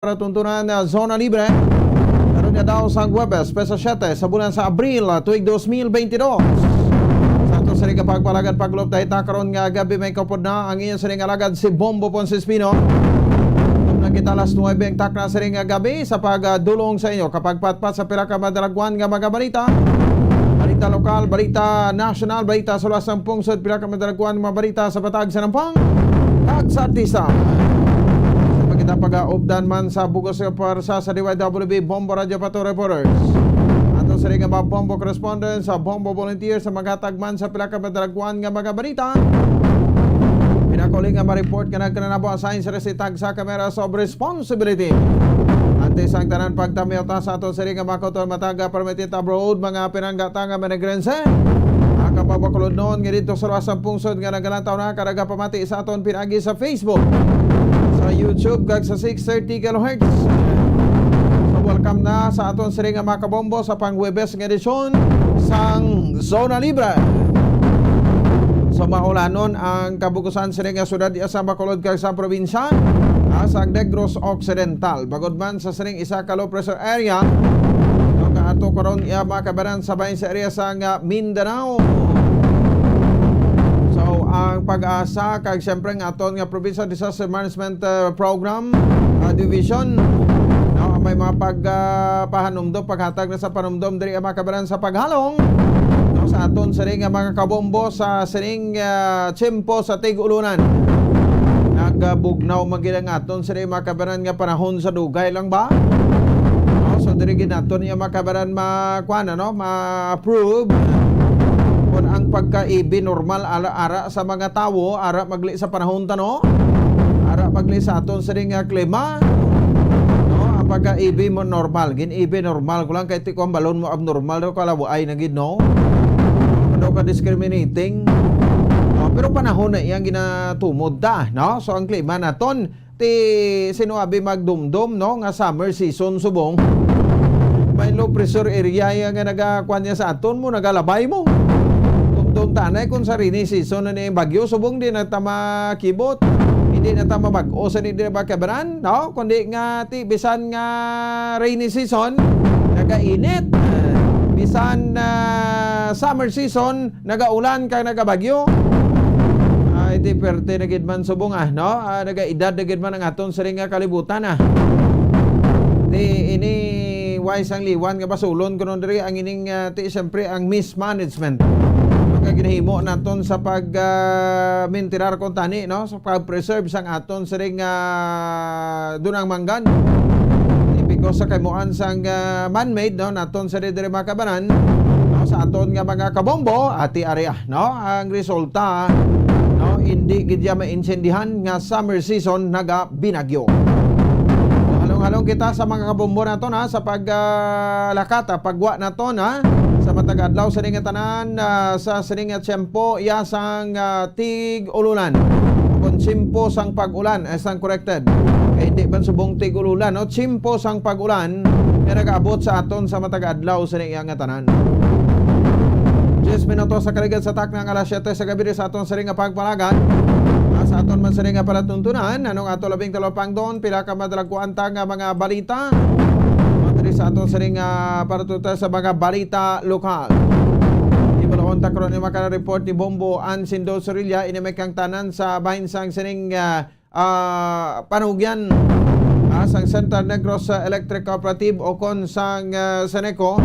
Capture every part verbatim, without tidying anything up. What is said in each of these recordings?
Para tuntunan na Zona Libre. Karon nga daw sa Huwebes, petsa siyete sa bulan sa Abril, ah, tuig dos mil bentidós. Sa ato sa rin kapagpalagan paglup dahil ta karon nga gabi may kapod na ang inyo sa ring alagad si Bombo Ponce Espino. Kung nagkita alas nuwebe ang takna sa ring gabi sa pagdulong sa inyo kapag patpat sa pila ka madalagwan nga mga balita. Balita lokal, balita nasyonal, balita sa luwas ng pungsod, pila ka madalagwan nga mga balita sa patag sa nampang kag sa artista. Sa pagkita pag-aupdan man sa bugos nga pwersa sa D Y W B Bombo Radio Pato Reporters. Ato sa rin nga mga Bombo correspondent sa Bombo Volunteer sa maghatag man sa pila ka madalagwan nga mga balita. Pinakuli nga ma-report nga nagkananabo assign sa resitag sa cameras of responsibility. Antes ang tanan pagtamyota sa ato sa rin nga mga kautuan matag permitted abroad, mga pinanggata nga manigrense. Ang kapabakulod noon nga dito sa luwas ang pungsod nga nagalantaw na ka nagapamati sa aton pinagi sa Facebook, sa YouTube, kag sa six thirty kilohertz. So, welcome na sa aton sini nga mga kabombo sa pangwebes nga edisyon sang Zona Libre. So, maulanon ang kabugusan sini nga syudad iya sa Bacolod kag sa probinsya, ah, sa Negros Occidental. Bagod man sa sining isa ka low pressure area, no, nga ato karon iya makabaran sa bahin sa area sa nga Mindanao. So, ang PAGASA kag siyempre ang aton nga Provincial Disaster Management, uh, Program, uh, Division, no, may mga pag, uh, pahanumdom, paghatag na sa panumdom diri ang makabaran sa paghalong, no, sa aton sining nga mga kabombo sa sining, uh, tiyempo sa tig-ulunan. Nagabugnaw man gid ang aton sining mga kabaran nga panahon sa dugay lang ba? No, so diri gid naton iya mga kabaran ma-, kuan, ano, ma-approve. Kung ang pagkaibi normal ala-, ara sa mga tawo, ara magli sa panahon ta, no? Ara magli sa aton sining nga klima, no? Ang pagkaibi mo normal, gin-ibi normal ko lang kay ti ko ang balon mo abnormal daw, kalawaay na gid, no? Ano ka discriminating? No, pero panahon na iyang ginatumod ta, no? So ang klima naton, ti sino abi magdumdom, no, nga summer season subong. May low pressure area ya nga nagakuan niya sa aton mo, nagalabay mo. Dumdom tanay kung sa rainy season na ning bagyo, subong di na ta makibot. Hindi na ta mabag-o sa di ba kabaran, no? Kundi nga ti bisan nga rainy season, nagainit. Bisan, ah, summer season, nagaulan kag nagabagyo. Ay, ti perte na gid man subong, ah, no? Ah, nagaedad na gid man ang aton siring nga kalibutan, ah. Ti ini way sang liwan nga basulon kuno diri ang ining, ah, ti siyempre ang mismanagement. Pagka ginahimo naton sa pag, ah, mintirar kon tani, no? Sa pag-preserve sang aton siring nga dunang manggan. Tipiko sa kahimuan sang, ah, man-made, no? Naton sa diri mga kabanan, no? Sa aton nga mga kabombo, ati area, no? Ang resulta, no? Hindi gid ya maintindihan nga summer season nagabinagyo. Halong-halong kita sa mga kabombo naton, ha, sa pag, ah, lakat, ha, pagwa naton, ha, sa matag adlaw sa ning tanan, ah, sa sining nga tiyempo, iya sang, ah, tig-ululan. Kon tiyempo sang pag-ulan, eh, sang corrected. Kay hindi man subong tig-ululan, no? Tiyempo sang pag-ulan nga nag-abot sa aton sa matag adlaw sa ning nga tanan. Diyes minutos sa kaligad sa takna nga alas siyete sa gabi sa aton siring nga pagpalagan. Ah, sa aton man siring nga palatuntunan, anong ato labing talapangdon, pila ka madalagkuan ta nga mga balita. Diri sa aton siring nga palatuntunan sa mga balita lokal. Ibalahon ta karon ni maka-report ni Bombo Ansindo Sorilla, ini may kangtanan sa bahin sang siring, ah, ah, panugyan, ah, sang Central Negros, ah, Electric Cooperative o kon sang, ah, Seneco.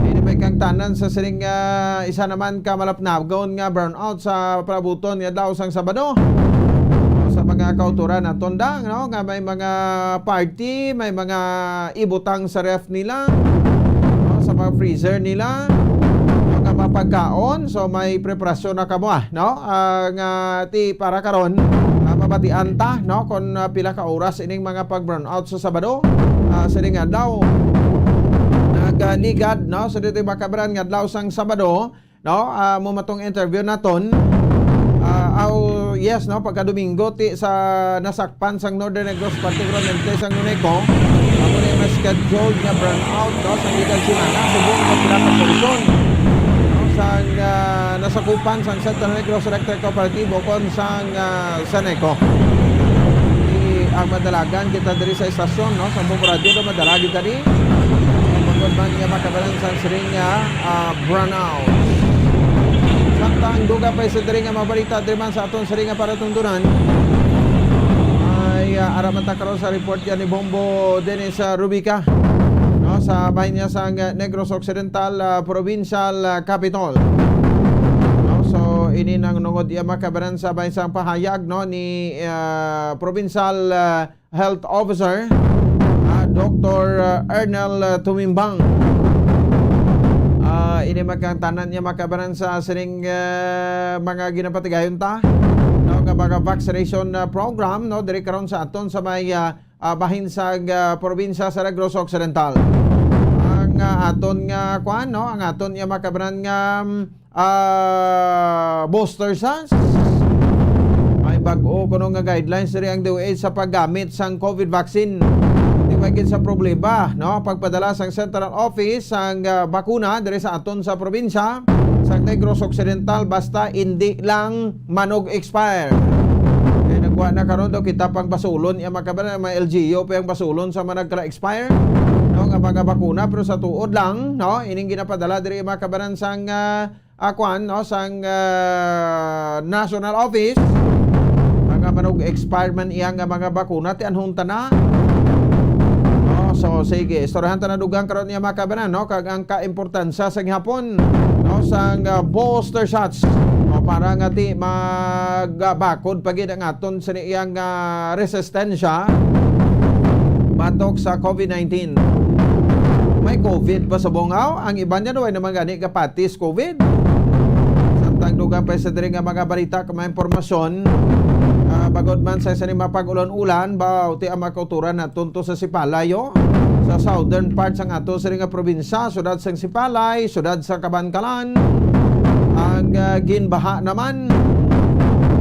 Ini may kangtanan sa siring, ah, isa naman ka malapnagon nga brownout sa palabuton nga adlaw sang Sabado. Sa mga kauturan naton da, no, nga may mga party, may mga ibutang sa ref nila, no, sa mga freezer nila, mga mapagkaon. So, may preparasyon na kamo, ah, no? Ah, nga ti para karon, ah, mabatian ta, no, kung, ah, pila ka oras ining mga pag-brownout sa Sabado, ah, sa ning adlaw. Nagaligad, no, sa dito makabaran nga adlaw sang Sabado, no? Ah, mo matong interview naton. Ah, aw, yes, no, pagka Domingo ti sa nasakpan sang Northern Negros, particularmente sang Noneco, amo na yung scheduled nga brownout, no, sa gikan semana, subong nga pila ka porsyon, no, sang, ah, nasakupan sang Central Negros Electric Cooperative o kon sang, ah, Seneco. Di, Ang madalagan kita diri sa estasyon, no? Sa Bombo Radio, no? Madala kita diri. Bangod man nga makabalan sa siring nga, ah, brownout. Samtang dugang pa sa diri nga mga balita, diri man sa aton siring nga palatuntunan. Ay, ah, ara man ta karon sa report yan ni Bombo Dennis, ah, Rubica. No? Sa bahin niya sa, ah, Negros Occidental, ah, Provincial, ah, Capitol. No? So, ini nang nungod iya makabalan sa bahin sang pahayag, no, ni, ah, Provincial, ah, Health Officer, ah, Doktor, ah, Ernel, ah, Tumimbang. Ah, ini magkangtanan niya makabaran sa sining, ah, mga ginapatigayon ta, no, nga mga vaccination, ah, program, no, diri karon sa aton sa may, ah, ah, bahin sa, ah, probinsya sa Negros Occidental. Ang, ah, aton nga, kuan, no, ang aton nga makabaran nga, mm, ah, booster shots. May bag-o kuno nga guidelines diri ang D O H sa paggamit sang COVID vaccine. Di may gid sa problema, no? Pagpadala sang central office sang, ah, bakuna diri sa aton sa probinsya sang Negros Occidental, basta indi lang manog expire. Kay nagwa na karon daw kita pang basulon, iya makabaran, may L G U pa ang basulon sa managkala expire, no, nga mga bakuna, pero sa tuod lang, no, ining ginapadala diri makabaran sang, ah, ah, kuan, no, sang, ah, national office, mga manog expire man iya nga mga bakuna, ti anhon ta na. No, so sige, istoryahan ta na dugang karon niya makabaran, no, kag ang kaimportansya sa gihapon, no, sang, ah, booster shots, no, para nga ti magbakod pa gid ang aton sa iyang, ah, resistensya batok sa COVID nineteen. May COVID pa sa Bongao, ang iban niya way naman gani kapatis COVID. Samtang dugang pa sa diri nga mga balita kag mga impormasyon, ah, bagod man sa sini mapag-ulan-ulan, ba, uti ang makauturan naton to sa Sipalay, oh. Sa southern part sang ato sini nga probinsya, siyudad sang Sipalay, siyudad sa Kabankalan, ang, ah, ginbaha naman.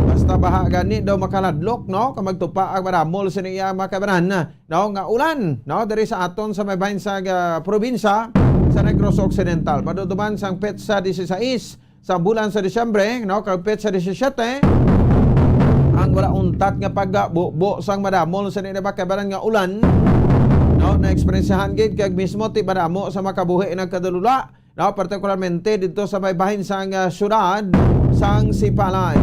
Basta baha gani daw makaladlok, no? Kag magtupa ang maramol sini iya makabaran, no? Nga ulan, no? Diri sa aton sa may bahin sa, ah, probinsya sa Negros Occidental. Maduduman sang petsa dieciséis sa bulan sa Disyembre, no? Kag petsa disisyete, ang wala untat nga pagbubo sang madamol sini nga makabaran nga ulan, no? Naeksperyensyahan gid kag mismo ti madamo sa makabuhi nagkadulula, no, partikularmente didto sa may bahin sang, ah, siyudad sang Sipalay.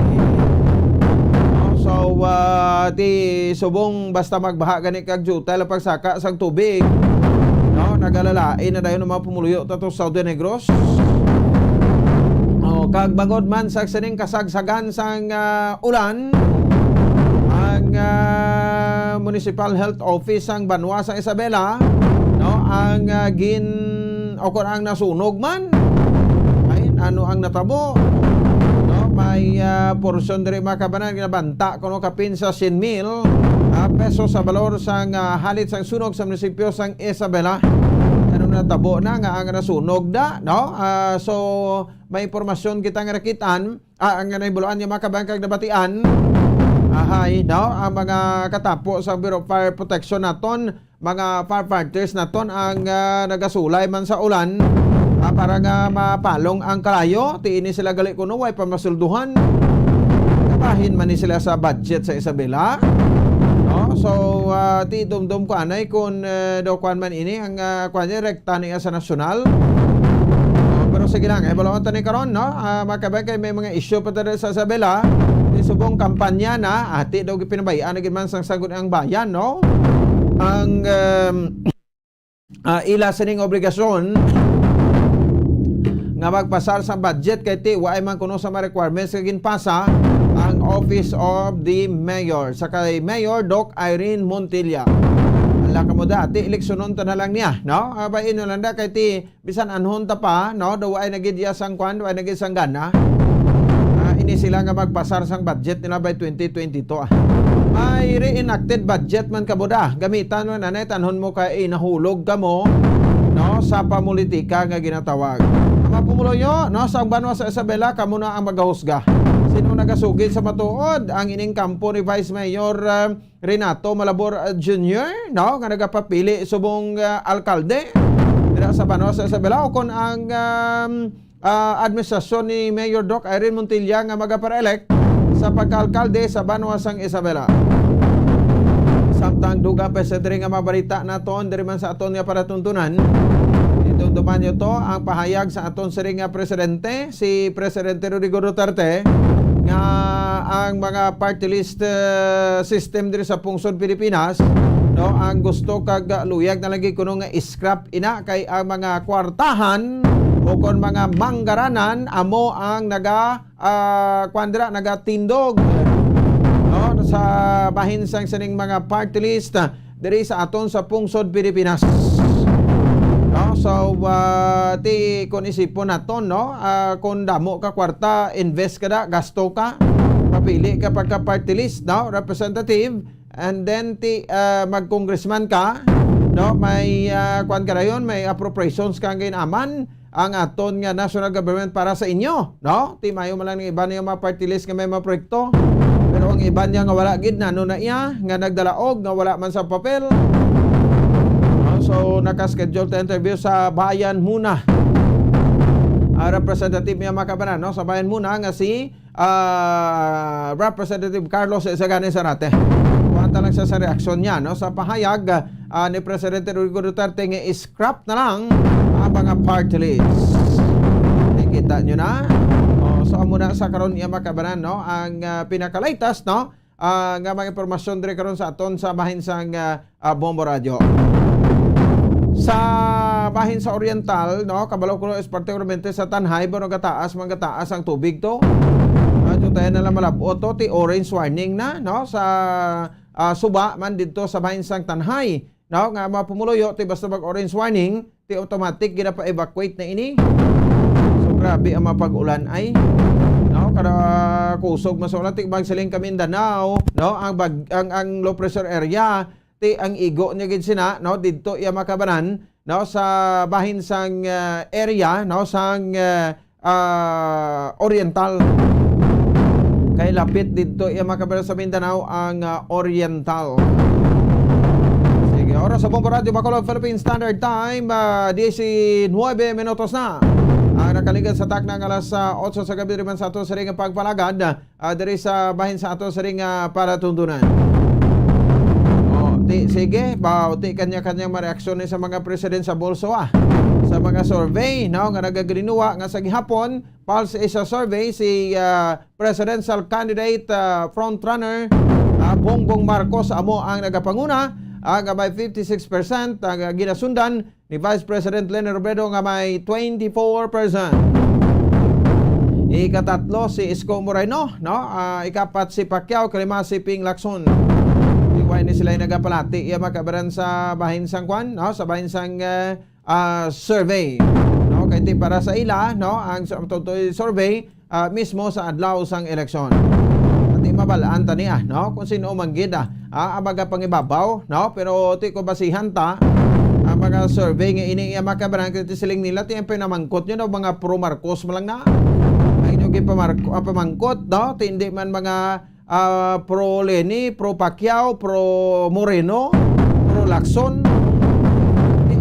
No, so, ah, ti subong basta magbaha gani kag diutay lang pagsaka sang tubig, no, nagalalain na dayon ang mga pumuluyo tato sa Southern Negros. Oh, kag bangod man sa sining kasagsagan sang, ah, ulan, ang, ah, Municipal Health Office sang banwa sa Isabela, no, ang, ah, gin- o kon ang nasunog man. Ay, ano ang natabo? No, may, ah, porsyon diri, makabaran, ginabanta kuno kapin sa syen mil, ah, pesos sa balor sang, ah, halit sang sunog sa munisipyo sang Isabela. Ano natabo na nga ang nasunog da, no? Ah, so, may impormasyon kita nga nakitaan, ah, ang nahibaloan nga makabaran kag nabatian. Ahay, no? Ang mga katapo sa Bureau of Fire Protection naton, mga firefighters naton ang, ah, nagasulay man sa ulan, ah, para nga mapalong ang kalayo. Ti ini sila gali kuno way pa masulduhan. Kabahin man ni sila sa budget sa Isabela. No? So, ah, ti dumdum ko anay kun, eh, daw kuan man ini ang, ah, kuan ni rekta niya sa nasyonal. No? Pero sige lang, eh, balon ta ni karon, no? Ah, makabaran kay may mga issue pa tayo sa Isabela. Ti subong kampanya na, ati daw gipinabayaan na gid man sang Sangguniang Bayan, no? Ang, um, ah, ila sining obligasyon nga magpasar sa budget kay ti waay man kuno sa mga requirements nga ginpasa ang Office of the Mayor sa kay Mayor Doc Irene Montilla. Ala kamo da, ti eleksyonon ta na lang niya, no? Ah, bain na lang da kay ti bisan anhon ta pa, no? Daw ay na gid iya sang kwan, daw ay na gid sang gana. Ah, ini sila nga magpasar sang budget nila by twenty twenty-two, ah. May reenacted budget man kamo da. Gamitan mo na, tanhon mo kay nahulog kamo, no, sa pamulitika nga ginatawag. Mga pumuluyo, no, sa banwa sa Isabela, kamo na ang magahusga. Sino nagasugid sa matuod? Ang ining kampo ni Vice Mayor, ah, Renato Malabor, uh, Junior, no, nga nagapapili subong, uh, alkalde dira sa banwa sa Isabela, o kon ang, um, uh, administrasyon ni Mayor Doc Irene Montilla nga magapara-elect sa pagkaalkalde sa banwa sang Isabela. Samtang dugang pa sa diri nga mga balita naton, diri man sa aton nga palatuntunan, itumtuman niyo to ang pahayag sa aton siring nga presidente, si Presidente Rodrigo Duterte, nga ang mga party list, eh, system diri sa pungsod Pilipinas, no, ang gusto kag luyag na lagi kuno nga i-scrap ina kay ang mga kwartahan o kon mga manggaranan amo ang naga ah, kuwan dira, nagatindog, no, sa bahin sang sining mga party list, ah, diri sa aton sa pungsod Pilipinas. No? So, ah, ti, kung isipon naton, no, ah, kung damo ka kwarta, invest ka da, gasto ka, papili ka pagka party list, no, representative, and then ti, ah, mag-congressman ka, no, may, ah, kuwan ka dayon, may appropriations kang ginaman, ang aton nga national government para sa inyo, no? Ti mayo man lang ang iban niya mga party list nga may mga proyekto. Pero ang iban niya nga wala gid, nano na iya, nga nagdalaog, nga wala man sa papel. No? So, naka-schedule ta interview sa Bayan Muna. Ang representative niya, mga kabanan, no? Sa Bayan Muna nga si, ah, Representative Carlos Isagani Zarate. Kuwan ta lang siya sa reaksyon niya, no? Sa pahayag, ah, ni Presidente Rodrigo Duterte nga scrap na lang ang mga party list. Nakita nyo na? O, so, amo na sa karon, iya, mga kabanan, no? Ang, ah, pinaka-latest, no? Ah, nga mga impormasyon diri karon sa aton sa bahin sang, ah, ah, Bombo Radio. Sa bahin sa Oriental, no? Kabalo ko, is particularmente sa Tanjay, pero gataas, man gataas ang tubig to. Medyo tayo na lang malabot to, ti orange warning na, no? Sa, ah, suba man dito sa bahin sang Tanjay. No, nga mga pumuluyo, ti basta mag-orange warning, ti automatic ginapa-evacuate na ini. So, grabe ang mga pag-ulan ay. No, kada kusog man sa ulan, ti magsiling ka Mindanao, no, ang bag-, ang, ang low pressure area, ti ang igo niya gid sina, no, didto iya makabanan, no, sa bahin sang, ah, area, no, sang, ah, ah, Oriental. Kay lapit didto iya makabanan sa Mindanao ang, ah, Oriental. Sige, oras sa Bombo Radio Bacolod, Philippine Standard Time, ah, diecinuebe minutos na. Ang nakaligad sa takna nga alas, ah, otso sa gabi, diri man sa ato sa ring pagpalagad, ah, diri sa bahin sa ato sa ring, ah, palatuntunan. O, ti, sige, ba, ti kanya-kanyang mareaksyon ni sa mga president sa bulso, ah. Sa mga survey, no, nga nagagalinuwa nga sa gihapon, Pulse Asia Survey, si, ah, presidential candidate, ah, frontrunner, ah, Bongbong Marcos amo ang nagapanguna, ah, nga may fifty-six percent, ang, ah, ginasundan ni Vice President Leni Robredo nga may twenty-four percent. Ikatatlo si Isko Moreno, no? Ah, ikapat si Pacquiao, kalima si Ping Lacson. Di, wala ni sila nagapalati iya makabaran sa bahin sang kwan, no? Sa bahin sang, eh, ah, survey. No? Kay ti para sa ila, no, ang sa, to, to, survey, ah, mismo sa adlaw sang eleksyon. Ati mabalaan ta niya, no? Kung sino man gid, ah, ah, ang magapangibabaw, no? Pero ti ko basihan ta, ang mga survey nga ini iya makabaran, kay ti siling nila, ti ang pinamangkot nyo, no? Mga pro Marcos mo lang na. Ang inyo gipamarko-, ah, pamangkot, no? Ti hindi man mga ah, pro Leni, pro Pacquiao, pro Moreno, pro Lacson.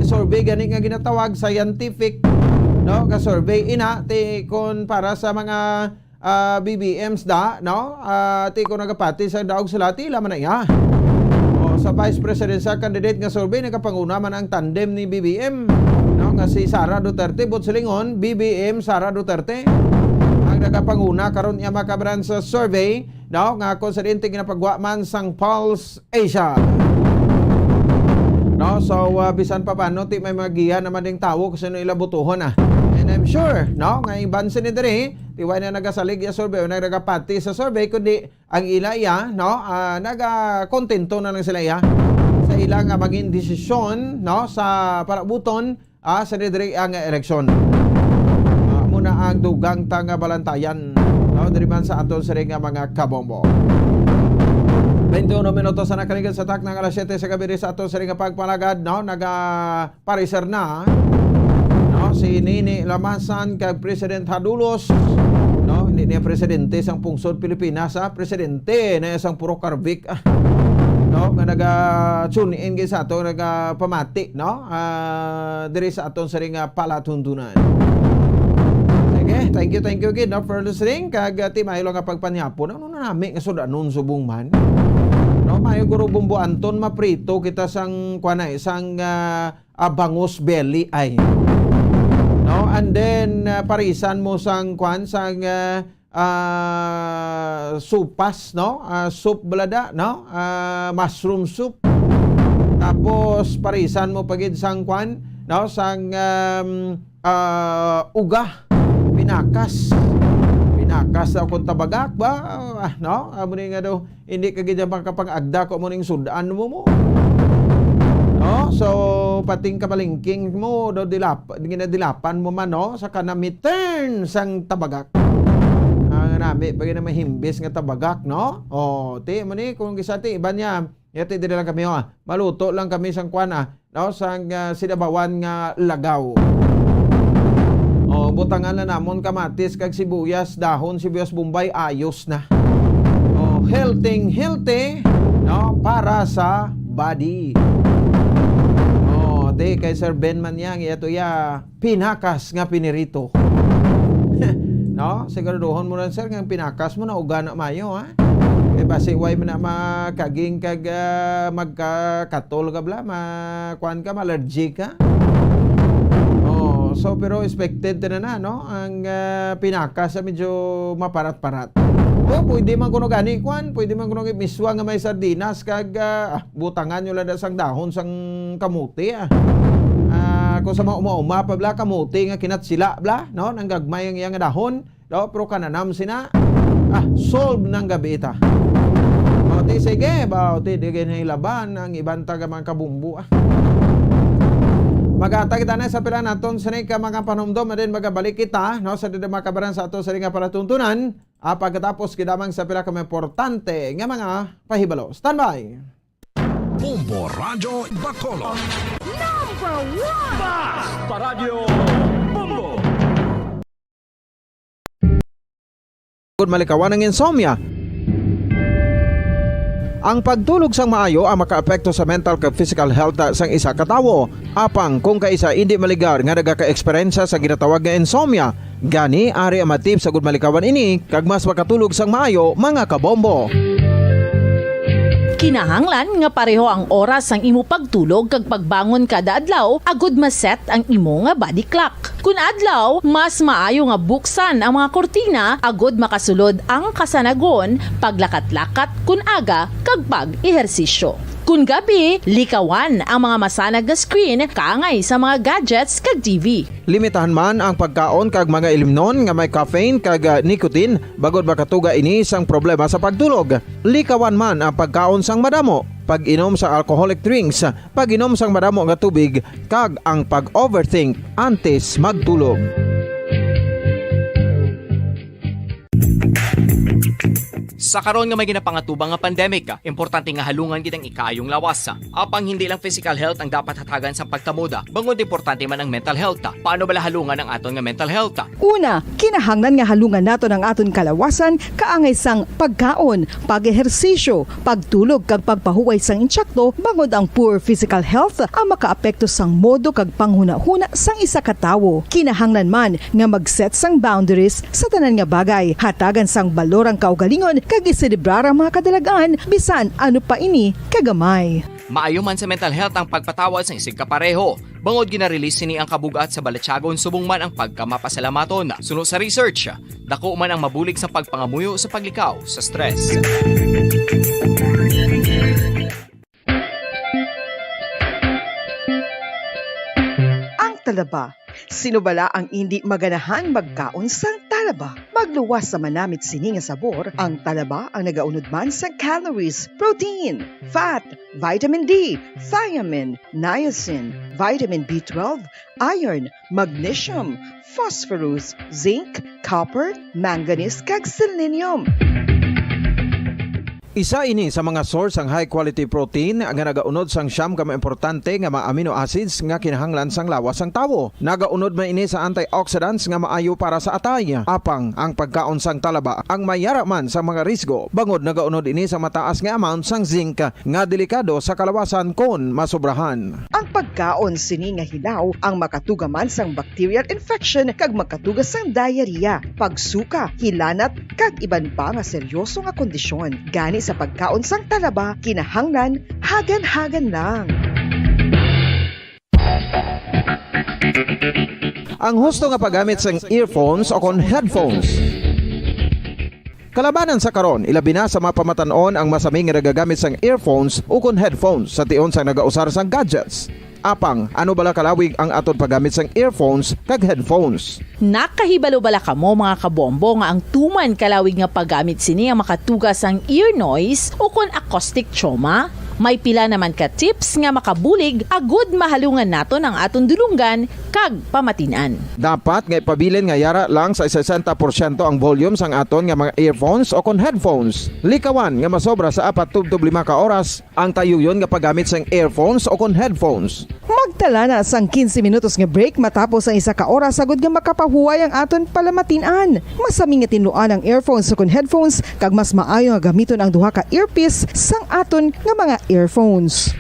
Survey gani nga ginatawag, scientific, no, nga survey ina, ti kon para sa mga, ah, B B Ms da, no, ah, ti kon nagapati sa daog sila, ti ila man na iya. O, sa vice presidential candidate nga survey, nagapanguna man ang tandem ni B B M, no, nga si Sara Duterte, but silingon, B B M Sara Duterte ang nagapanguna karon niya makabaran sa survey, no, nga kung sa diin ti ginapagwa man sang Pulse Asia. No, so, uh, bisan pa paano, ti may mga giya naman ding tawo kung sino ila butuhon, ah. And I'm sure, no, nga iban sini diri, ti wala na nagasalig ya survey o nagapati sa survey, kundi ang ila iya, no, ah, nagakontento na lang sila iya sa ila nga maging desisyon, no, sa palabuton, ah, sa diri ang eleksyon. Ah, muna ang dugang ta nga balantayan, no, diri man sa aton sini nga mga kabombo. Twenty-one minutos sa nakaligid sa takna nga alas siyete sa gabi diri sa aton sini nga pagpalagad, no, naga pareser na, no? Si Nini Lamasan kag President Hadulos, no? Hindi niya presidente sang pungsod Pilipinas, ha? Presidente na sang Puro Carvic, ah. No? Nga naga-tune in gid sa ato, nagapamati, no? Ah, diri sa aton sini nga palatuntunan. Sige, thank you, thank you gid, no, for listening. Kag, ah, ti maayo lang nga pagpanyapon. Ano na nami nga sudanon subong man? No, maayo guro, Bombo Anton, maprito kita sang, kuan ay, sang, ah, ah, bangus belly ay. No, and then, ah, parisan mo sang, kuan, sang, ah, ah, supas, no? Ah, soup balada, no? Ah, mushroom soup. Tapos parisan mo pa gid sang, kuan, no? Sang, um, ah, uga, pinakas. Pinakas daw kung tabagak ba? Ah, no? Amo ni nga daw, hindi ka gid makapag-agda kung amo ning sud-an mo mo. No? So, pating kamalingking mo, daw dilap-, ginadilapan mo man, no? Sa kanamitan sang tabagak. Ang nami pa gid na mahimbis nga tabagak, no? O, ti, mo ni, kung gisa ti, iba niya, yati, diri lang kami, oh, ah. Maluto lang kami sang kwan, ah, no? Sang, ah, sinabawan nga lagaw. Oh, butangan na namon kamatis kag sibuyas, dahon, sibuyas Bombay, ayos na. Oh, healthy, healthy, no? Para sa body. Oh, di kay Sir Ben man yang, iya to ya, pinakas nga pinirito. No? Siguraduhon mo lang, sir, nga ang pinakas mo na uga na mayo, ha? Kay basi way man na makaging kag, ah, magkakatol ka bla, ma-, kuan ka, ma-allergic ka. Oh, so, pero expected na na, no? Ang, ah, pinakas sa medyo maparat-parat. O, pwede man kuno gani, kuan, pwede man kuno miswa nga may sardinas kag, ah, butangan nyo lang na sang dahon sang kamote, ah. Ah, kung sa mga uma-uma pa bla, kamote nga kinatsila bla, no? Nang gagmay ang iyang dahon, no? Pero kananam sina, ah, solve nang gabi ita. O, ti, sige, ba, o, ti, di kayo nahilaban ang iban taga mga kabumbo, ah. Maghatag kita na sa pila naton sa ka mga panumdom, and then magabalik kita, no, sa dida makabaran sa ato sa nga palatuntunan, ah, pagkatapos gid lamang sa pila ka mga importante nga mga pahibalo. Standby! Bombo Radyo Bacolod. Number one! Basta Radyo Bombo! Gud malikawan ang insomnia. Ang pagtulog sang maayo ang makaapekto sa mental kag physical health sang isa ka tawo. Apang kung kaisa indi maligar nga nagaka-eksperyensya sa ginatawag nga insomnia, gani ari ang mga tips sa gud malikawan ini kag mas makatulog sang maayo, mga kabombo. Kinahanglan nga pareho ang oras sang imo pagtulog kag pagbangon kada adlaw agud ma-set ang imo nga body clock. Kun adlaw, mas maayo nga buksan ang mga kurtina agud makasulod ang kasanagon, paglakat-lakat kun aga, kag pag-ehersisyo. Kun gabi, likawan ang mga masanag nga screen kaangay sa mga gadgets kag T V. Limitahan man ang pagkaon kag mga ilimnon nga may caffeine kag, ah, nicotine, bangod makatuga ini sang problema sa pagtulog. Likawan man ang pagkaon sang madamo, pag-inom sa alcoholic drinks, pag-inom sang madamo nga tubig, kag ang pag-overthink antes magtulog. Sa karon nga may ginapangatubang nga pandemic, importante nga halungan gid ang ikaayong lawas. Apang hindi lang physical health ang dapat hatagan sa pagkamuda, bangod importante man ang mental health. Paano bala halungan ang aton nga mental health? Una, kinahanglan nga halungan naton ang aton kalawasan kaangay sang pagkaon, pag-ehersisyo, pagtulog kag pagpahuway sang insakto, bangod ang poor physical health ang makaapekto sang modo kag panghunahuna sang isa ka tawo. Kinahanglan man nga mag-set sang boundaries sa tanan nga bagay, hatagan sang balor ang kaugalingon kag iselebrar ang mga kadalag-an bisan ano pa ini kagamay. Maayo man sa mental health ang pagpatawad sang isigkapareho. Bangod gina-release sini ang kabug-at sa balatyagon subong man ang pagkamapasalamaton. Suno sa research, dako man ang mabulig sa pagpangamuyo sa paglikaw sa stress. Ang talaba. Sino bala ang indi maganahan magkaon sang talaba? Magluwas sa manamit sini nga sabor, ang talaba ang nagaunod man sang calories, protein, fat, vitamin D, thiamine, niacin, vitamin B twelve, iron, magnesium, phosphorus, zinc, copper, manganese, kag selenium. Isa ini sa mga source sang high quality protein nga nagaunod sang siyam ka mga importante nga mga amino acids nga kinahanglan sang lawas sang tawo. Nagaunod man ini sa antioxidants nga maayo para sa atay. Apang ang pagkaon sang talaba ang may yara man sa mga risgo, bangod nagaunod ini sa mataas nga amount sang zinc nga delikado sa kalawasan kon masobrahan. Ang pagkaon sini nga hilaw ang makatuga man sang bacterial infection kag makatuga sang diarrhea, pagsuka, hilanat, kag iban pa nga seryoso nga kondisyon. Gani Sa pagkaon sang talaba, kinahanglan hagan-hagan lang. Ang husto nga paggamit sang earphones o kon headphones. Kalabanan sa karon, ilabi na sa mga pamatan-on ang masami nga nagagamit sang earphones o kon headphones sa tion sang nagausar sang gadgets. Apang, ano bala kalawig ang aton paggamit sang earphones kag headphones? Nakahibalo bala kamo, mga kabombo, nga ang tuman kalawig nga paggamit sini ang makatuga sang ear noise o kon acoustic trauma? May pila naman ka tips nga makabulig agud mahalungan naton ang aton dulonggan kag pamatin-an. Dapat nga ipabilin nga yara lang sa sesenta porsyento ang volume sang aton nga mga earphones o kon headphones. Likawan nga masobra sa apat tubtob lima ka oras ang tayuyon nga paggamit sang earphones o kon headphones. Magtala na sang quince minutos nga break matapos ang isa ka oras, agud nga makapahuway ang aton palamatin-an. Masami nga tinluan ang earphones o kon headphones, kag mas maayo nga gamiton ang duha ka earpiece sang aton nga mga earphones.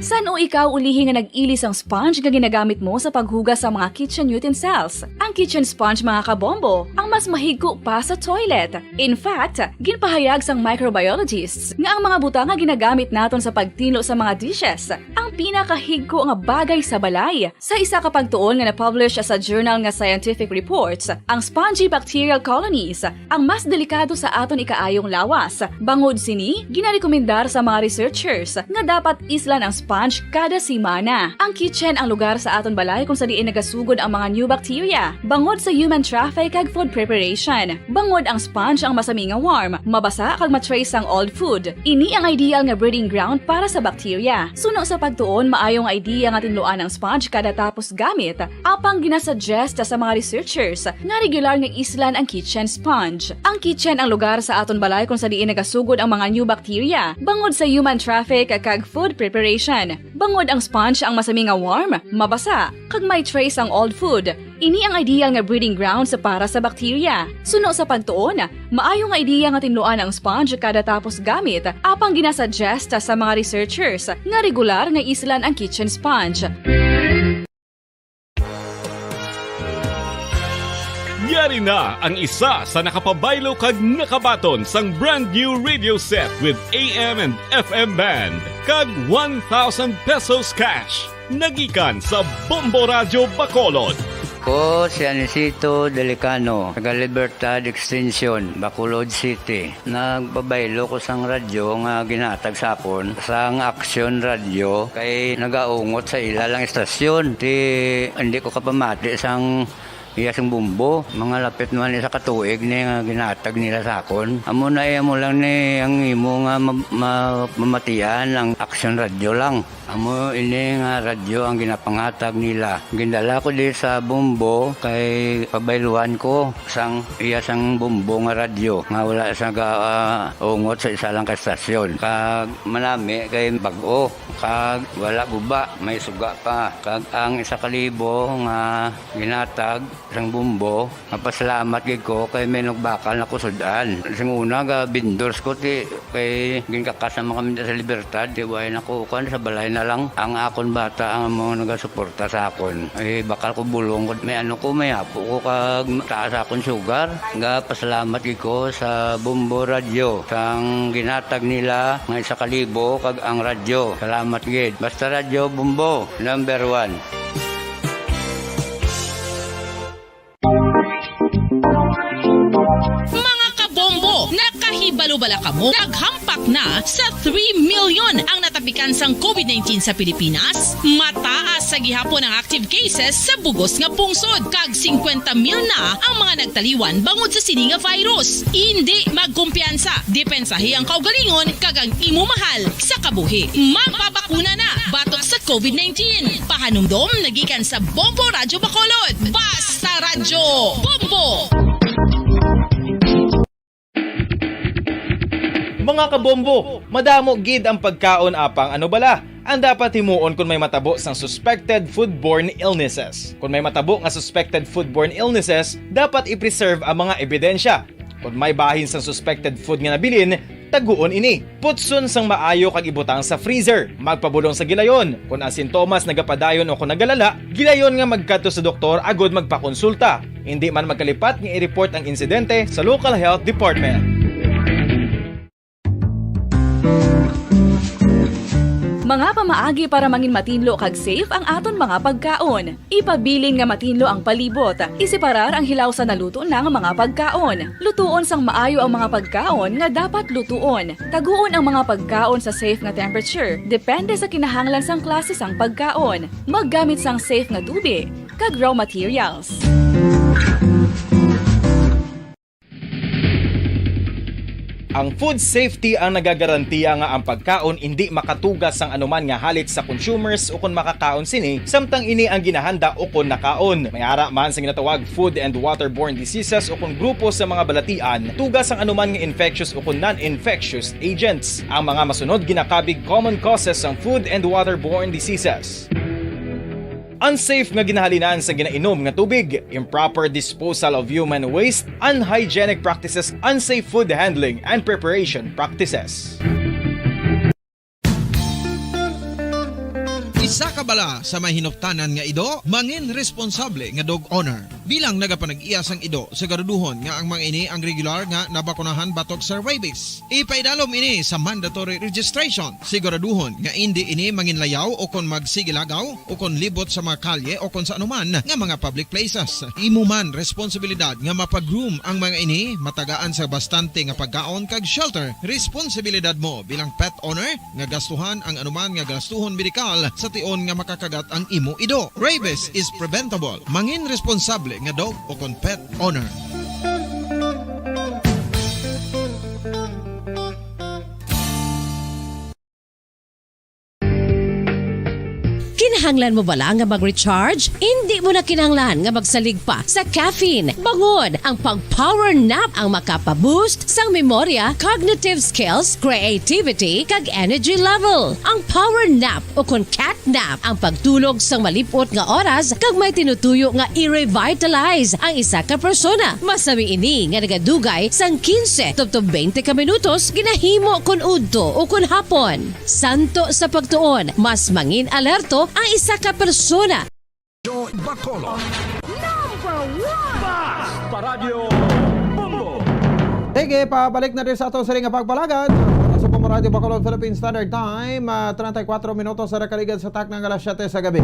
San-o ikaw ulihi nga nag-ili sang sponge nga ginagamit mo sa paghugas sa mga kitchen utensils? Ang kitchen sponge, mga kabombo, ang mas mahigko pa sa toilet. In fact, ginpahayag sang microbiologists nga ang mga butang nga ginagamit naton sa pagtinlo sa mga dishes ang pinakahigko nga bagay sa balay. Sa isa ka pagtuon nga na-publish sa journal nga Scientific Reports, ang spongy bacterial colonies ang mas delikado sa aton ikaayong lawas. Bangod sini, ginarekomendar sa mga researchers nga dapat islan ang sponge kada semana. Ang kitchen ang lugar sa aton balay kung sa diin nagasugod ang mga new bacteria, bangod sa human traffic kag food preparation. Bangod ang sponge ang masami nga warm, mabasa kag ma-trace ang old food. Ini ang ideal nga breeding ground para sa bacteria. Suno sa pagtuon, maayo nga idea nga tinluan ang sponge kada tapos gamit. Apang ginasuggest sa mga researchers nga regular nga islan ang kitchen sponge. Ang kitchen ang lugar sa aton balay kung sa diin nagasugod ang mga new bacteria, bangod sa human traffic kag food preparation. Bangod ang sponge ang masami nga warm, mabasa, kag may trace ang old food. Ini ang ideal nga breeding grounds para sa bacteria. Suno sa pagtuon, maayo nga ideya nga tinluan ang sponge kada tapos gamit, apang ginasuggest sa mga researchers nga regular nga islan ang kitchen sponge. Yari na ang isa sa nakapabaylo kag nakabaton sang brand new radio set with A M and F M band kag one thousand pesos cash. Nagikan sa Bombo Radyo Bacolod. Ko si Anisito Delicano, taga Libertad Extension, Bacolod City. Nagpabaylo ko sang radyo nga ginhatag sa akon sang Action Radio kay nagaungot sa ila lang istasyon. Ti, hindi ko kapamati sang iya sing bumbo. Mga lapit naman isa ka tuig ni nga ginhatag nila sa akon. Amo na, eh, amo lang ni ang imo nga ma-, ma-, mamatian ang Action Radio lang. Amo ini nga radyo ang ginapanghatag nila. Gindala ko di sa bumbo kay pabayluhan ko sang iya sang bumbo nga radyo nga wala sa ga-, ah, ungot sa isa lang ka estasyon. Kag manami kay bag-o, kag wala guba, may suga pa. Kag ang isa ka libo nga ginhatag sang bumbo, mapasalamat gid ko kay may nagbakal na ko sud-an. Sing una, ga vendors ko, ti, kay ginkakas naman kami sa Libertad, ti, way na ko, kuwan, sa balay na lang. Ang akon bata ang mga nagasuporta sa akon. Ay, bakal ko bulong ko, may ano ko, may apo ko, kag taas akon sugar. Ga pasalamat gid ko sa Bombo Radyo, sang ginhatag nila nga isa ka libo, kag ang radyo. Salamat gid. Basta Radyo Bombo, number one. Mga kabombo, nakahibalo bala kamo? Naghampak na sa three million ang natapikan sang COVID nineteen sa Pilipinas. Mataas sa gihapon ang active cases sa bugos nga pungsod, kag singkwenta mil na ang mga nagtaliwan bangod sa sini nga virus. Indi magkumpiyansa, depensahi ang kaugalingon kag ang imo mahal sa kabuhi. Magpabakuna na batok sa COVID nineteen. Pahanumdom nagikan sa Bombo Radyo Bacolod. Basta Radyo Bombo! Mga kabombo, madamo gid ang pagkaon, apang ano bala ang dapat himuon kon may matabo sang suspected foodborne illnesses? Kon may matabo nga suspected foodborne illnesses, dapat i-preserve ang mga ebidensya. Kon may bahin sang suspected food nga nabilin, Taguon ini. Putson sang maayo kag ibutang sa freezer. Magpabulong sa gilayon. Kon ang sintomas nagapadayon o kon nagalala, gilayon nga magkadto sa doktor agod magpakonsulta. Indi man magkalipat nga i-report ang insidente sa local health department. Mga pamaagi para mangin matinlo kag safe ang aton mga pagkaon. Ipabilin nga matinlo ang palibot. Iseparar ang hilaw sa naluto na nga mga pagkaon. Lutuon sang maayo ang mga pagkaon nga dapat lutuon. Taguon ang mga pagkaon sa safe nga temperature, depende sa kinahanglan sang klase sang pagkaon. Maggamit sang safe nga tubi kag raw materials. Ang food safety ang nagagarantiya nga ang pagkaon indi makatuga sang anuman nga halit sa consumers ukon makakaon sini, samtang ini ang ginahanda ukon nakaon. May ara man sa ginatawag food and waterborne diseases ukon grupo sa mga balatian, tuga sang anuman nga infectious ukon non-infectious agents. Ang mga masunod ginakabig common causes sang food and waterborne diseases. Unsafe nga ginahalinan sa ginainom nga tubig, improper disposal of human waste, unhygienic practices, unsafe food handling and preparation practices. Isa ka bala sa may hinuptanan nga ido, mangin responsable nga dog owner. Bilang nagapanag-iya sang ido, siguraduhon nga ang mga ini ang regular nga nabakunahan batok sa rabies. Ipaidalom ini sa mandatory registration. Siguraduhon nga indi ini manginlayaw o kon magsigilagaw o kon libot sa mga kalye o kon sa anuman nga mga public places. Imo man responsibilidad nga mapag-groom ang mga ini, matagaan sa bastante nga pagkaon kag shelter. Responsibilidad mo bilang pet owner nga gastuhan ang anuman nga gastuhon medikal sa tion nga makakagat ang imo ido. Rabies is preventable. Mangin responsable nga dog o kon pet owner. Kinahanglan mo bala nga mag-recharge? Indi mo na kinahanglan nga magsalig pa sa caffeine. Bangod ang pag-power nap ang makapa-boost sang memorya, cognitive skills, creativity, kag energy level. Ang power nap o kon cat nap ang pagtulog sang malip-ot nga oras kag may tinutuyo nga i-revitalize ang isa ka persona. Masami ini nga nagadugay sang quince tubtob twenty ka minutos, ginahimo kon udto o kon hapon. Santo sa pagtuon, mas mangin alerto ang isa ka persona. Bacolod. Number one! Bas! Paradyo Bombo! Sige, pabalik na din sa aton sining nga pagpalagad. Sa Bombo Radyo Bacolod, Philippine Standard Time, ah, treinta y cuatro minutos sa nakaligad sa takna nga alas siyete sa gabi.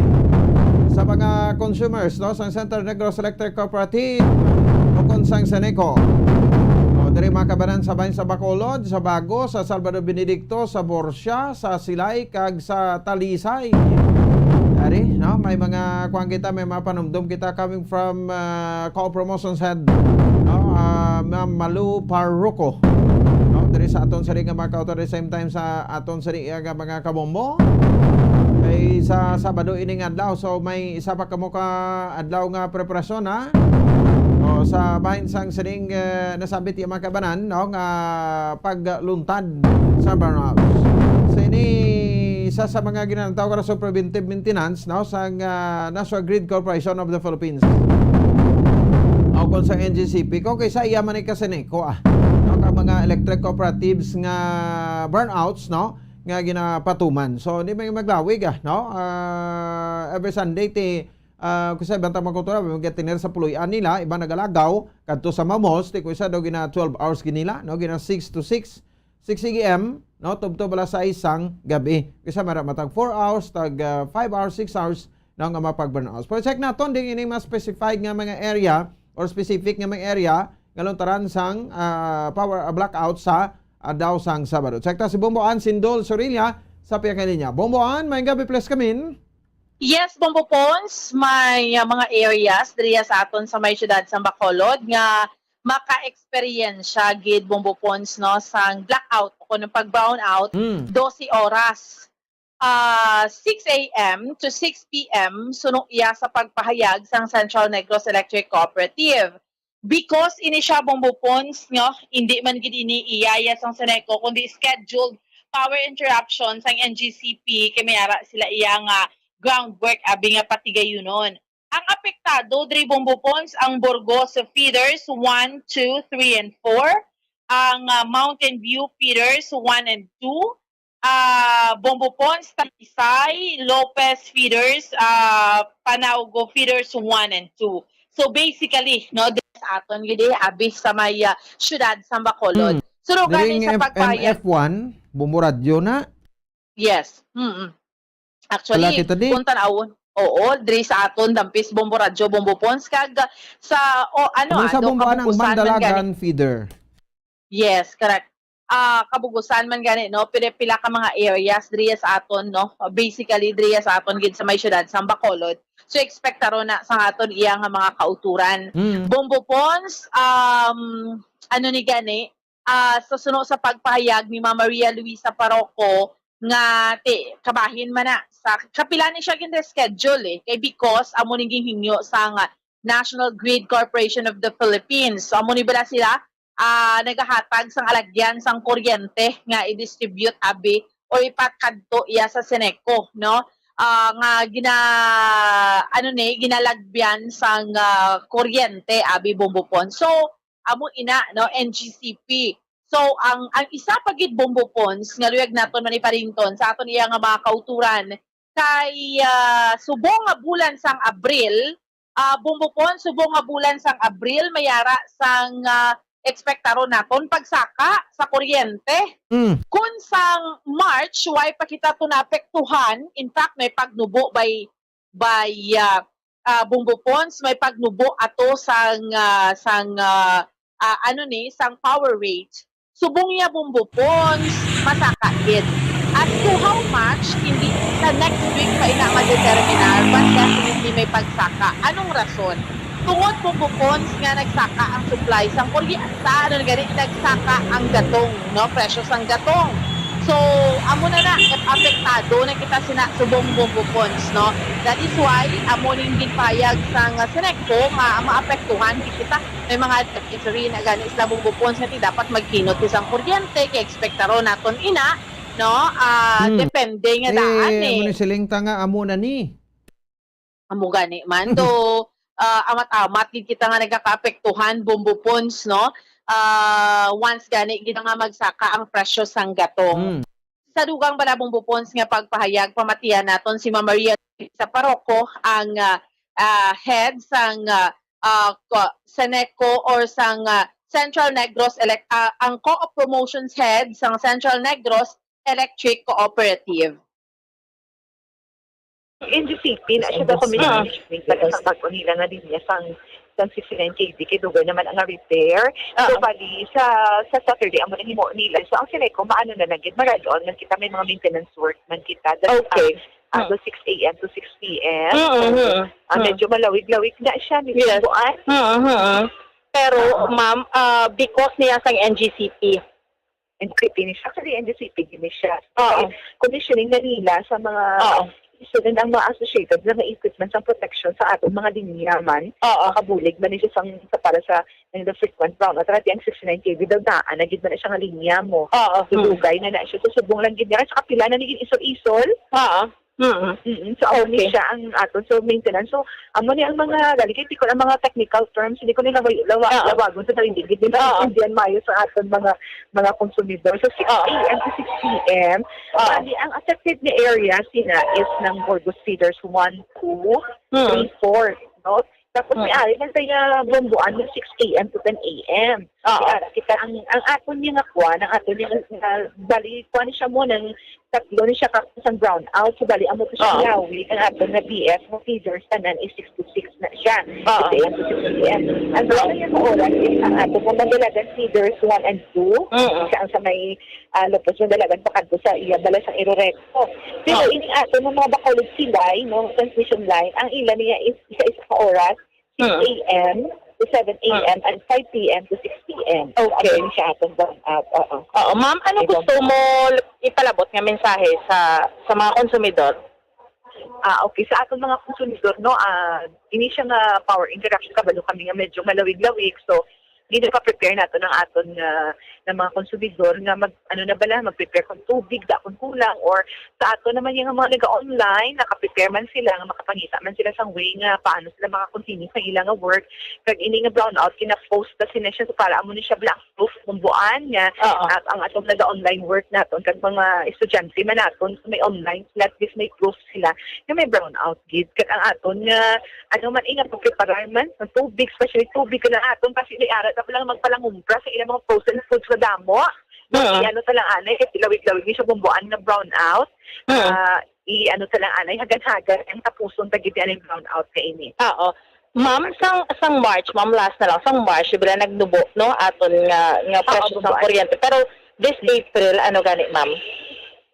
Sa mga consumers, no, sang Center Negros Electric Cooperative, o kon sang Ceneco. O, diri makabanan sa bahin sa Bacolod, sa Bago, sa Salvador Benedicto, sa Borsia, sa Silay, kag sa Talisay. Ari, no? May mga kuwan kita, may mga panumdom kita coming from, ah, Co-op Promotions Head, no? Ah, Ma'am Malu Parroco, no? Diri sa aton sari nga mga kautor, at the same time sa aton sari nga mga kabombo. Kay sa Sabado ining adlaw, so may isa pa kamo ka adlaw nga preparasyon, ha? O, sa bahin sang sining, eh, nasambit nga mga kabanan, no? Nga pagluntad sa brownout. So, ini isa sa mga ginatawag nga sa preventive maintenance, no, sang, ah, National Grid Corporation of the Philippines. O kung sa N G C P, kung kay sa iya man ni ka Ceneco, ah, no, kag mga electric cooperatives nga brownouts, no, nga ginapatuman. So, di may maglawig, ah, no? Ah, every Sunday, ti, ah, kung sa ibang tamang kultura, may mga tiner sa puloy-an nila, iba nagalagaw, kadto sa mga malls, ti kung isa daw gina twelve hours ginila, no? Gina six to six, six A M, no? Tubtob alas sais sang gabi. Kung isa mara matag four hours, tag, ah, five hours, six hours, no? Nga mapag-brownout. Pero check naton, ding ini mas specified nga mga area or specific nga mga area nga luntaran sang, ah, power, ah, blackout sa, ah, daw sang Sabado. Check ta si Bombo Ann Sindol Sorilla sa piyakalinya. Bombo Ann, may gabi, please, kamin. Yes, Bombo Pons, may, ah, mga areas diriya sa aton sa may siyudad sa Bacolod nga maka-eksperyensya gid, Bombo Pons, no, sang blackout o kung pag-brownout, Mm. dose oras, ah, six A M to six P M, suno iya sa pagpahayag sang Central Negros Electric Cooperative. Because ini siya, Bombo Pons, no, hindi man gid ini iyaya sang Ceneco, kundi scheduled power interruption sang N G C P, kay may ara sila iya nga groundwork abi nga patigayunon. Ang apektado diri, Bombo Pons, ang Burgos feeders one, two, three, and four, ang, ah, Mountain View feeders one and two, ah, Bombo Ponds, Talisay, Lopez feeders, ah, Panaugo feeders one and two. So basically, no, diri sa aton gid, eh, abi sa may, ah, siyudad sang Bacolod. Mm. So, no, Diri gani nga sa F-, pagpahayag M F one, Bombo Radyo na. Yes. Mm-mm. Actually, Wala kita di. Kung tanawon, oo, diri sa aton Dampis, Bombo Radyo, Bombo Ponds, kag sa, o, ano, Ano sa ato, Bombo anang Kabugusan man gani. Mandalagan feeder? Yes, correct. Ah, Kabugusan man gani, no? Pila, pila ka mga areas diri sa aton, no? Basically, diri sa aton gid sa may siyudad sang Bacolod. So, expect ta ron na sa aton iya nga mga kauturan. Mm. Bombo Ponds, um, ano ni gani, ah, sa suno sa pagpahayag ni Ma'am Maria Luisa Parroco nga ti-, kabahin man na sa kapila ni siya gin-reschedule, eh, kay because amo ni ginhingyo sang National Grid Corporation of the Philippines. So, amo ni bala sila, ah, nagahatag sang alagyan sang kuryente nga i-distribute abi o ipakadto iya sa Seneco, no? Ah, nga gina-, ano ni, ginalagyan sang, ah, kuryente abi, Bombo Ponds. So, amo ina, no, N G C P. So, ang, ang isa pa gid, Bombo Ponds, nga luyag naton man iparington sa aton iya nga mga kauturan kay, ah, subong nga bulan sang Abril, ah, Bombo Ponds, subong nga bulan sang Abril, may ara sang, ah, ekspektaron naton pagsaka sa kuryente. Mm. Kun sang March, way pa kita to naapektuhan. In fact, may pagnubo by by, ah, ah, Bombo Ponds, may pagnubo ato sang, ah, sang, ah, ah, ano ni, sang power rate. Subong niya, Bombo Ponds, masaka gid. As to how much, hindi sa next week pa ina ma-determinar, but definitely may pagsaka. Anong rason? Tungod, Bombo Ponds, nga nagsaka ang supply sang kuryente, ano na gani, nagsaka ang gatong, no? Presyo sang gatong. So, amo na na, apektado na kita sina subong, Bombo Ponds, no? That is why amo ning ginpahayag sang Seneco nga maapektuhan kita. May mga advisory na gani sila, Bombo Ponds, nga ti dapat magkinot sang kuryente, kay ekspektaron naton ina, no? Ah, Hmm. Depende nga daan, eh. Amo ni siling ta nga amo na ni. Amo gani man. Though, ah, amat-amat gid kita nga nagakaapektuhan, Bombo Ponds, no? Ah, once gani gid nga magsaka ang presyo sang gatong. Mm. Sa dugang bala, Bombo Ponds, nga pagpahayag, pamatian naton si Ma'am Maria Luisa Parroco, ang, ah, ah, head sang, ah, ah, ko-, Seneco or sang, ah, Central Negros Elec-, ah, ang Co-op Promotions Head sang Central Negros Electric Cooperative. N G C P na siya daw commissioning para sa bag-o nila nga linya sang, sang sixty-nine K V, kay dugay naman ang repair. So, ah, bali, sa, sa Saturday, amo nang himo nila. So, ang Seneco, maano na lang gid, marad-on man kita, may mga maintenance work man kita. That's, okay, ah, ah, mm, so six A M to six P M. Mm, so, mm, ah, mm, medyo malawig-lawig na siya, medyo, yes, buan. Mm, mm, mm. Pero, ah, ma'am, ah, because niya sang N G C P, N G C P ni siya. Actually, N G C P din ni siya. Oo. Kasi commissioning na nila sa mga, oo, isa din ang mga associated na mga equipment sa protection sa aton mga linya man. Oo. Makabulig man ni siya sang, sa, para sa, ng the frequent brownout. At ang sixty-nine K V daw daan na gid man na siya nga linya mo. Oo. So, hmm, dugay na na siya. So, subong lang gid niya. Sa kapila na naging isol-isol. Oo. Mm. Mm-mm. So, amo ni, okay, siya ang aton. So, maintenance. So, amo ni ang mga, gali kay tikon ang mga technical terms, hindi ko nila lawa-, lawa-, oo, lawagon sa dali, hindi din, oo, maintindihan maayo sa aton mga, mga konsumidor. So, oo, six A M to six P M, oo, bali, ang affected na area sina is ng Burgos Feeders one, two, mm, three, four, no? Tapos, mm, may ari lang tayo bomboan ng six A M to ten A M. Oo. May ara kita, ang, ang aton niya nga kuwan, ang aton niya nga, bali, kuwan siya mo ng tatlo ni siya ka isang brown out. So, bali, amo to siya, oo, lawig. Ang aton nga B F mo feeders, tanan is six to six na siya. Oo. Six A M to six P M. Ang, oo, brown niya nga oras is ang aton nga Mandalagan feeders one and two. Mm. Siya ang sa may, ah, Lopez Mandalagan, pakadto sa iya, bala sa Iroreco. Pero, oo, ini aton nga mga Bacolod Silay, no, transmission line, ang ila niya is isa-isa ka oras, six A M to seven A M and five P M to six P M. Okay. Ano siya atong brown out? Oo. Oo, ma'am, ano gusto mo ipalabot nga mensahe sa, sa mga konsumidor? Ah, okay. Sa aton mga konsumidor, no, ah, ini siya nga power interruption, kabalo kami nga medyo malawig-lawig. So, Ginapaprepare nato ng aton nga, ng mga konsumidor nga mag, ano na bala, mag-prepare kung tubig, da kung kulang, or sa ato naman yung mga nag-online, nakaprepare man sila nga makapangita man sila sang way nga paano sila makakontinue sa ila nga work. Kag ini nga brownout, kina-post na sila siya, so para amo ni siya blank proof kung buan nga Oo. at ang atong nag-online work naton, kag mga estudyante man naton, so may online sila, at least may proof sila nga may brownout gid. Kag ang aton nga, ano man, eh, nga pagpreparar man, ang tubig, especially tubig, ka na aton, kasi may ara na lang magpalangumpra sa ilang mga frozen foods nga damo. No, Oo. i-ano ta lang anay, kasi lawig-lawig ni siya bumbuan nga brownout. Oo. Ah, i-ano ta lang anay, hagan-hagan, ang tapuson ta gid anay brownout nga ini. Oo. Ma'am, sang, sang March, ma'am, last na lang, sang March, bila nagnubo, no, aton nga, nga Oo, presyo sang bumbuan. kuryente. Pero this April, ano gani, ma'am?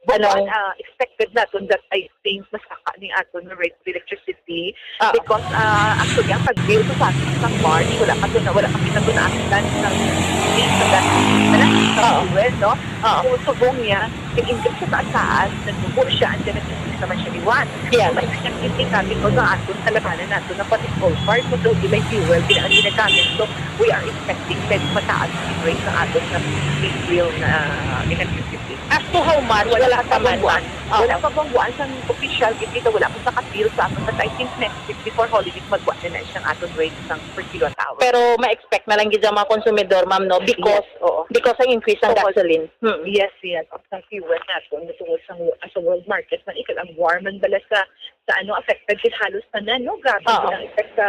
Bumbuan, Anong ah, expected naton that, I think, masaka ni aton nga rate of electricity. Oo. Because, ah, actually, ang pag-bill sa atin sa March, wala pa to na, wala pa kita to naaktan sa, sa gas, sa Oo. fuel, no? Oo. So, subong niya, nag-increase siya taas-taas, nagbubo siya, and then nag-increase naman siya liwat. Yes. So, may effective din natin kung ang aton kalabanan nato na pati coal fire, so, so, di may fuel, di na ang ginagamit. So, we are expecting medyo mataas ang rate sa aton sa bill na, ah, electricity. As to how much, Wala wala pa pa man, bumbuan. ma'am. Oo. Wala pa bumbuan sang official, gid kita, wala pa sa ka-bill sa aton, but I think next week before holidays, magwa na na siyang aton rate sang per kilowatt hour. Pero ma-expect na lang gid ang mga konsumidor, ma'am, no? Because, Yes, oo. because ang increase ng Tungod gasoline. Hmm. Yes, yes. Ang fuel naton, tungod sa, sa world market, man, ikag ang war man bala sa, sa ano, affected gid halos tanan, no? Grabe Oo. gid ang effect sa,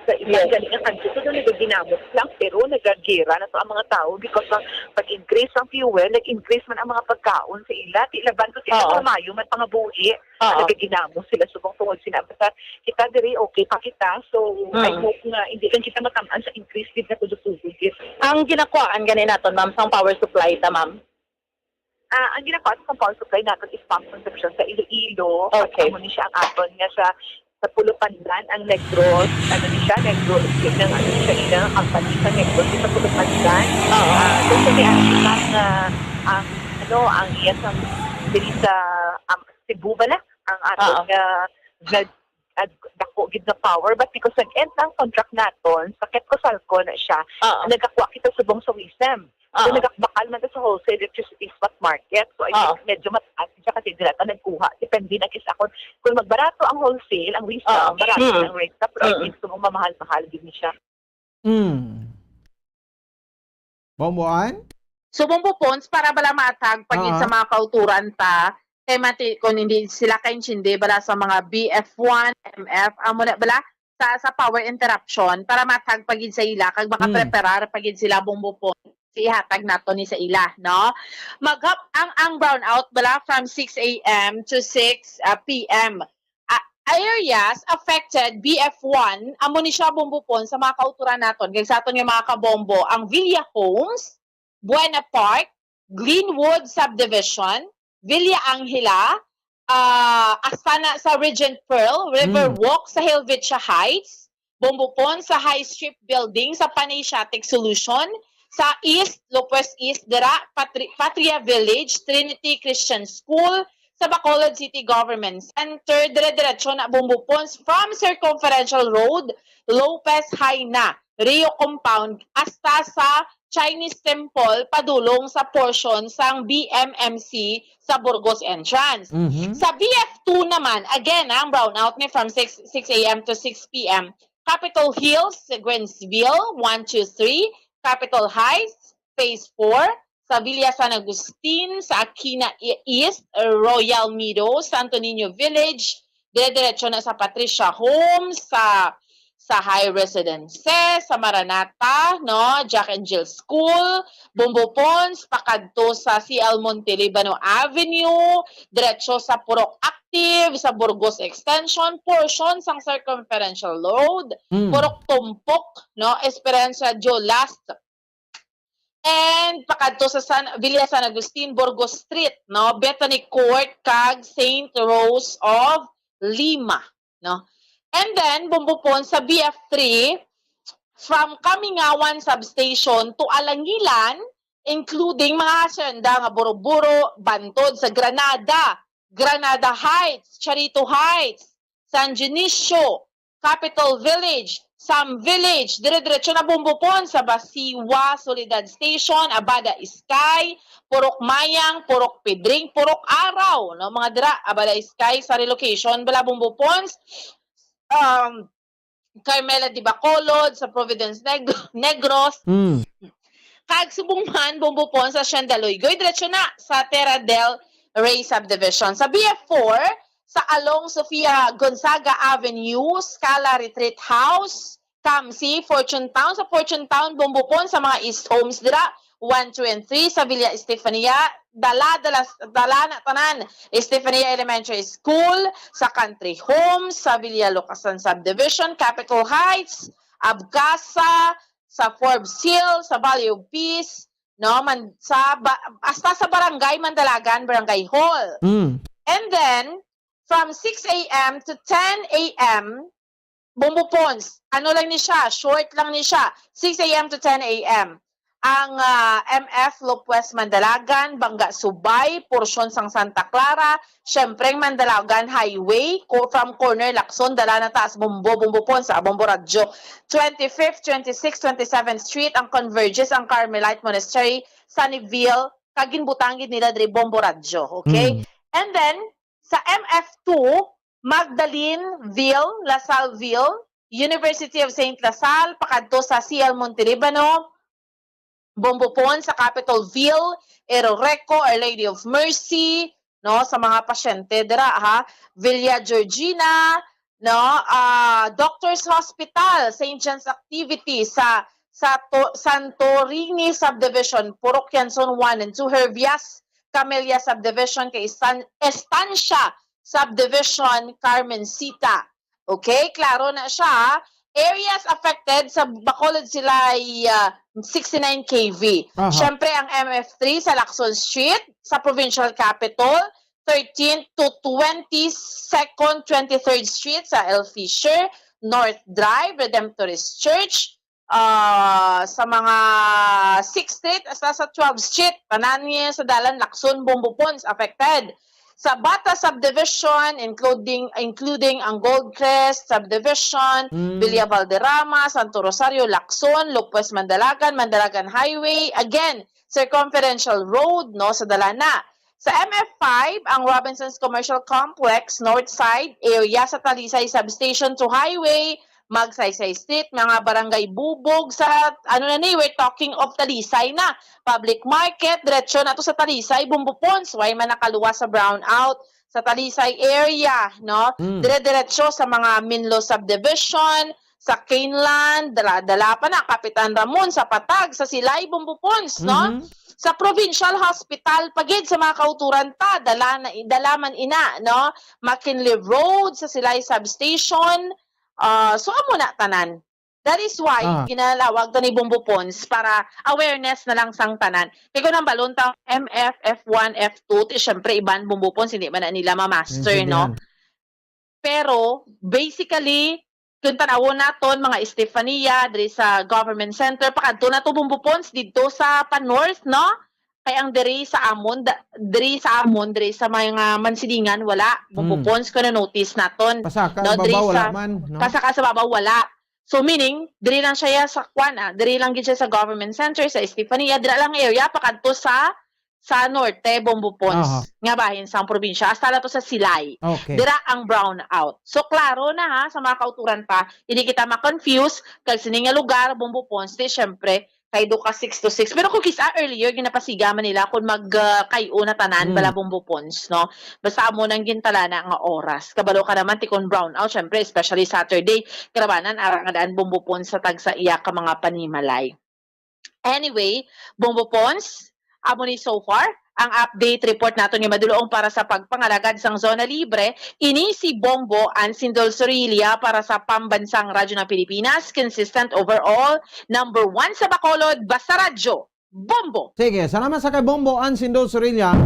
sa iban Yes. gani nga country. So, doon nagaginamos lang, pero nagagera na to ang mga tao because ang pag-increase ng fuel, nag-increase man ang mga pagkaon sa ila. Ti laban ko sila Oo. sa mayo man pangabuhi. Oo. Nagaginamos sila subong tungod sina. Basta kita diri, okay pa kita. So, I Mm. hope nga hindi lang kita matamaan sa increase gid na tudo-tudo gid. Ang ginakuhaan gani naton, ma'am, sang power supply ta, ma'am? Ah, ang ginakuhaan sang power supply naton is pump consumption sa Iloilo. Okay. Amo ni siya ang aton nga sa, sa Pulupandan, ang Negros, ano ni siya, Negros, yun ang ano siya, ila nga company sa Negros, sa Pulupandan. Oo. Ah, doon sa may Arisang, ah, ang, ano, ang iya sa, diri sa, um, Cebu bala, ang aton Oo. nga, nga, ah, dako gid nga power, but because nag-end ang contract naton, sa KEPCO-SALCO na siya, Oo. nagakuha kita subong sa WISM. So, Oo. nagakbakal man ta sa wholesale electricity spot market. So, I Oo. think medyo mataas siya kasi dira ta nagkuha. Depende na kis akon. Kung magbarato ang wholesale, ang WISM, Oo. barato Mm. ang rate ta, pero I Mm. think subong mamahal-mahal gid ni siya. Mm. Bumbuan? So, Bumbo Pons, para bala maatag pa gid Ah. sa mga kauturan ta, kay mati, kung hindi sila kaintindi bala sa mga B F one, M F, amo na bala, sa, sa power interruption, para matag pa gid sa ila, kag Mm. makapreparar pa gid sila, Bumbo Pons, si ihatag nato ni sa ila, no? Maghap-, ang, ang brownout bala from six A M to six, ah, P M. Ah, areas affected, B F one, amo ni siya, Bumbo Pons, sa mga kauturan naton, kag sa aton nga mga kabombo, ang Villa Homes, Buena Park, Glenwood Subdivision, Villa Angela, ah, hasta na sa Regent Pearl, River Mm. Walk sa Helvetia Heights, Bumbo Pons sa High Strip Building sa Panasiatic Solution, sa East, Lopez East, dira, Patri-, Patria Village, Trinity Christian School, sa Bacolod City Government Center, dire-diretso na Bumbo Pons from Circumferential Road, Lopez Jaena, Rio Compound, hasta sa Chinese Temple, padulong sa portion sang B M M C sa Burgos Entrance. Mhm. Sa B F two naman, again, ang brownout ni from six, six A M to six P M. Capitol Hill, Seguinsville, one two three, Capitol Heights, Phase four, sa Villa San Agustin, sa Aquina E-, East, Royal Meadows, Santo Niño Village, dire-diretso na sa Patricia Homes, sa, sa High Residences, sa Maranata, no, Jack and Jill School, Bumbo Pons, pakadto sa C L Monte Libano Avenue, diretso sa Purok Active, sa Burgos Extension, portion sang Circumferential Road, Mm. Purok Tumpok, no, Esperanza Dio Last, and pakadto sa San, Villa San Agustin, Burgos Street, no, Bethany Court, kag Saint Rose of Lima, no. And then, Bumbo Pons sa B F three, from Kamingawan Substation to Alangilan, including mga hacienda nga Buro-Buro, Bantod sa Granada, Granada Heights, Charito Heights, San Dionisio, Capitol Village, Sam Village, dire-diretso na Bumbupon sa Basiwa, Soledad Station, Abada Iskay, Purok Mayang, Purok Pidring, Purok Araw, no? Mga dira, Abada Iskay sa relocation, bala Bumbupons, um, Carmela de Bacolod sa Providence Neg-, Negros, Mm. kag subong man, Bumbupon sa Hacienda Loygoy, diretso na sa Terra del Rey Subdivision. Sa B F four, sa along Sofia Gonzaga Avenue, Scala Retreat House, Camsi, Fortune Town, sa Fortune Town, Bumbupon, sa mga East Homes dira, one, two, and three, sa Villa Estefania, dala, dala, dala na tanan, Estefania Elementary School, sa Country Homes, sa Villa Lucasan Subdivision, Capitol Heights, Abcasa, sa Forbes Hill, sa Valley of Peace, no, man, sa ba-, hasta sa Barangay Mandalagan, Barangay Hall. Mm. And then, from six a m to ten a m, Bumbupons, ano lang ni siya, short lang ni siya, six a m to ten a m. Ang, ah, M F Lopez Mandalagan, Bangga Subay, porsyon sang Santa Clara, syempre ang Mandalagan Highway, ko-, from corner Lacson, dala na taas, Bumbo, Bumbupons, sa Bombo Radyo. Twenty-fifth, twenty-sixth, twenty-seventh Street, ang Converges, ang Carmelite Monastery, Sunnyvale, kag ginbutang gid nila diri Bombo Radyo, okay? Mm. And then, sa M F two, Magdalenville, La Salveville, University of Saint La Salle, pakadto sa C L Montelibano, Bombopon sa Capitolville, Eroreco, Our Lady of Mercy, no, sa mga pasyente dira, ha, Villa Georgina, no, ah, Doctors Hospital, Saint John's Activity sa, sa To-, Santorini Subdivision, Purok Quezon one and two, Hervias, Camellia Subdivision, kay Estan-, Estancia Subdivision, Carmencita. Okay, klaro na siya. Areas affected sa Bacolod Silay, ah, sixty-nine K V. Aha. Siyempre, ang M F three sa Lacson Street, sa Provincial Capitol, thirteenth to twenty-second, twenty-third Street sa L Fisher, North Drive, Redemptorist Church, ah, sa mga sixth Street hasta sa twelfth Street, tanan niya sa dalan Lacson, Bombo Pons affected. Sa Bata Subdivision, including, including ang Goldcrest Subdivision, Mm. Villa Valderrama, Santo Rosario, Lacson, Lopez Mandalagan, Mandalagan Highway, again, Circumferential Road, no, sa Dalana. Sa M F five, ang Robinsons Commercial Complex, North Side, area sa Talisay Substation to Highway, Magsaysay Street, mga barangay Bubog sa, ano na ni, we're talking of Talisay na. Public Market, diretso na to sa Talisay, Bombo Pons, why man nakaluwas sa brownout sa Talisay area, no? Mm. Dire-diretso sa mga Minlo Subdivision, sa Caneland, dala, dala pa na, Kapitan Ramon, sa Patag, sa Silay, Bombo Pons, no? Mhm. Sa Provincial Hospital, pagid sa mga kauturan ta, dala na, dala man ina, no? McKinley Road, sa Silay Substation, ah, so amo na tanan. That is why Ah. ginalawag to ni Bombo Pons para awareness na lang sang tanan. Kay kung ang balon ta, M F, F one, F two, ti syempre iban Bombo Pons, hindi man na nila ma-master, Maintindihan. no? Pero, basically, kung tanawon naton, mga Estefania, diri sa Government Center, pakadto na to Bombo Pons, didto sa pa-north, no? Kay ang diri sa amon, da-, diri sa amon, diri sa mga Mansilingan, wala. Bombo Hmm. Pons, kung na-notice naton. Pasaka, No, diri ibabaw, wala sa, man, no? Pasaka sa babaw, wala. So, meaning, diri lang siya sa kwan, ah, diri lang gid siya sa Government Center, sa Estefania, dira lang area, pakadto sa, sa norte, Bombo Pons, Aha. nga bahin sang probinsya, hasta na to sa Silay. Okay. Dira ang brownout. So, klaro na ha, sa mga kauturan pa, hindi kita ma-confuse, kag sini nga lugar, Bombo Pons, di syempre, kay do ka six to six. Pero kung kisa earlier, ginapasiga man nila kung mag, ah, kay una tanan, Mm. bala Bombo Pons, no? Basta amo nang gintalana nga oras. Kabalo ka naman, ti kung brownout, syempre, especially Saturday, karabanan, ara nga daan Bombo Pons sa tagsa iya ka mga panimalay. Anyway, Bombo Pons, amo ni so far ang update report naton nga madulong para sa pagpangalagad sang Zona Libre. Ini si Bombo Ansindol Sorilla para sa Pambansang Radyo ng Pilipinas, consistent overall, number one sa Bacolod, basta radyo, Bombo. Sige, salamat sa kay Bombo Ansindol Sorilla.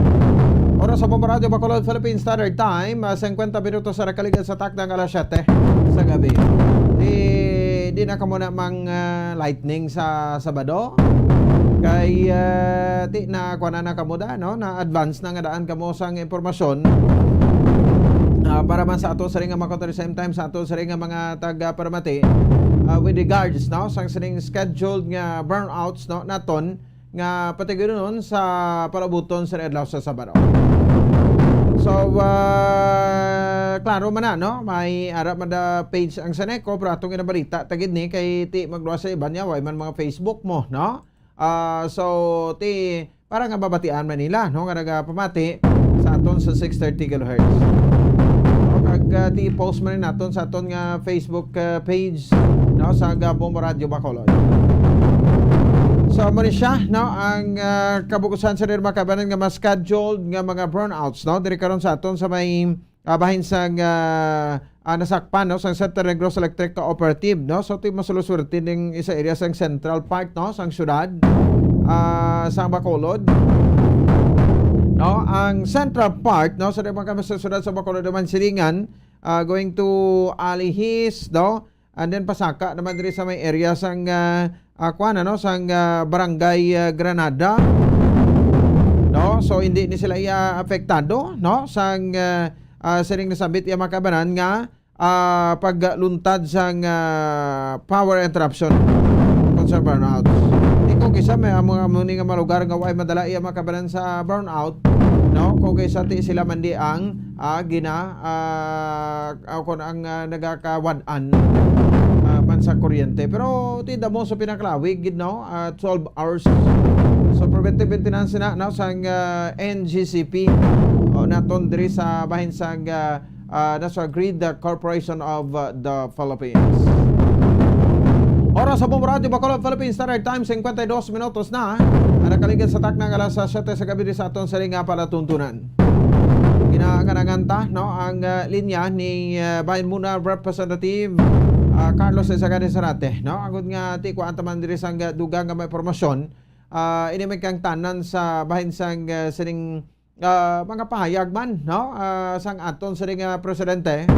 Oras sa Bombo Radyo Bacolod, Philippine Standard Time, ah, singkwenta minutos sa nakaligad sa takdang alas siyete sa gabi. Di, di na kamo na mang, ah, lightning sa Sabado. Kay, ah, di na, kuha na, na kamo da, no? Na-advance na nga daan kamo sang impormasyon. Ah, para man sa ato sa ring nga mga, at the same time sa ato sa ring nga mga taga-paramati, ah, with regards, no, sang sining scheduled nga burnouts, no, naton nga patigulon sa palabuton sa adlaw sa Sabado. So, ah, klaro man na, no, may ara man da page ang Saneco, pero atong ginabalita ta gid ni kay ti magluwas sa iban niya, way man mga Facebook mo, no? Ah, so, ti, para nga mabatian man nila, no, nga nagapamati sa aton sa six thirty kilohertz. O, kag, ah, ti post man naton sa aton nga Facebook, ah, page, no, sa Gabong Radyo Bacolod. So, amo ni siya, no, ang, ah, kabukusan sa mga kabanan nga mas scheduled nga mga burnouts, no, diri karon sa aton sa may, ah, bahin sang, ah, ah, nasakpan, no, sang Central Negros Electric Cooperative, no? So, ti masuluswerte ning isa area sang central part, no, sang syudad, ah, sang Bacolod. No, ang central part, no, sa mga sa syudad sa Bacolod naman silingan, ah, going to Alihis, no? And then pasaka naman diri sa may area sang, ah, ah, kuan, ano, sang, ah, Barangay, ah, Granada. No? So, hindi ni sila iya apektado, no? Sang, ah, ah, sining nasambit iya mga kabanan nga, ah, pagluntad sang, ah, power interruption kon sa burnouts. Ikaw kisa may amo, amo ni nga mga lugar nga way madala iya mga kabanan sa brownout, no? Kung kaysa ti sila man di ang, ah, gina, ah, ah, kung ang, ah, nagakawad-an, ah, man sa kuryente. Pero ti damo sa pinakalawig gid, no? Ah, twelve hours. So, preventive maintenance na, no, sang, ah, N G C P. O, naton diri sa bahin sang, ah, ah, National Grid, the Corporation of, ah, the Philippines. Oras sa Bombo Radyo Bacolod, Philippine Standard Time, cincuenta y dos minutos na. Ang nakaligid sa takna nga alas siyete sa gabi sa aton sining nga palatuntunan. Ginaangan-angan ta, no, ang, ah, linya ni, ah, Bayan Muna Representative, ah, Carlos Isagani Zarate, no? Agud nga ti kuan ta man diri sang, ah, dugang nga mga impormasyon, ah, ini may kangtanan sa bahin sang, ah, sining, ah, mga pahayag man, no? Ah, sang aton sining, ah, presidente,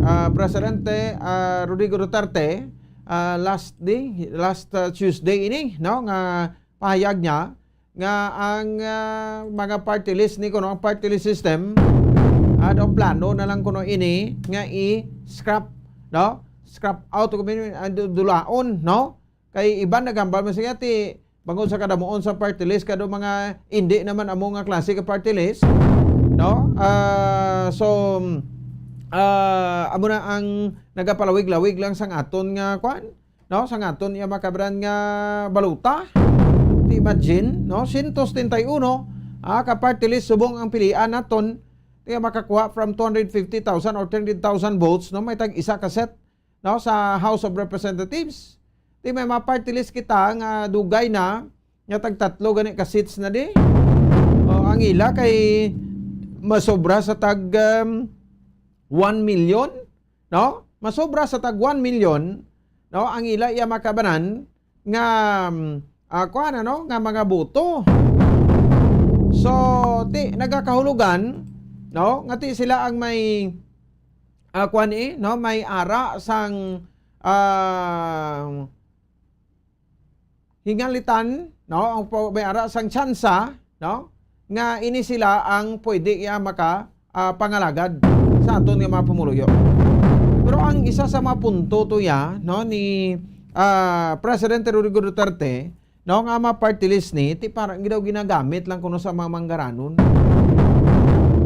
ah, Presidente, ah, Rodrigo Duterte, ah, last day, last, ah, Tuesday ini, no, nga pahayag niya nga ang, ah, mga party list ni kuno, ang party list system, ah, daw plano na lang kuno ini nga i-scrap, no? Scrap out, kung ano, ang du-, dulaon, no? Kay iban naghambal man siya ti bangod sa kadamuon sa party list, kado mga indi naman amo nga klase ka party list, no? Ah, so, ah, amo na ang nagapalawig-lawig lang sang aton nga kwan, no? Sang aton iya makabran nga balota. Ti imagine, no? Siyento setenta y uno, ah, ka party list subong ang pilian naton, ti makakuha from two hundred fifty thousand or three hundred thousand votes, no? May tag isa ka set, no, sa House of Representatives. Ti may mga party list kita nga dugay na, nga tagtatlo gani ka seats na di. O, ang ila kay masobra sa tag, um, one million, no? Masobra sa tag one million, no? Ang ila iya makabanan nga, um, ah, kuha na, no? Nga mga boto. So, ti, nagakahulugan, no? Nga ti sila ang may, ah, kuha ni, no? May ara sang, ah, hingalitan, no? Ang po, may ara sang tsansa, no? Nga ini sila ang pwede iya maka, ah, pangalagad sa aton nga mga pumuluyo. Pero ang isa sa mga punto to ya, no, ni, ah, Presidente Rodrigo Duterte, no, nga mga party list ni, ti parang daw ginagamit lang kuno sa mga manggaranon.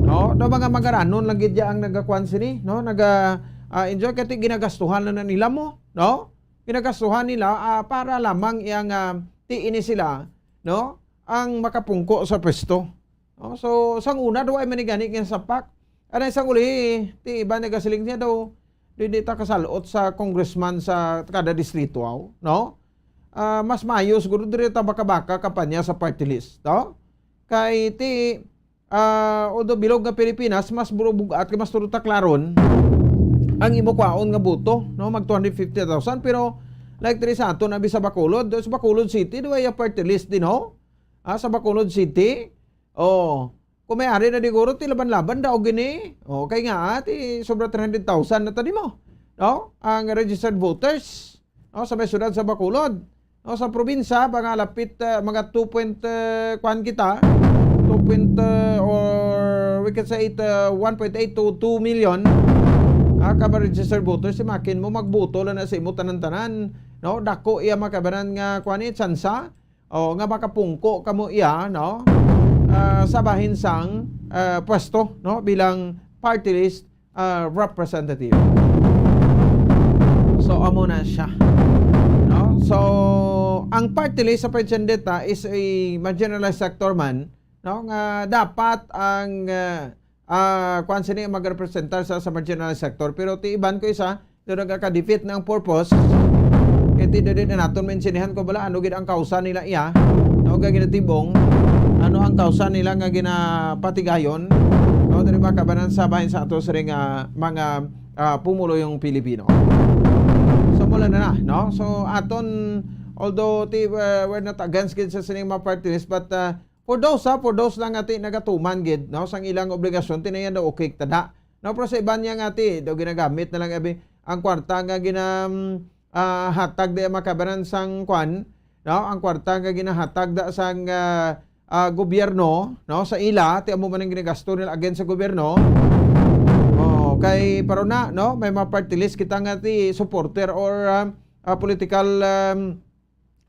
No, daw mga manggaranon lang gid ya ang nagakuan sini, no, naga, ah, enjoy kay ti ginagastuhan na, na nila mo, no? Ginagastuhan nila, ah, para lamang iyang, ah, ti ini sila, no, ang makapungko sa pwesto. No? So, sang una daw ay manigani nga sapak. Ano sang uli, ti iba nagasiling niya daw, di, di ta kasalot sa congressman sa kada distrito, aw, no? Ah, mas maayo siguro diri ta baka-baka kampanya sa party list, no? Kay ti, ah, although bilog nga Pilipinas, mas burubug-at kay mas tulo ta klaron ang imo kwaon nga boto, no? Mag two hundred fifty thousand, pero like diri sa aton, abi sa Bacolod, sa Bacolod City, di ba, iya party list din, no? Ah, sa Bacolod City, oh, kung may ari na diguro, ti laban-laban daw gini. Oh, kay nga, ah, ti sobra three hundred thousand na tani mo, no? Ang registered voters, no, sa may syudad sa Bacolod. No, sa probinsya, mga lapit, ah, mga two point, ah, kwan kita, two point, ah, or We can say it, uh, one point eight to two million, ah, ka registered voters, imagine mo, magboto lang na sa imo tanan-tanan, no? Dako iya makabanan nga, kuwan, eh, tsansa, o nga makapungko kamo iya, no? Ah, sa bahin sang, ah, pwesto, no? Bilang party list, ah, representative. So, amo na siya, no? So, ang party list sa Presidenta is a ma-generalized sector man, no, nga dapat ang, ah, ah, kwan sini ang magrepresentar sa, sa marginal sector. Pero ti iban ko isa, do nagaka-defeat na ang purpose. Kay ti dili na naton maintindihan ko bala ano gid ang kausa nila iya, no, nga ginatibong, ano ang kausa nila nga ginapatigayon, no, diri ba kabanan sa bahin sa ato sini nga mga, ah, pumuluyong Pilipino. So, mula na na, no? So, aton, although ti, uh, we're not against gid sa sining mga party list, but, uh, for those, ha, for those lang nga ti nagatuman gid, no, sang ilang obligasyon, ti na yan daw okay tada. No, pero sa iban niya nga ti, daw ginagamit na lang abi ang kwarta nga gina, mm, ah, hatag di makabanan sang kwan, no, ang kwarta nga ginahatag da sang, ah, ah, gobyerno, no, sa ila, ti amo man ang ginagasto nila against sa gobyerno. Oh, kay pero na, no, may mga party list kita nga ti supporter or, um, ah, political, um,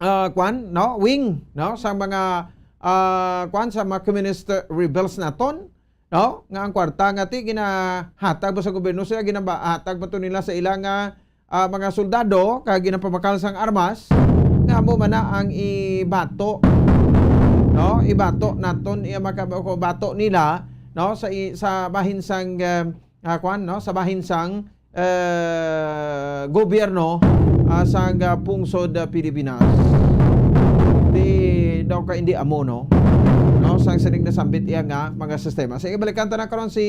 ah, kwan, no, wing, no, sa mga, ah, kwan, sa mga communist rebels naton, no, nga ang kwarta nga ti ginahatag ba sa gobyerno sila, ginahatag ba to nila sa ila nga, ah, mga soldado kag ginapabakal sang armas, nga amo man na ang ibato, no, ibato naton iya maka-, bato nila, no, sa i-, sa bahin sang, ah, ah, kwan, no, sa bahin sang, eh, gobyerno, ah, sang, ah, pungsod, ah, Pilipinas. Di daw ka hindi amo, no? No, sang sining nasambit iya nga mga sistema. Sige, balikan ta na karon si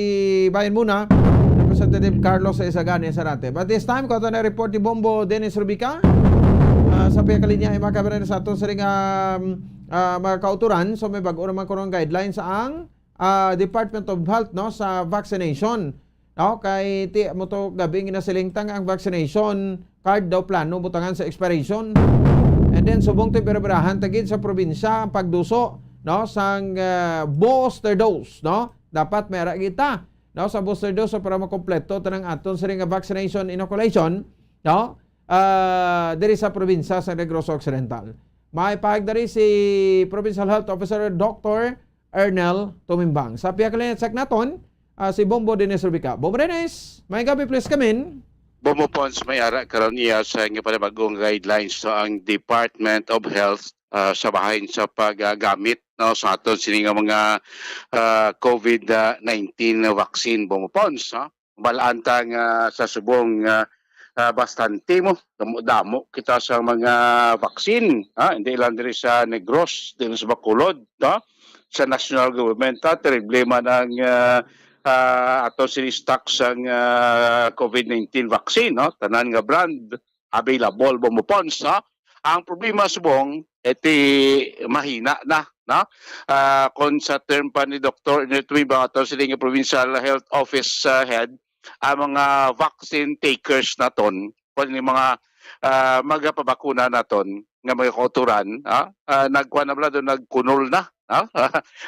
Bayan Muna, Representative Carlos Isagani Sarate. But this time, kuha ta na report ni Bombo Dennis Rubica. Ah, sa pihak linya, ay mga kababayan sa aton sining, um, ah, mga kauturan. So, may bag-o naman karon guidelines ang, ah, Department of Health, no, sa vaccination. No, kay ti mo to gabi nga nasilingtang ang vaccination card daw plano butangan sa expiration. And then, subong ti birabirahan ta gid sa probinsya ang pagduso, no, sang, ah, booster dose, no? Dapat may ara kita, no, sa booster dose, so para makompleto tanang aton sini nga vaccination inoculation, no? Ah, diri sa probinsya sa Negros Occidental. May pahayag diri si Provincial Health Officer Doctor Ernel Tumimbang. Sa pihak linya, check naton, ah, si Bombo Dennis Rubica. Bombo Dennis, may gabi, please come in. Bombo Pons, may ara karon iya sa inyo panibagong guidelines sa ang Department of Health, ah, sa bahin sa paggamit, no, sa aton sini nga mga, ah, COVID nineteen vaccine, Bombo Pons, ha? Balaan ta nga sa subong, ah, ah, bastante mo, damo-damo kita sa mga vaccine, ha? Hindi lang diri sa Negros, diri sa Bacolod, no? Sa national government, ha? Terrible man ang, ah, ah, ato sini stock sang, ah, COVID nineteen vaccine, no? Tanan nga brand available, Bombo Pons, ha? Ang problema subong, iti mahina na, no? Ah, kung sa term pa ni Doktor Ernest Tumimbang, ato sini nga provincial health office, ah, head, ang mga vaccine takers naton, kung ni mga, ah, magapabakuna naton nga mga kauturan, ah, ah, nagkuha na bala doon, nagkunol na, ah?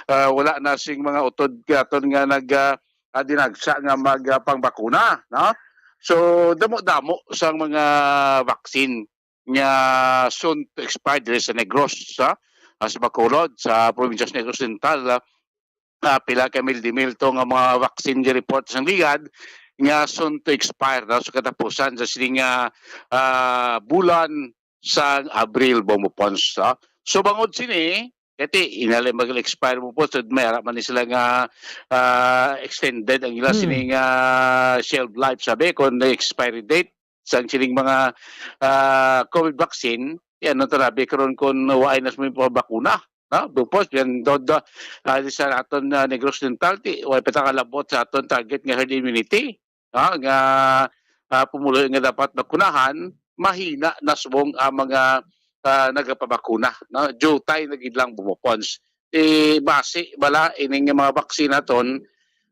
Ah, wala na sing mga utod katon nga nag, ah, ah, dinagsa nga mag, ah, pangbakuna, no? So, damo-damo sang mga vaccine nga soon to expire diri sa Negros, ha? Ah, sa Bacolod, sa probinsya sa Negros Oriental, ah, ah, pila ka mil di mil to nga mga vaccine nga report sa ligad nga soon to expire, no? Sa katapusan sa sini nga, ah, bulan sa Abril, Bombo Pons, ha? So, bangod sini, kati inali mag-expire mo po, so may ara man ni sila nga, ah, extended ang ila Hmm. sini nga shelf life, sabi, kung na expiry date sang sining mga, ah, COVID vaccine, yan ang tarabi karon kung waay na sa mga bakuna, no? Bupos, yan, do, do, ah, di sa aton, ah, Negros Oriental, ti, way pa ta kalabot sa aton target nga herd immunity, no? Nga, ah, pumuluyo nga dapat bakunahan, mahina na subong ang mga, ah, nagapabakuna, no? Jutay na gid lang, Bombo Pons. Ti basi bala ining mga vaccine naton,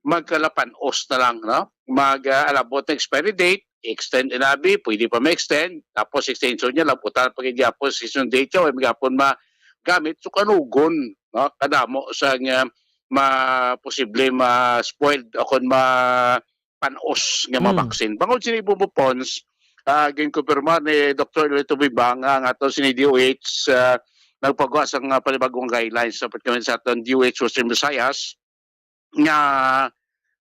magkalapan-os na lang, no? Mag, ah, alabot na expiry date, extend inabi, pwede pa ma-extend, tapos extension niya, labutan pa gid gyapon extension date niya, way gapon magamit, so kanugon, no? Kadamo sa nga, ma-, posible ma-spoiled o kon ma-panos nga mga Hmm. vaccine. Bangod sini, Bubo Pons, ah, ginkumpirma ni Doktor Elito Bibang nga ang aton sini D O H, ah, nagpagawa sang, ah, panibagong guidelines sa pagkawin sa aton D O H Western Visayas nga,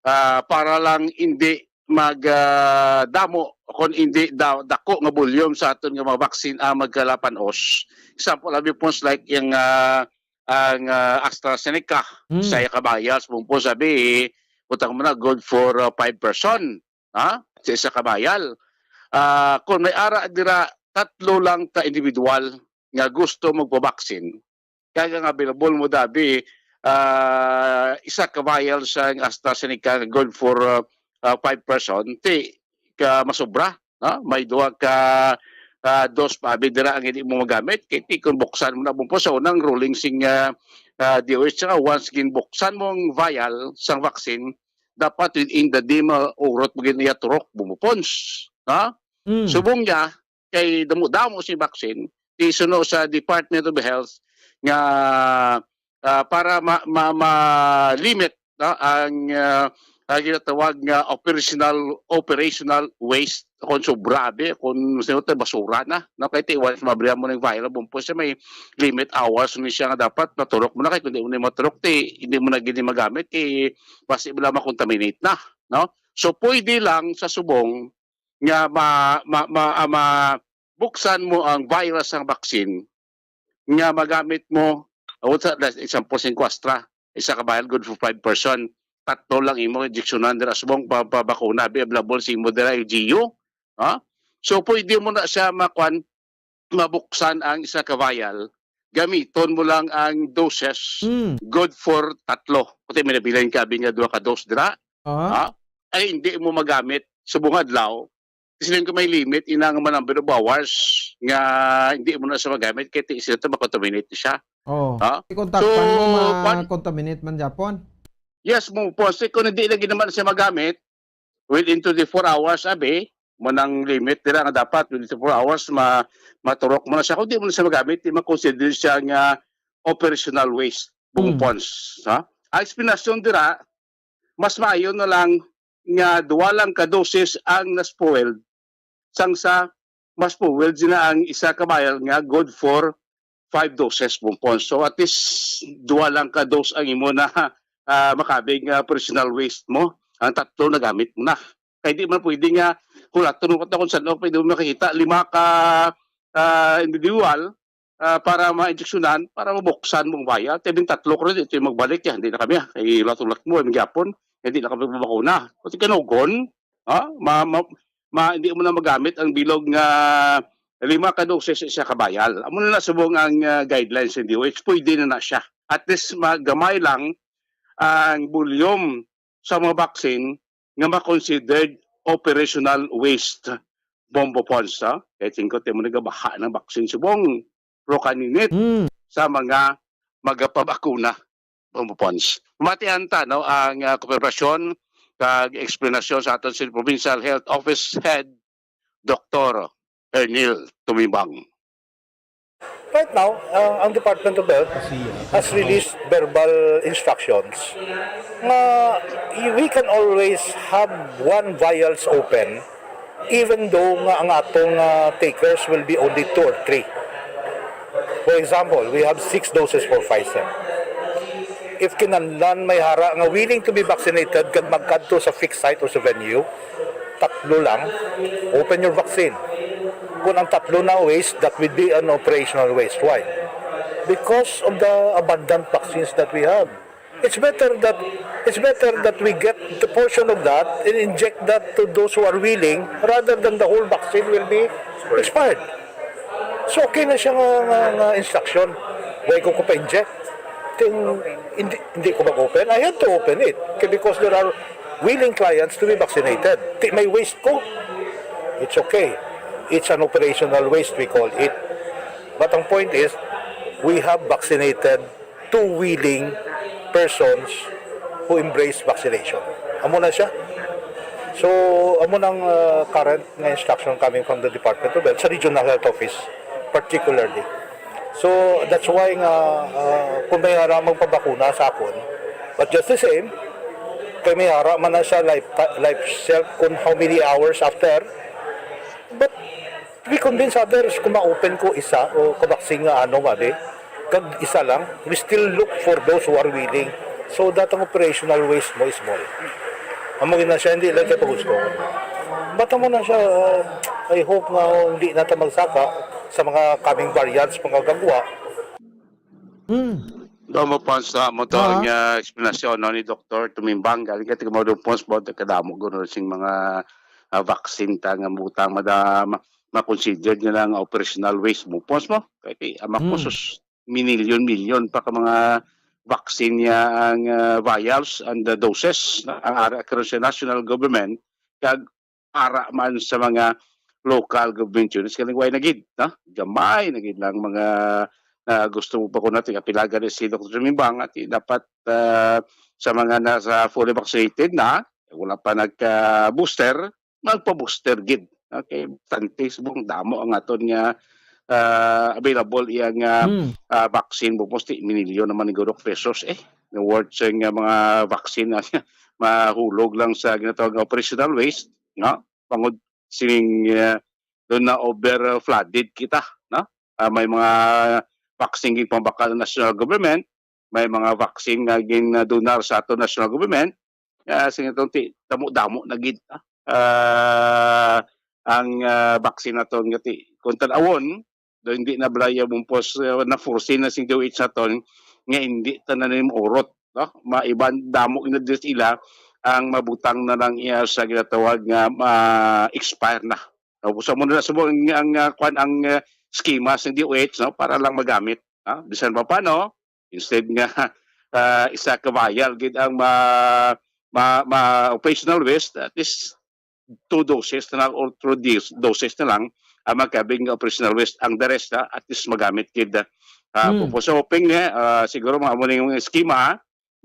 ah, para lang hindi mag, ah, damo kon hindi da-, dako nga volume sa aton nga mga vaccine ang magkalapanos. Example, abi, Pons, like yung, ah, ang, ah, AstraZeneca, Hmm. sa iya ka vial, Bubo Pons, abi, butang mo na, good for, ah, five person, ha? Sa isa ka vial. Ah, kung may ara dira, tatlo lang ka individual nga gusto magpabaksin, kaya nga available mo, dabi, ah, isa ka vial sa AstraZeneca nga good for, ah, ah, five person, ti ka masubra, no? May duha ka, ah, dose pa abi dira ang hindi mo magamit. Kay ti kung buksan mo na, Bubo Pons, sa unang ruling sing, ah, ah, D O H nga, once ginbuksan mo ang vial sang vaccine, dapat within the day maurot mo gid iya turok, Bubo Pons, no? Mm. Subong niya, kay damo-damo sing vaccine, isuno sa Department of Health nga, ah, para ma-, ma-, ma-limit, no, ang, ah, ang ginatawag nga operational, operational waste, kung sobra, abi, kung sino to, basura na, no? Kay ti, once mabrihan mo ng vial, Bubo Pons, siya may limit hours ni siya nga dapat maturok mo na, kay kung di mo na maturok, ti, hindi mo na gini magamit, kay basi mo lang makontaminate na, no? So, pwede lang sa subong nga ma-, ma-, ma-, ah, mabuksan mo ang virus sang vaccine nga magamit mo, o sa, example, sing Astra, isa ka vial good for five person. Tatlo lang imo injeksyonan dira subong pa, pa bakuna, be available sa imo dira L G U. Ha? So, pwede mo na siya makuan, mabuksan ang isa ka vial, gamiton mo lang ang doses, Mm. good for tatlo. Kuti may nabilin ka, abi nga duha ka dose dira, Ah. ha? Ay, hindi mo magamit subong adlaw. Kasi lang ko may limit, ina nga man number of hours nga hindi mo na siya magamit, kay ti-, sila to makontaminate siya. Oh. Ha? I-contact So, pan mo, ma-, kwan- contaminate man, Japon. Yes, mo po. Kasi kung hindi lagi naman siya magamit, within twenty-four hours, abi, mo nang limit nila nga dapat within twenty-four hours, ma-, maturok mo na siya. Kung di mo na siya magamit, di ma-consider siya nga operational waste, Bubo Hmm. Pons. Ha? Ang explanation dira, mas maayo na lang nga duha lang ka doses ang na-spoiled sang sa mas spoiled sina ang isa ka vial nga good for five doses, Bubo Pons. So, at least, duha lang ka dose ang imo na, ah, makabig nga personal waste mo. Ang tatlo nagamit mo na. Kay di man pwede nga, kung ato nung kung saan, pwede mo makikita, lima ka, ah, individual, ah, para ma-injeksyonan, para mabuksan mong vial. Kay din tatlo ko rin, ito yung magbalik, ya, hindi na kami, ah. Kay latulak mo, ang gyapon, hindi na kami mabakuna. Kasi kanugon, ha? Ma-, ma-, ma-, hindi mo na magamit ang bilog nga lima ka doses sa isa ka vial. Amo na na subong ang, ah, guidelines sa D O H. Pwede na na siya. At least, magamay lang ang volume sa mga vaccine nga ma-considered operational waste, Bubo Pons, ha? Kaya tingko, tayo mo nagabaha ng vaccine subong, pero kaninit Mm. sa mga magapabakuna, Bubo Pons. Matian ta, no, ang, ah, kooperasyon kag eksplanasyon sa aton sa Provincial Health Office Head, Doktor Ernil Tumibang. Right now, uh, ang Department of Health has released verbal instructions nga y-, we can always have one vials open even though nga ang atong, uh, takers will be only two or three. For example, we have six doses for Pfizer. If kinahanglan may hara nga willing to be vaccinated kag magkadto sa fixed site or sa venue, tatlo lang, open your vaccine. Kung ang tatlo na waste, that would be an operational waste. Why? Because of the abundant vaccines that we have. It's better that, it's better that we get the portion of that and inject that to those who are willing rather than the whole vaccine will be expired. So, okay na siya nga, nga, nga instruction. Why ko ko pa-inject? Ting, hindi, hindi ko mag-open. I had to open it. Okay, because there are willing clients to be vaccinated. Ti, may waste ko. It's okay. It's an operational waste, we call it. But ang point is, we have vaccinated two willing persons who embrace vaccination. Amo na siya. So, amo nang, uh, current nga instruction coming from the Department of Health sa Regional Health Office particularly. So, that's why nga, uh, kung may ara magpabakuna sa akon, But just the same, kay may ara man na siya life, life shelf kung how many hours after. But we convince others kung ma-open ko isa o kabaksin nga ano nga di, kag isa lang, we still look for those who are willing. So that ang operational waste mo is small. Amo gina siya, hindi lang kay pagusto. But amo na siya, uh, I hope nga, oh, hindi na ta magsaka sa mga coming variants, mga gagwa. Hmm. Doon mo pa sa mo to Ah. ang uh, explanation no, ni Doktor Tumimbang. Galing ka tiga mo doon pons mo kadamo guro sing mga ah, vaccine ta nga butang madama ma-consider nila nga operational waste mo pons mo kay ti ang Hmm. makusos minilyon-milyon pa ka mga vaccine niya ang ah, vials and the doses na ang ara karon sa national government kag ara man sa mga local government units kani way na gid no gamay na gid lang mga na gusto mo pa ko natin kapilagan ni si Doktor Tumimbang at dapat ah, sa mga nasa fully vaccinated na wala pa nagka booster magpa-booster gid. Okay, tantis bong damo ang aton nga ah, available iya nga Hmm. ah, vaccine bukmos ti minilyon naman ni Gurok pesos eh. Na worth sa nga mga vaccine na mahulog lang sa ginatawag nga operational waste, no? Pangod sining ah, doon na over ah, flooded kita, no? Ah, may mga vaccine gid pambakal ang national government, may mga vaccine nga gin-donar sa ato national government, ah, sing itong ti damo-damo na gid ah, ah, ang ah, vaccine naton nga ti kung tan-awon do hindi na balaya mumpos ah, na foreseen na sing D O H naton nga hindi tanan ni maurot no maiban damo na dis ila ang mabutang na lang iya sa ginatawag nga ma-expire na. Tapos amo na subong ang, ang ah, kwan ang ah, schema sa D O H no para lang magamit. Ha? Bisan pa paano, instead nga ah, isa ka vial gid ang ma, ma, ma operational waste, at least two doses na lang or three doses na lang ang magkabig nga operational waste. Ang the rest, ah, at least magamit gid. Ah, Hmm. Pupo. So, hoping nga, ah, siguro mga amo na yung schema, ah,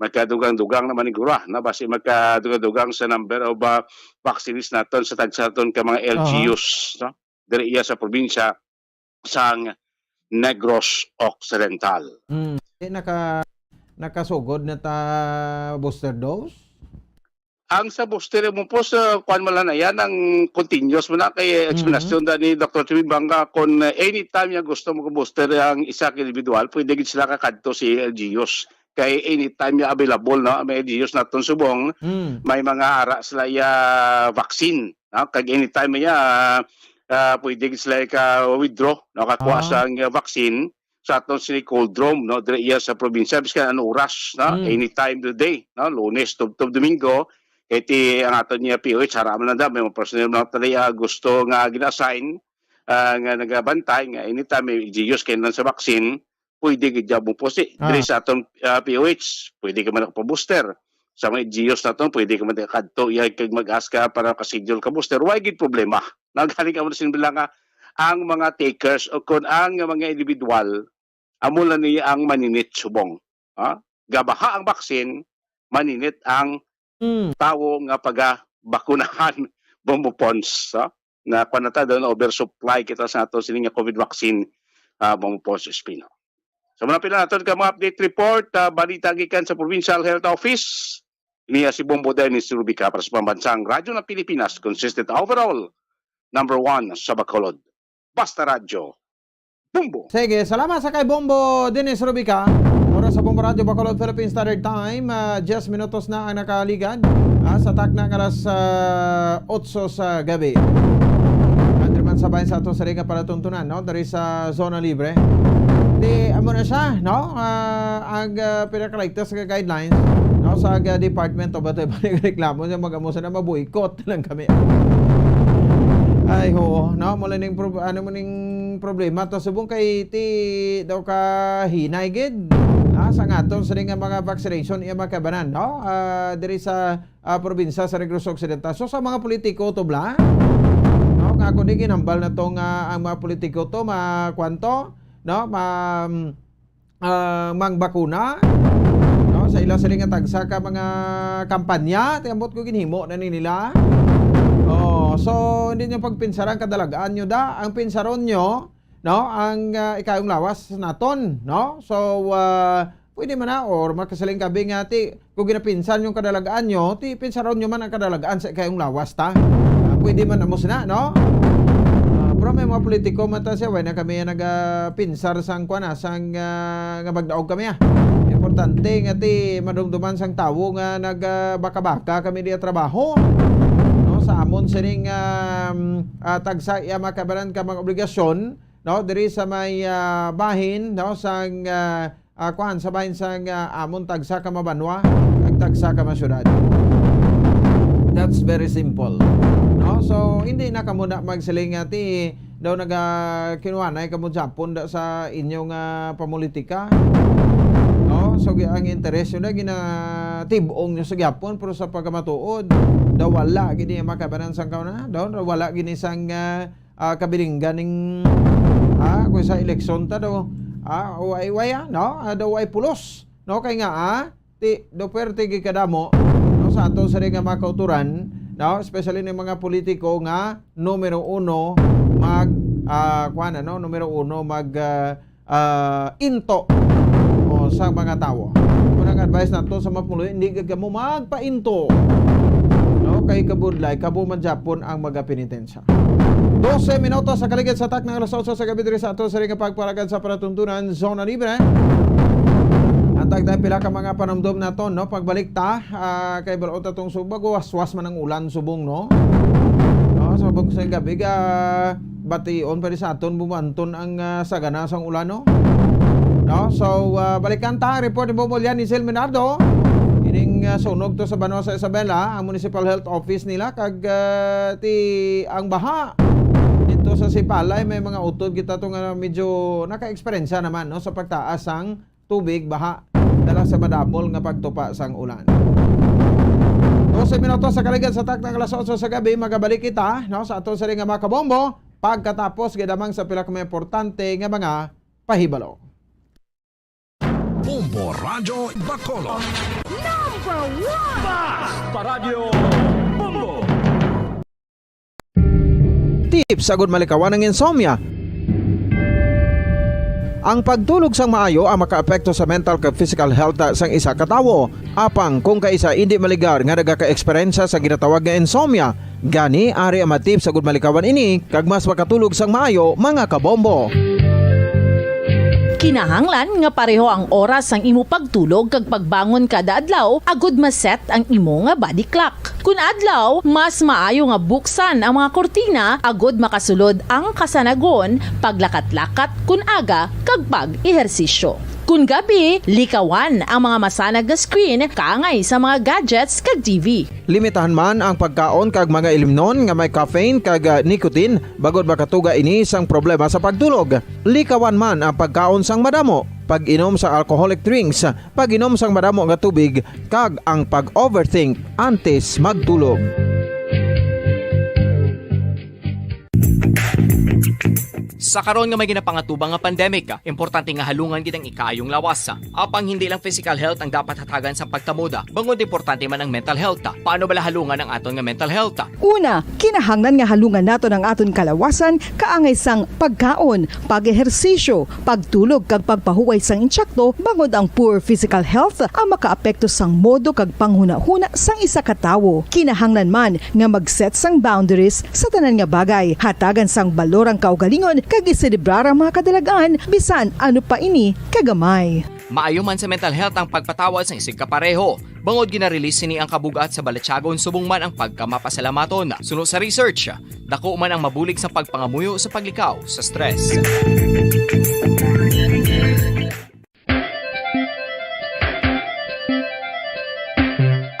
magkadugang-dugang naman ni Gura, na basi magkadugang-dugang sa number of ah, vaccines naton sa tagsa naton ka mga Aha. L G Us, no? Diri iya sa probinsya sang Negros Occidental. Mm. Eh, naka, nakasugod na ta booster dose? Ang sa booster mo po sa kuan mo lang na yan ang continuous mo na kay explanation da ni Doctor Chimibanga kung uh, anytime niya gusto mo booster ang isa ka individual, pwede gid sila kakadto si L G Us. Kay anytime niya available no, may L G Us naton subong, Mm. may mga ara sila ya vaccine, no? Kag anytime niya ah, pwede gid sila ka withdraw, no, kakuha Ah. sa nga vaccine sa aton sini cold room, no, dire iya sa probinsya biskan ano oras, no, Mm. anytime today, no, Lunes tubtob Domingo, iti ang aton niya P O H haraman na da may mga personnel na tali ah, gusto nga gina-assign ah, nga nagabantay nga anytime may L G Us kay lang sa vaccine, pwede gid jab mo po si Ah. diri sa aton ah, P O H, pwede ka man pa-booster. Sa mga L G Us naton, pwede ka man kadto iya kag mag-ask ka para ka-schedule ka booster. Why gid problema? Nagaling ka mo sin nga ang mga takers o kon ang mga individual amo lang niya ang maninit subong. Ha? Gabaha ang vaccine, maninit ang Mm. tawo nga pagabakunahan, Bombo Pons, ha? Na kuwan na ta, doon oversupply kita sa ato sini nga COVID vaccine, ah, Bombo Pons Espino. Sa mga pila naton ka mga update report, ah, balita gikan sa Provincial Health Office, niya si Bombo Dennis Rubica para sa Pambansang Radyo ng Pilipinas, consistent overall, number one sa Bacolod. Basta Radyo, Bombo. Sige, salamat sa kay Bombo Dennis Rubica. Oras sa Bombo Radyo Bacolod Philippine Standard Time. Ah, diyes minutos na ang nakaligad ah, sa takna nga alas ah, otso sa gabi. Andri man sa bayan sa ato sa Riga palatuntunan, no? Dari sa Zona Libre. Di, amo na siya, no? Ah, ang ah, pinakaligtas nga guidelines, no? Sa ah, Department of Reklamo, mag-amo sa na mabuikot lang kami. Ay, ho, no? Mula ning prob- ano mo ning problema to subong kay ti daw ka hinay gid. Ha, sa ngaton sa nga mga vaccination iya makabanan, no? Ah, diri sa ah, probinsya sa Negros Occidental. So sa mga politiko to bla, no? Nga ako di ginambal na to nga ang mga politiko to ma kwanto, no? Ma ah, mangbakuna, no? Sa ila sila nga tagsa ka mga kampanya, ti ambot ko ginhimo na ni nila. Oh, so hindi niyo pagpinsaran kadalagan niyo da. Ang pinsaron niyo, no, ang ah, ikayong lawas naton, no? So ah, Pwede man na, or makasiling ka, "Bi, nga, ti, kung ginapinsar yung kadalagaan nyo, ti, pinsaron nyo man ang kadalagaan sa ikayong lawas, ta?" Ah, pwede man amo sina, no? Ah, pero may mga politiko man ta siya, way na kami nagapinsar sang, kwan, ah, sang, ah, nga magdaog kami, ah. Importante nga, ti, madumduman sang tawo nga nag, ah, baka-baka kami diya trabaho, no? Sa amon sining, um, ah, tagsa iya makabaran ka mga obligasyon, no? Diri sa may, ah, bahin, no? Sang, ah, ah, kwan, sa bahin sang, ah, amon tagsa ka mabanwa, kag tagsa ka masyudad. That's very simple. No? So, hindi na kamo na magsiling nga, ti, daw naga-, kinuanay kamo Japon da sa inyong, ah, pamulitika. No? So, gi-, ang interes nyo na ginatib-ong nyo sa Japon, pero sa pagkamatuod, daw wala gini makabanan sang kauna, daw wala gini sang, ah, ah, kabilinggan ning, ah, kung sa eleksyon ta daw, ah, way, way, ah, no? Ah, daw way pulos, no? Kay nga, ah, ti, daw pwerte gid kadamo, no? Sa ato sa nga mga kauturan, no? Especially ning mga politiko nga numero uno mag, ah, kuwan, ano? Numero uno mag, ah, ah, into, o, sa mga tawo. Kung ang advice nato sa mga pumuloy, hindi gid kamo magpainto. No? Kay kabudlay, kamo man gyapon ang magapenitensya. Dose minutos sa kaligid sa takna alas otso sa gabi diri sa ato sa ring pagpalagad sa palatuntunan, Zona Libre. Ang tagda pila ka mga panumdom nato, no? Pagbalik ta, ah, kay bal-o ta tong subag, waswas man ang ulan subong, no? No, subong sa gabi, ga-, bation pa rin sa aton bumanton ang, ah, sagana sang ulan, no? No? So, ah, balikan ta ang report ni Bobo Lian ni Sil Menardo. Ining, ah, sunog to sa banwa sa Isabela, ang Municipal Health Office nila, kag, ah, ti, ang baha dito sa Sipalay, may mga utod kita to nga medyo naka-eksperyensya naman, no, sa pagtaas sang tubig, baha, dala sa madamol nga pagtupa sang ulan. Dose minutos sa kaligid sa takna alas otso sa gabi, magabalik kita, no, sa aton sa ring nga mga kabombo, pagkatapos gidamang sa pila ka mga importante nga mga pahibalo. Bombo Radyo Bacolod. Number one! Bas! Paradyo Bombo! Tips agud malikawan ang insomnia. Ang pagtulog sang maayo ang makaapekto sa mental kag physical health sang isa ka tawo. Apang kung kaisa indi maligar nga nagaka-eksperyensya sa ginatawag nga insomnia, gani ari ang mga tips agud malikawan ini kag mas makatulog sang maayo, mga kabombo. Kinahanglan nga pareho ang oras sang imo pagtulog kag pagbangon kada adlaw agud ma-set ang imo nga body clock. Kun adlaw, mas maayo nga buksan ang mga kurtina agud makasulod ang kasanagon, paglakat-lakat kun aga, kag pag-ehersisyo. Kun gabi, likawan ang mga masanag nga screen kaangay sa mga gadgets kag T V. Limitahan man ang pagkaon kag mga ilimnon nga may caffeine kag, ah, nicotine, bangod makatuga ini sang problema sa pagtulog. Likawan man ang pagkaon sang madamo, pag-inom sa alcoholic drinks, pag-inom sang madamo nga tubig, kag ang pag-overthink antes magtulog. Sa karon nga may ginapangatubang nga pandemic, importante nga halungan gid ang ikaayong lawas. Apang hindi lang physical health ang dapat hatagan sa pagtamod, bangod importante man ang mental health. Paano bala halungan ang aton nga mental health? Una, kinahanglan nga halungan naton ang aton kalawasan kaangay sang pagkaon, pag-ehersisyo, pagtulog kag pagpahuway sang insakto, bangod ang poor physical health ang makaapekto sang modo kag panghunahuna sang isa ka tawo. Kinahanglan man nga mag-set sang boundaries sa tanan nga bagay, hatagan sang balor ang kaugalingon kag iselebrar ang mga kadalagan bisan ano pa ini kagamay. Maayo man sa mental health ang pagpatawad sang isigkapareho, bangod gina-release sini ang kabug-at sa balatyagon subong man ang pagkamapasalamaton. Suno sa research, dako man ang mabulig sa pagpangamuyo sa paglikaw sa stress.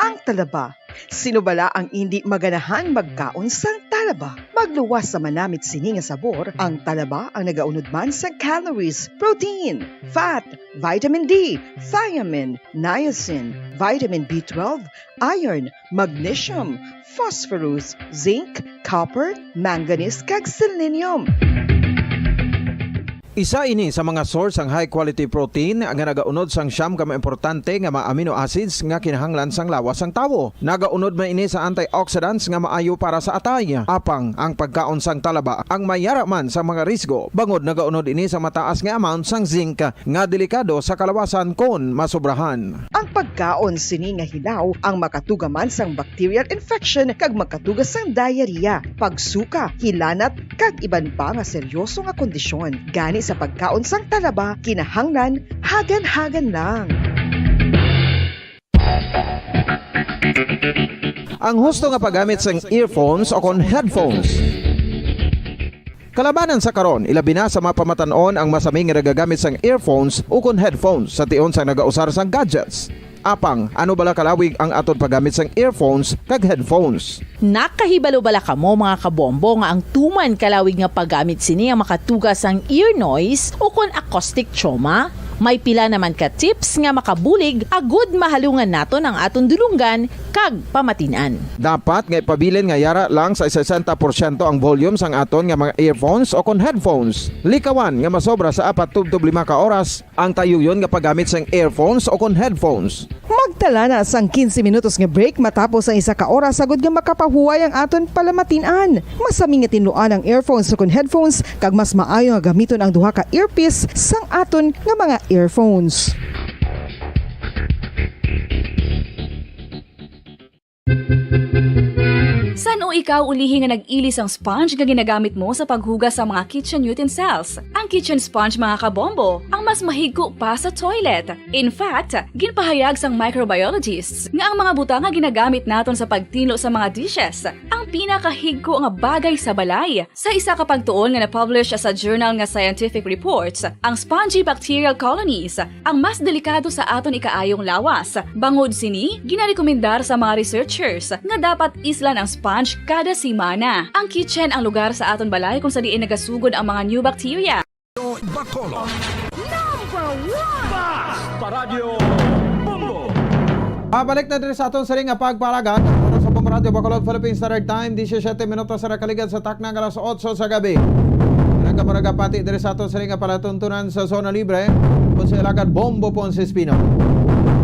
Ang talaba. Sino bala ang indi maganahan magkaon sang talaba? Magluwas sa manamit sini nga sabor, ang talaba ang nagaunod man sa calories, protein, fat, vitamin D, thiamine, niacin, vitamin B twelve, iron, magnesium, phosphorus, zinc, copper, manganese, kag selenium. Isa ini sa mga source sang high quality protein nga nagaunod sang siyam ka mga importante nga mga amino acids nga kinahanglan sang lawas sang tawo. Nagaunod man ini sa antioxidants nga maayo para sa atay. Apang ang pagkaon sang talaba ang may yara man sa mga risgo, bangod nagaunod ini sa mataas nga amount sang zinc nga delikado sa kalawasan kon masobrahan. Ang pagkaon sini nga hilaw ang makatuga man sang bacterial infection kag makatuga sang diarrhea, pagsuka, hilanat, kag iban pa nga seryoso nga kondisyon. Gani sa pagkaon sang talaba, kinahanglan hagan-hagan lang. Ang husto nga paggamit sang earphones o kon headphones. Kalabanan sa karon, ilabi na sa mga pamatan-on ang masami nga nagagamit sang earphones o kon headphones sa tion sang nagausar sang gadgets. Apang, ano bala kalawig ang aton paggamit sang earphones kag headphones? Nakahibalo bala kamo, mga kabombo, nga ang tuman kalawig nga paggamit sini ang makatuga sang ear noise o kon acoustic trauma? May pila naman ka tips nga makabulig agud mahalungan naton ang aton dulonggan kag pamatin-an. Dapat nga ipabilin nga yara lang sa sesenta porsyento ang volume sang aton nga mga earphones o kon headphones. Likawan nga masobra sa apat tubtob lima ka oras ang tayuyon nga paggamit sang earphones o kon headphones. Magtala na sang quince minutos nga break matapos ang isa ka oras, agud nga makapahuway ang aton palamatin-an. Masami nga tinluan ang earphones o kon headphones, kag mas maayo nga gamiton ang duha ka earpiece sang aton nga mga earphones. San-o ikaw ulihi nga nag-ili sang sponge nga ginagamit mo sa paghugas sa mga kitchen utensils? Ang kitchen sponge, mga kabombo, ang mas mahigko pa sa toilet. In fact, ginpahayag sang microbiologists nga ang mga butang nga ginagamit naton sa pagtinlo sa mga dishes ang pinakahigko nga bagay sa balay. Sa isa ka pagtuon nga na-publish sa journal nga Scientific Reports, ang spongy bacterial colonies ang mas delikado sa aton ikaayong lawas. Bangod sini, ginarekomendar sa mga researchers nga dapat islan ang sponge kada semana. Ang kitchen ang lugar sa aton balay kung sa diin nagasugod ang mga new bacteria. Bacolod. Number one! Basta Radyo Bombo! Pabalik na diri sa aton siring nga pagpalagad. Oras sa Bombo Radyo Bacolod, Philippine Standard Time, disisyete minutos na nakaligad sa takna nga alas otso sa gabi. Nagkamurag pati diri sa aton siring nga palatuntunan sa Zona Libre. Kung sa ilagad Bombo Ponce Espino.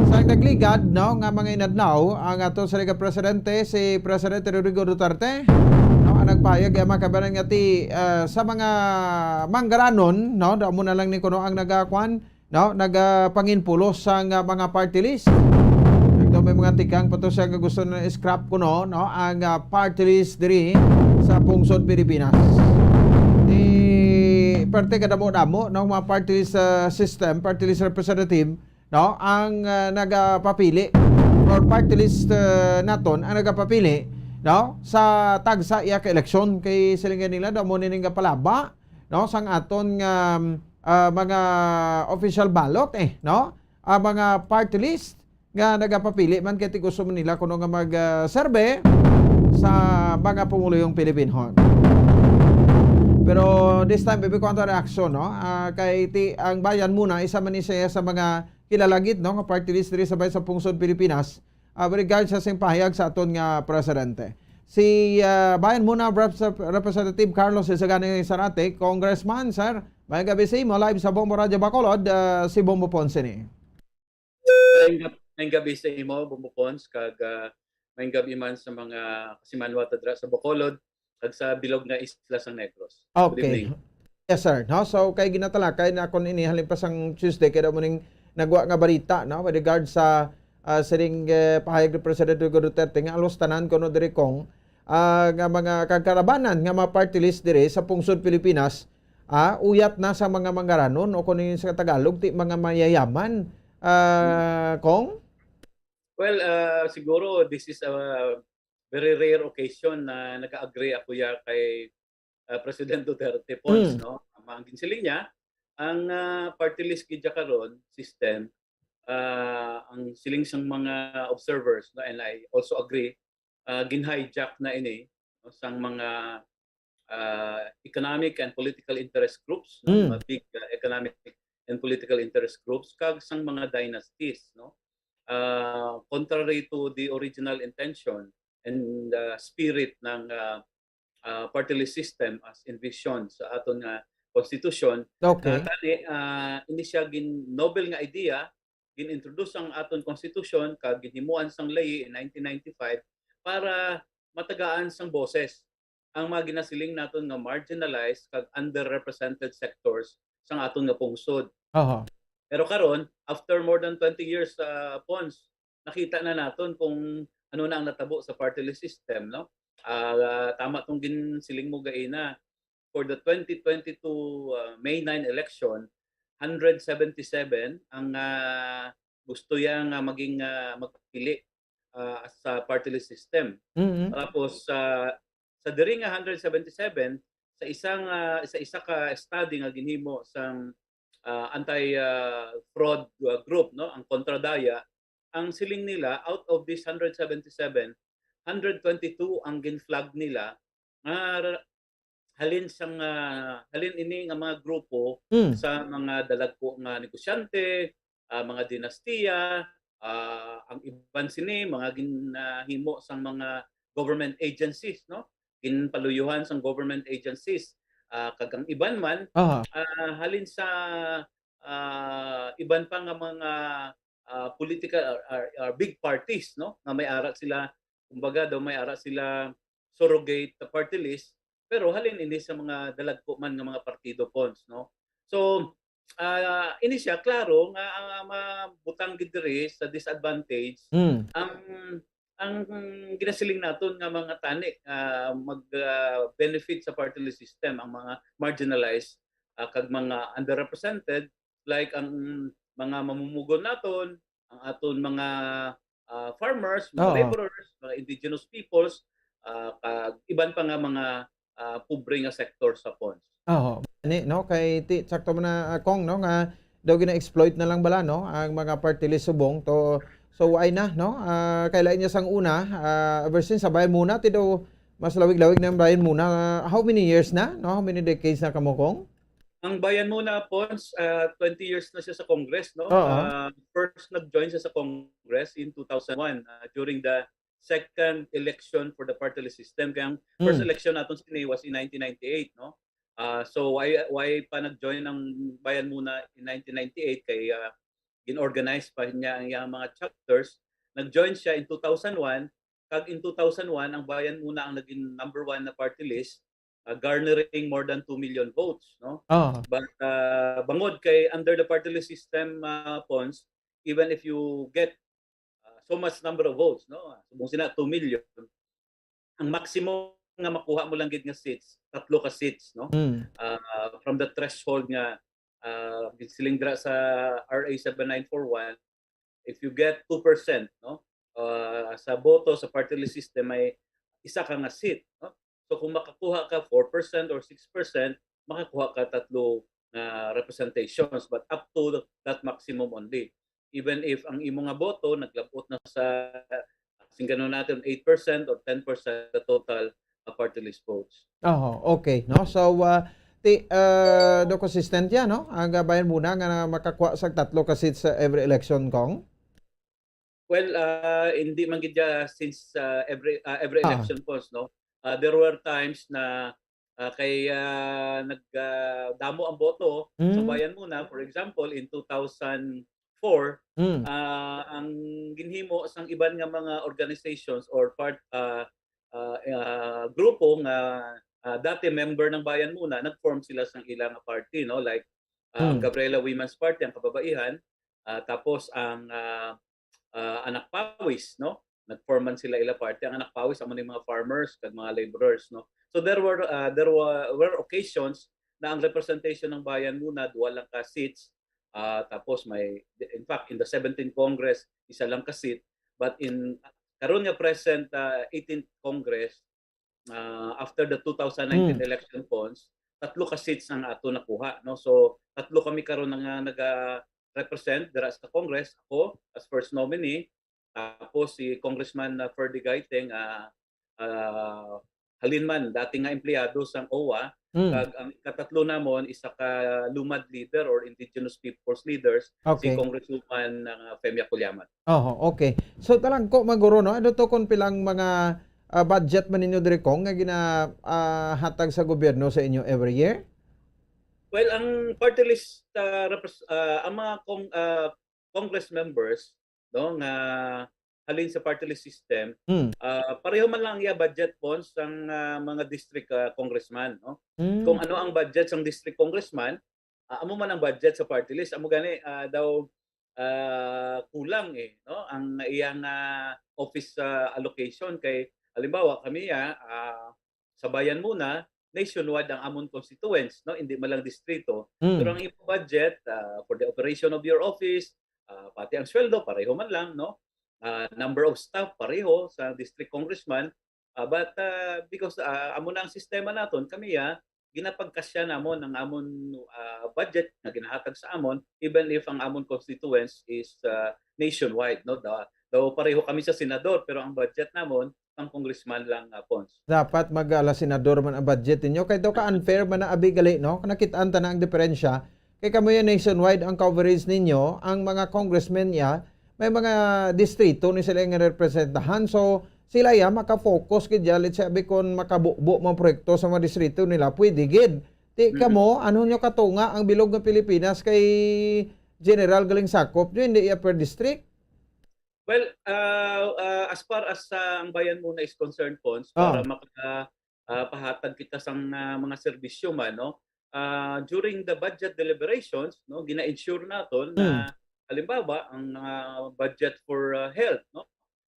Sa nagligad, no, nga mga inadlaw, ang aton siring nga presidente, si Presidente Rodrigo Duterte, no, ang nagpahayag, ang mga kabanan nga ti, ah, sa mga manggaranon, no, damo na lang ni kuno ang nagakuan, no, nagapanginpulos sang, ah, mga party list. Nagdaw may mga tikang pa to siya nga gusto na scrap kuno, no, ang, ah, party list diri sa pungsod Pilipinas. Di parte kadamo-damo, no, mga party list, ah, system, party list representative, no, ang, ah, nagapapili or party list, ah, naton ang nagapapili, no, sa tagsa iya ka eleksyon. Kay siling nila daw mo nining gapalaba, no, sang aton nga, ah, mga official ballot, eh, no, ang mga party list nga nagapapili man kay ti gusto man nila kuno nga mag, ah, serbe sa mga pumuluyong Pilipinhon. Pero this time, baby, ko ang reaksyon, no? Ah, kay ti, ang Bayan Muna, isa man ni siya sa mga kilalagit, no, nga party list diri sa bay sa pungsod Pilipinas, ah, with regard sa sing pahayag sa aton nga presidente. Si, ah, Bayan Muna Reps-, Representative Carlos Isagani Zarate, Congressman, sir, mayong gabi sa imo, live sa Bombo Radyo Bacolod, ah, si Bombo Ponce ni. Maayong gab-, maayong gabi sa imo, Bombo Pons, kag, ah, maayong gabi man sa mga kasimanwa ta dira sa Bacolod kag sa bilog nga isla sang Negros. Good Okay. evening. Yes, sir. No? So, kay ginatalakay na kon ini halin pa sang Tuesday, kay daw mo ning nagwa nga balita, no? With regard sa, ah, sining, eh, pahayag ni President Rodrigo Duterte nga alos tanan kuno diri kong, ah, nga mga kagkalabanan nga mga party list diri sa pungsod Pilipinas, ah, uyat na sa mga manggaranon o kung sa Tagalog, ti mga mayayaman, ah, Kong? Well, ah, siguro this is a very rare occasion na nag-agree ako ya kay, ah, President Duterte, Pons, Mm. no? Ang ginsiling niya, ang, ah, party list gid ya karon system, ah, ang siling sang mga observers, no, and I also agree, ah, gin-hijack na ini, no, sang mga, ah, economic and political interest groups, no, Mm. mga big, ah, economic and political interest groups, kag sang mga dynasties, no, ah, contrary to the original intention and, ah, spirit ng, ah, ah, party list system as envisioned sa aton nga Constitution. Okay. Tani, ah, ini siya gin noble nga idea, gin-introduce ang aton Constitution kag ginhimuan sang ley in nineteen ninety-five para matagaan sang boses ang mga ginasiling naton nga marginalized kag underrepresented sectors sang aton nga pungsod. Aha. Pero karon, after more than twenty years sa Pons, nakita na naton kung ano na ang natabo sa party list system, no? Ah, tama tong ginsiling mo gaina. For the twenty twenty-two, ah, May nine election, hundred seventy-seven ang, ah, gusto ya nga maging, ah, magpili, ah, sa party list system. Mm. Tapos, ah, sa diri nga hundred seventy-seven, sa isang, ah, sa isa ka study nga ginhimo sang, ah, anti, ah, fraud, ah, group, no, ang Kontradaya, ang siling nila, out of this hundred seventy-seven, hundred twenty-two ang gin-flag nila nga ra-, halin sang, ah, halin ini nga mga grupo Mm. sa mga dalagko nga negosyante, ah, mga dinastiya, ah, ang iban sini mga ginahimo sang mga government agencies, no? Ginpaluyuhan sang government agencies. Ah, kag ang iban man, Aha. ah, halin sa, ah, iban pa nga mga, ah, political or, or, or big parties, no? Nga may ara sila, kumbaga daw may ara sila surrogate party list, pero halin ini sa mga dalagko man nga mga partido, Pons, no? So, ah, ini siya, klaro nga ang, ah, mabutang gid diri sa disadvantage Mm. ang, ang ginasiling naton nga mga tani, ah, mag, ah, benefit sa party list system ang mga marginalized, ah, kag mga underrepresented, like ang mga mamumugon naton, ang aton mga, ah, farmers, mga Oo. laborers, mga indigenous peoples, ah, kag iban pa nga mga, ah, pobre nga sektor sa Pons. Oo. Ni, no, kay ti, sakto man na, ah, Cong, no, nga daw gina-exploit na lang bala, no, ang mga party list subong to. So, ay na, no? Ah, kay lain niya sang una, ah, ever since sa Bayan Muna, ti daw mas lawig-lawig na ang Bayan Muna. Ah, how many years na, no? How many decades na kamo, Cong? Ang Bayan Muna, Pons, ah, twenty years na siya sa Congress, no? Oo. Ah, first nag-join siya sa Congress in two thousand one, ah, during the second election for the party list system. Kaya ang first Mm. election naton sini was in nineteen ninety-eight, no? Ah, so why, why pa nag-join ang Bayan Muna in nineteen ninety-eight? Kay, ah, gin-organize pa niya ang iyang mga chapters. Nag-join siya in two thousand one, kag in two thousand one, ang Bayan Muna ang naging number one na party list, ah, garnering more than two million votes, no? Oo. But, ah, bangod kay under the party list system, ah, Pons, even if you get, ah, so much number of votes, no? Subong sina two million, ang maximum nga makuha mo lang gid nga seats, tatlo ka seats, no? Mm. Ah, from the threshold nga, ah, gisiling dira sa R A seven nine four one, if you get two percent, no? Ah, sa boto sa party list system, may isa ka nga seat, no? So kung makakuha ka four percent or six percent, makakuha ka tatlo nga representations, but up to that maximum only. Even if ang imo nga boto naglabot na sa, singganon naton, eight percent or ten percent the total, uh, party list votes. Oho, okay, no? So, ah, ti, ah, do consistent yan, no? Ang, ah, Bayan Muna nga makakuha sa tatlo ka seats sa every election, Cong? Well, ah, hindi man gid siya since, ah, every, ah, every Ah. election, Pons, no? Ah, there were times na, ah, kay, ah, nag, ah, damo ang boto sa Mm. Bayan Muna. For example, in two thousand four, Mm. ah, ang ginhimo sang iban nga mga organizations or part, ah, ah, ah, grupo nga, ah, dati member ng Bayan Muna, nag-form sila sang ila nga party, no? Like, ah, ang Mm. Gabriela Women's Party, ang kababaihan, ah, tapos ang, ah, ah, Anak Pawis, no? Nag-form man sila ila party. Ang Anak Pawis, amo ni mga farmers kag mga laborers, no? So there were, ah, there were, were occasions na ang representation ng Bayan Muna, duha lang ka seats. Ah, tapos may, in fact, in the seventeenth Congress, isa lang ka seat. But in, karon nga present, ah, eighteenth Congress, ah, after the two thousand nineteen Mm. election, Pons, tatlo ka seats ang ato nakuha, no? So, tatlo kami karon nga naga-represent dira sa Congress. Ako as first nominee, tapos si Congressman, ah, Ferdy Gaiteng, ah, ah, halin man, dati nga empleyado sang O W A, Mm. kag ang ikatatlo namon, isa ka LUMAD leader or Indigenous Peoples Leaders, si Okay. Congresswoman, ah, Femia Cullaman. Oho, okay. So, talagko man guro, no? Ano to kung pilang mga, ah, budget man ninyo diri, Cong, nga gina, ah, hatag sa gobyerno sa inyo every year? Well, ang party list, ah, repres-, ah, ang mga cong-, ah, Congress members, no, nga halin sa party list system, Mm. ah, pareho man lang ang iya budget, Pons, sang, ah, mga district, ah, congressman, no? Kung Mm. ano ang budget sang district congressman, ah, amo man ang budget sa party list. Amo gani, ah, daw, ah, kulang, eh, no, ang iyang, ah, office, ah, allocation. Kay halimbawa, kami, ah, ah, sa Bayan Muna, nationwide ang amon constituents, no? Hindi man lang distrito. Mm. Pero ang imong budget, ah, for the operation of your office, ah, pati ang sweldo, pareho man lang, no? Ah, number of staff, pareho sa district congressman. Ah, but, ah, because, ah, amo na ang sistema naton, kami, ah, ginapagkasya namon ang amon, ah, budget nga ginahatag sa amon, even if ang amon constituents is, ah, nationwide, no? Da-, daw pareho kami sa senador, pero ang budget namon, ang congressman lang, ah, Pons. Dapat mag-, ala, senador man ang budget ninyo. Kay daw ka unfair man na abi gali, no? Nakit-an ta na ang diferensya. Kay kamo yan nationwide ang coverage ninyo, ang mga congressmen ya, may mga distrito ni sila nga representahan. So, sila ya maka-focus gid ya, let's say, abi, kon makabubo mga proyekto sa mga distrito nila, pwede gid. Ti Mm. kamo, ano nyo katunga ang bilog nga Pilipinas kay general galing sakop nyo, hindi ya per district? Well, ah, ah, as far as, ah, ang Bayan Muna is concerned, Pons, Ah. para maka-, ah, pahatag kita sang, ah, mga serbisyo man, no? Ah, during the budget deliberations, no, gina-ensure naton na, Hmm. halimbawa, ang, ah, budget for, ah, health, no?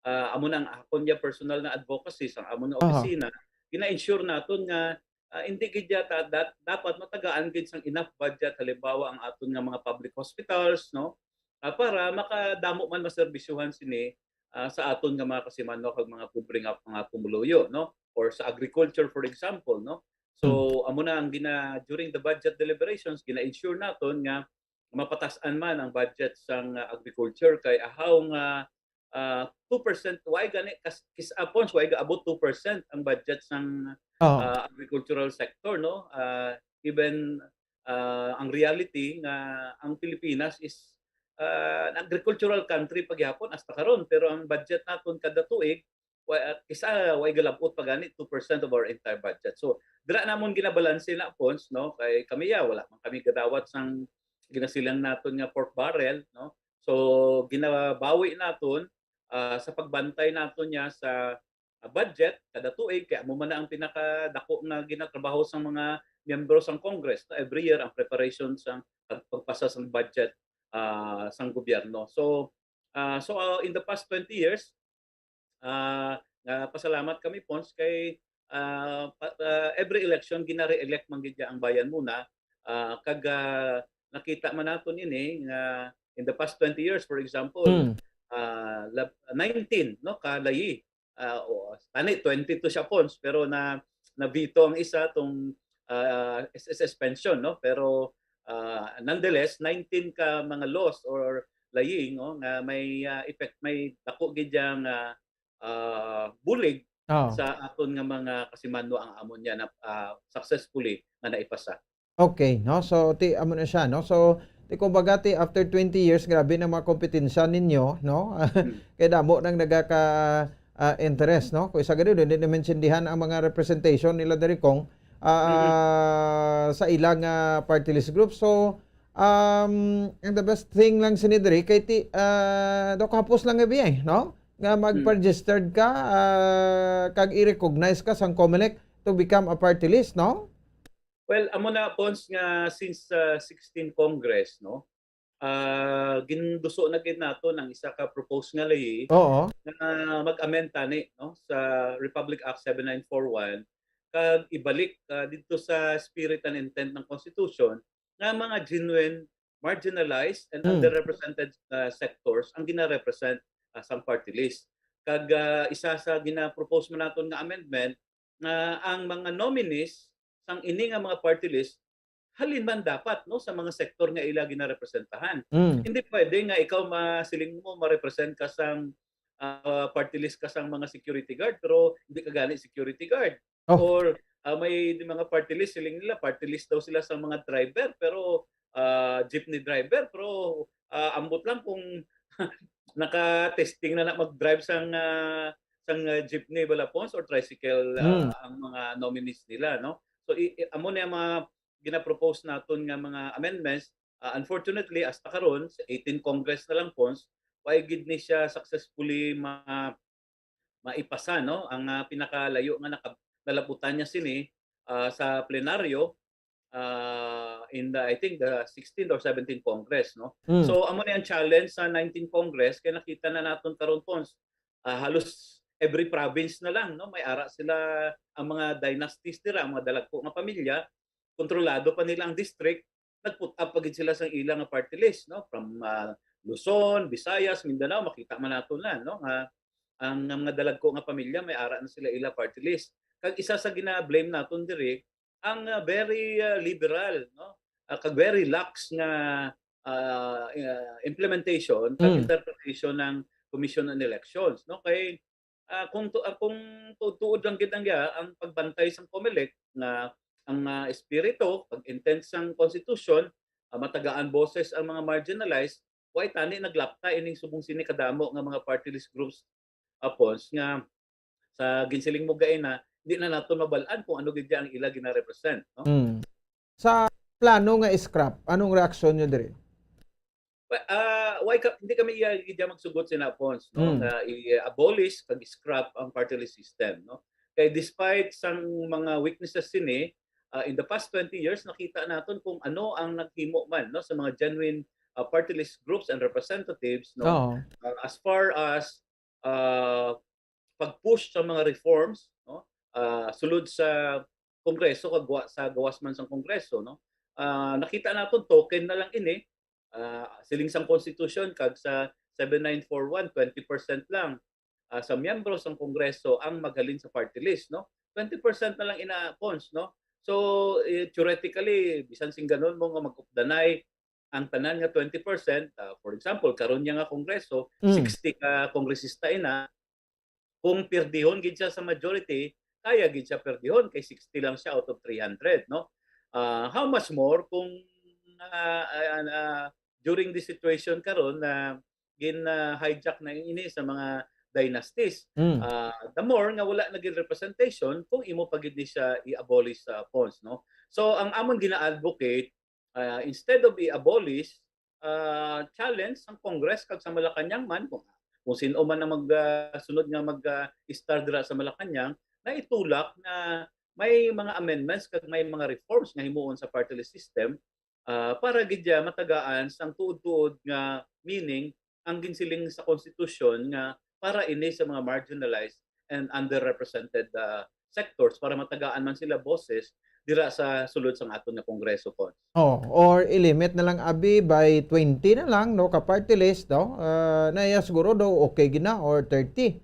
Ah, amo na ang akon niya personal na advocacy sa amon nga Aha. opisina, gina-ensure naton nga, ah, hindi gid ya ta-, dat-, dapat matagaan gid sang enough budget, halimbawa, ang aton nga mga public hospitals, no? Ah, para makadamo man maserbisyuhan sini, ah, sa aton nga mga kasimanwa kag mga pobre nga mga pumuluyo, no? Or sa agriculture, for example, no? So, Hmm. amo na ang gina-, during the budget deliberations, gina-ensure naton nga mapatas-an man ang budget sang, ah, agriculture kay ahaw nga, ah, two percent, way gani kas-, kis-, ah, Pons, way gaabot two percent ang budget sang, Oo. ah, agricultural sector, no? Ah, even, ah, ang reality nga ang Pilipinas is, ah, an agricultural country pa gihapon hasta karon, pero ang budget naton kada tuig, wa-, at isa, way galabot pa gani, two percent of our entire budget. So, dira namon ginabalanse na, Pons, no? Kay kami, ya, wala man kami gadawat sang ginasiling naton nga pork barrel, no? So, ginabawi naton, ah, sa pagbantay naton niya sa, ah, budget kada tuig, kay amo man na ang pinakadako nga ginatrabaho sang mga miyembro sang Congress, no? Every year, ang preparation sang pag-, pagpasa sang budget, ah, sang gobyerno. So, ah, so, ah, in the past twenty years, ah, nagapasalamat kami, Pons, kay, ah, pa-, ah, every election, gina-re-elect man gid ang Bayan Muna. Ah, kag, ah, nakita man naton ini nga in the past twenty years, for example, Hmm. ah, lab-, nineteen, no, ka layi. Ah, o, tani, twenty-two siya, Pons, pero na, na-veto ang isa, tong, ah, S S S pension, no? Pero, ah, nonetheless, nineteen ka mga laws or layi, no, nga may, ah, effect, may dako gid yang, ah, ah, bulig Oh. sa aton nga mga kasimanwa ang amon niya na, ah, successfully nga naipasa. Okay, no? So, ti, amo na siya, no? So, ti, kumbaga, ti, after twenty years, grabe na mga kompetensya ninyo, no? Hmm. Kay damo nang nagaka, ah, interest, no? Kung isa gani, hindi na maintindihan ang mga representation nila diri, Cong, ah, Mm. sa ilang, ah, party list group. So, um, ang the best thing lang sini diri kay ti, ah, daw kahapos lang gabi, eh, no? Nga Mm. mag-registered ka, ah, kag i-recognize ka sang Comelec to become a party list, no? Well, amo na, Pons, nga since, ah, sixteen Congress, no, ah, ginduso na gid naton ang isa ka proposed nga layi Oo. nga mag-amend tani, no, sa Republic Act seven nine four one, kag ibalik, ah, didto sa spirit and intent ng Constitution nga mga genuine marginalized and Hmm. underrepresented, ah, sectors ang gina-represent, ah, sang party list. Kag, ah, isa sa gina-propose man naton nga amendment nga ang mga nominees sang ini nga mga party list halin man dapat, no, sa mga sektor nga ila ginarepresentahan. Mm. Hindi pwede nga ikaw masiling mo ma-represent ka sang, ah, party list ka sang mga security guard, pero hindi ka gani security guard. Oh. Or, ah, may di mga party list, siling nila party list daw sila sa mga driver, pero, ah, jeepney driver, pero, ah, ambot lang kung naka-testing na na mag-drive sang, ah, sang, ah, jeepney bala, Pons, or tricycle, ah, Mm. ang mga nominees nila, no? So, i-, i-, amo na yung mga, ginapropose naton nga mga amendments, ah, unfortunately, hasta karon, sa eighteen Congress na lang, Pons, wa gid ni siya successfully ma-, maipasa, no? Ang, ah, pinakalayo nga naka-, nalabutan niya sini, ah, sa plenaryo, ah, in the, I think, the sixteenth or seventeenth Congress, no? Mm. So, amo na ang challenge sa nineteenth Congress, kay nakita na naton karon, Pons, ah, halos every province na lang, no? May ara sila, ang mga dynasties dira, ang mga dalagko nga pamilya, kontrolado pa nila ang district, nag-put up pa gid sila sang ila nga party list, no? From, ah, Luzon, Visayas, Mindanao, makita man nato na, no? Nga ang, ang mga dalagko nga pamilya may ara na sila ila party list. Kag isa sa gina-blame naton diri ang, ah, very, ah, liberal, no? Ah, kag very lax nga, ah, ah, implementation kag Mm. interpretation ng Commission on Elections, no? Kay, ah, kung tu-, ah, kung tuod-tuod lang gid ang, ang pagbantay sang Comelec nga ang, ah, espiritu, pag-intent sang constitution, ah, matagaan boses ang mga marginalized, way tani naglapta ining subong sini kadamo nga mga party list groups, ah, Pons, nga sa ginsiling mo gaina, di na naton mabal-an kung ano gid ang ila gina-represent, no? Mm. Sa plano nga i-scrap, anong reaksyon nyo diri? Well, ah, why ka, hindi kami iya, iya magsugot sina Pons, no? Mm. Nga i-abolish kag i-scrap ang party list system, no? Kay despite sang mga weaknesses sini, ah, in the past twenty years, nakita naton kung ano ang naghimo man, no, sa mga genuine, ah, party list groups and representatives, no? Oo. Ah, as far as, ah, pag-push sa mga reforms, no? Ah, sulod sa Kongreso kag wa-, sa gawas man sang Kongreso, no? Ah, nakita naton token na lang ini, ah, siling sang Constitution kag sa seven nine four one, twenty percent lang, ah, sa miyembro sang Kongreso ang maghalin sa party list, no? Twenty percent na lang ina, Pons, no? So, eh, theoretically, bisan sing ganon mo nga mag-updanay ang tanan nga twenty percent, ah, for example, karon niya nga Kongreso, Mm. sixty ka kongresista ina, kung pirdihon gid siya sa majority, kaya gid siya pirdihon kay sixty lang siya out of three hundred, no? Ah, how much more kung, ah, ah, ah, during this situation karon na gin, ah, hijack na ini sa mga dynasties. Mm. Ah, the more nga wala na gid representation kung imo pa gid ni siya i-abolish sa Pons, no? So, ang amon gina-advocate, ah, instead of i-abolish, ah, challenge ang Congress kag sa Malacañang man, kung, kung sino man ang mag, ah, sunod nga mag, ah, star dira sa Malacañang, na itulak na may mga amendments kag may mga reforms nga himuon sa party list system, ah, para gid ya matagaan sang tuod-tuod nga meaning ang ginsiling sa konstitusyon nga para ini sa mga marginalized and underrepresented, ah, sectors, para matagaan man sila boses dira sa sulod sang aton nga Kongreso, Cons. Oh, or i-limit na lang, abi, by twenty na lang, no, ka party list, no? Ah, na iya siguro daw okay gid na, or thirty.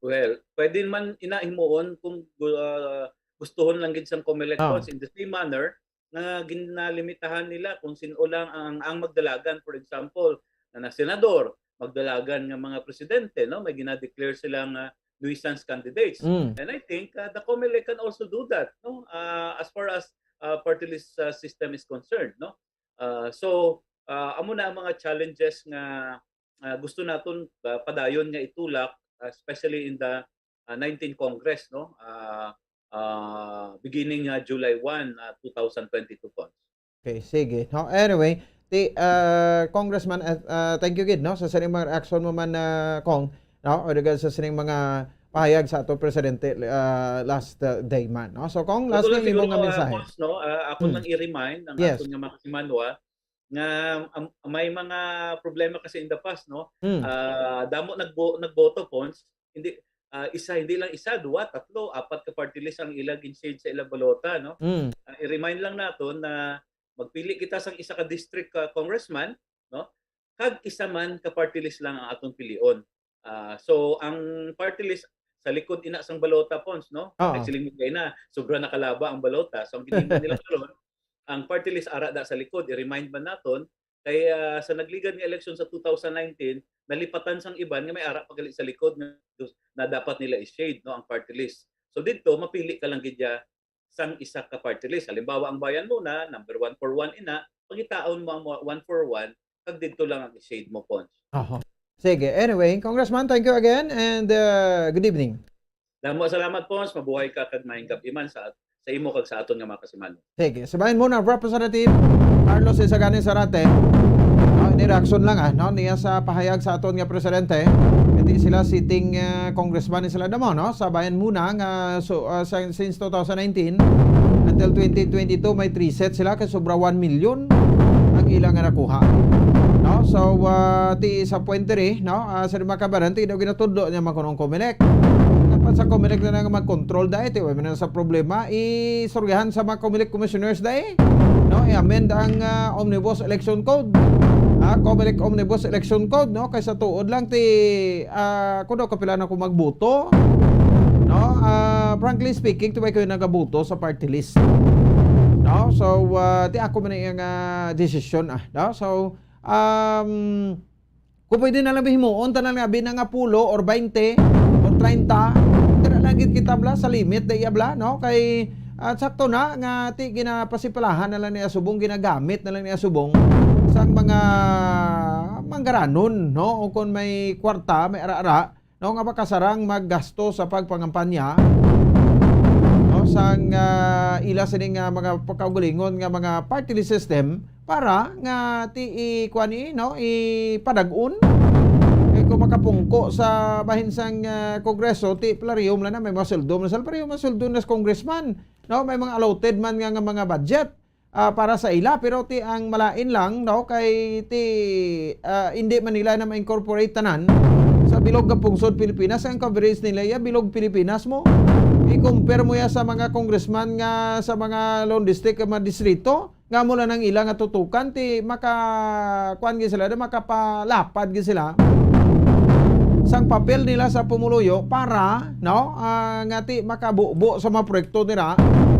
Well, pwede man ina himuon kung, ah, gustuhon lang gid sang Comelec, Ah. Cons, in the same manner nga ginalimitahan nila kung sin-o lang ang, ang magdalagan, for example, na, na senador, magdalagan nga mga presidente, no? May gina-declare sila nga nuisance candidates. Mm. And I think, uh, the Comelec can also do that, no? Uh, as far as, uh, party list, uh, system is concerned, no? Uh, so, uh, amo na ang mga challenges nga, uh, gusto naton, uh, padayon nga itulak, especially in the, uh, nineteenth Congress, no? Uh, uh, beginning, uh, July one, uh, two thousand twenty-two, Cons. Okay, sige. No, anyway, ti, ah, Congressman, ah, ah, thank you gid, no, sa sining mga reaksyon mo man, ah, Cong, no, o regard sa sining mga pahayag sa ato presidente, ah, last, ah, day man, no? So, Cong, last Gusto lang name mo siguro, nga ah, mensahe. Cons, no, ah, ako Hmm. lang i-remind ang Yes. aton nga mga simanwa nga, um, may mga problema kasi in the past, no? Hmm. Ah, damo nagbo-, nagboto, Cons, hindi, ah, isa, hindi lang isa, duwa, tatlo, apat ka party list ang ila gin-shade sa ila balota, no? Hmm. Ah, i-remind lang naton na magpili kita sang isa ka district, ah, congressman, no? Kag isa man ka party list lang ang aton pilion. Ah, so, ang party list sa likod ina sang balota, Cons, no? Oo. Nagsiling mo kayo na, sobra nakalaba ang balota. So, ang ginhimo nila karon, ang party list ara da sa likod, i-remind man naton, kay, ah, sa nagligad nga eleksyon sa two thousand nineteen, nalipatan sang iban nga may ara pa gali sa likod nga, na dapat nila i-shade, no, ang party list. So, didto, mapili ka lang gid ya sang isa ka party list. Halimbawa, ang Bayan Muna, number one for one ina, pangitaon mo ang mo-, one for one, kag didto lang ang i-shade mo, Cons. Aha. Sige. Anyway, Congressman, thank you again and, uh, good evening. Damo salamat, Cons. Mabuhay ka kag maayong gab-i man sa at-, sa imo kag sa aton nga mga kasimanwa. Sige, sa bahin mo na, Representative Carlos Isagani Zarate, no, ini reaksyon lang, ah, no, niya sa pahayag sa aton nga presidente. Hindi sila sitting, ah, congressman ni sila damo, no, sa bahin mo na nga, so, ah, sa, since two thousand nineteen until twenty twenty-two, may three sets sila, kay sobra one million ang ila nga nakuha. No, so, ah, ti sa point diri, no, ah, sa mga kabaran, ti daw ginatudlo niya man kuno ang Comelec. Dapat sa Comelec na lang mag-control dahil, ti, wala man na sa problema, istoryahan sa mga Comelec commissioners dahil, no, i-amend ang, ah, Omnibus Election Code. Ah, Comelec Omnibus Election Code, no, kaysa tuod lang ti, ah, kuno kapila na ko magboto, no? Ah, frankly speaking, ti way ko nagaboto sa party list, no? So, ah, ti ako man ang, ah, desisyon, ah, no? So, um, kung pwede na lang himuon, tanan nga abi na nga pulo or baynte or treinta, tira lang gid kita bala sa limit da iya bala, no? Kay, ah, sakto na nga ti ginapasipalahan na lang niya subong, ginagamit na lang niya subong sang mga manggaranon, no? O kung may kwarta, may ara-ara, no, nga makasarang maggasto sa pagpangampanya, no, sang, ah, ila sining, ah, mga pagkaugalingon nga mga party list system para nga ti i-, kuan ni, no, ipadag-on. Kay kung makapungko sa bahin sang, ah, Kongreso, ti pareho man na may mga sweldo man sa, pareho man sweldo na sa congressman, no, may mga allotted man nga, nga mga budget, ah, para sa ila, pero ti ang malain lang, no, kay ti, ah, hindi man nila na ma-incorporate tanan sa bilog nga pungsod Pilipinas. Ang coverage nila ya bilog Pilipinas mo. I-compare mo ya sa mga congressman nga sa mga lone district nga mga distrito, nga mo lang ang ila nga tutukan, ti maka, kuan gid sila, makapalapad gid sila sang papel nila sa pumuluyo para, no, ah, nga ti makabubo sa mga proyekto nila,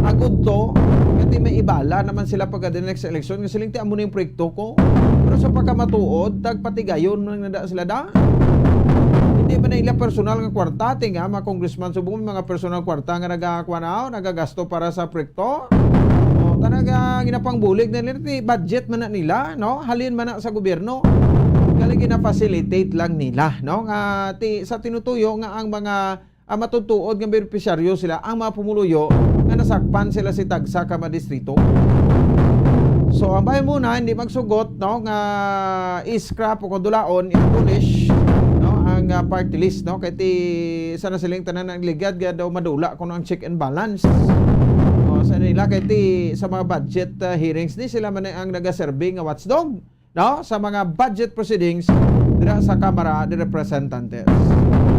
agud to nga ti may ibala naman sila pagka the next election nga siling ti amo na yung proyekto ko. Pero sa pagkamatuod, tagpatigayon man na da sila da. Hindi man na ila personal nga kwarta, ti nga mga congressman subong may mga personal kwarta nga nagakuan na, nagagasto para sa proyekto. O, talaga, ginapangbulig na nila, ti budget man na nila, no? Halin man na sa gobyerno. Gali gina-facilitate lang nila, no? Nga ti, sa tinutuyo nga ang mga, ah, matutuod nga benepisyaryo sila, ang mga pumuluyo nga nasakpan sila si tagsa ka mga distrito. So, ang bayan muna, hindi magsugot, no, nga i-scrap o kung dulaon, i-abolish, no, ang, ah, party list, no? Kay ti, sa nasiling tanan ang ligad, nga daw madula kuno ang check and balance. O, sa nila, kay ti, sa mga budget, ah, hearings, ni sila man ang nagaserve nga watchdog, no, sa mga budget proceedings dira sa Kamara de Representantes.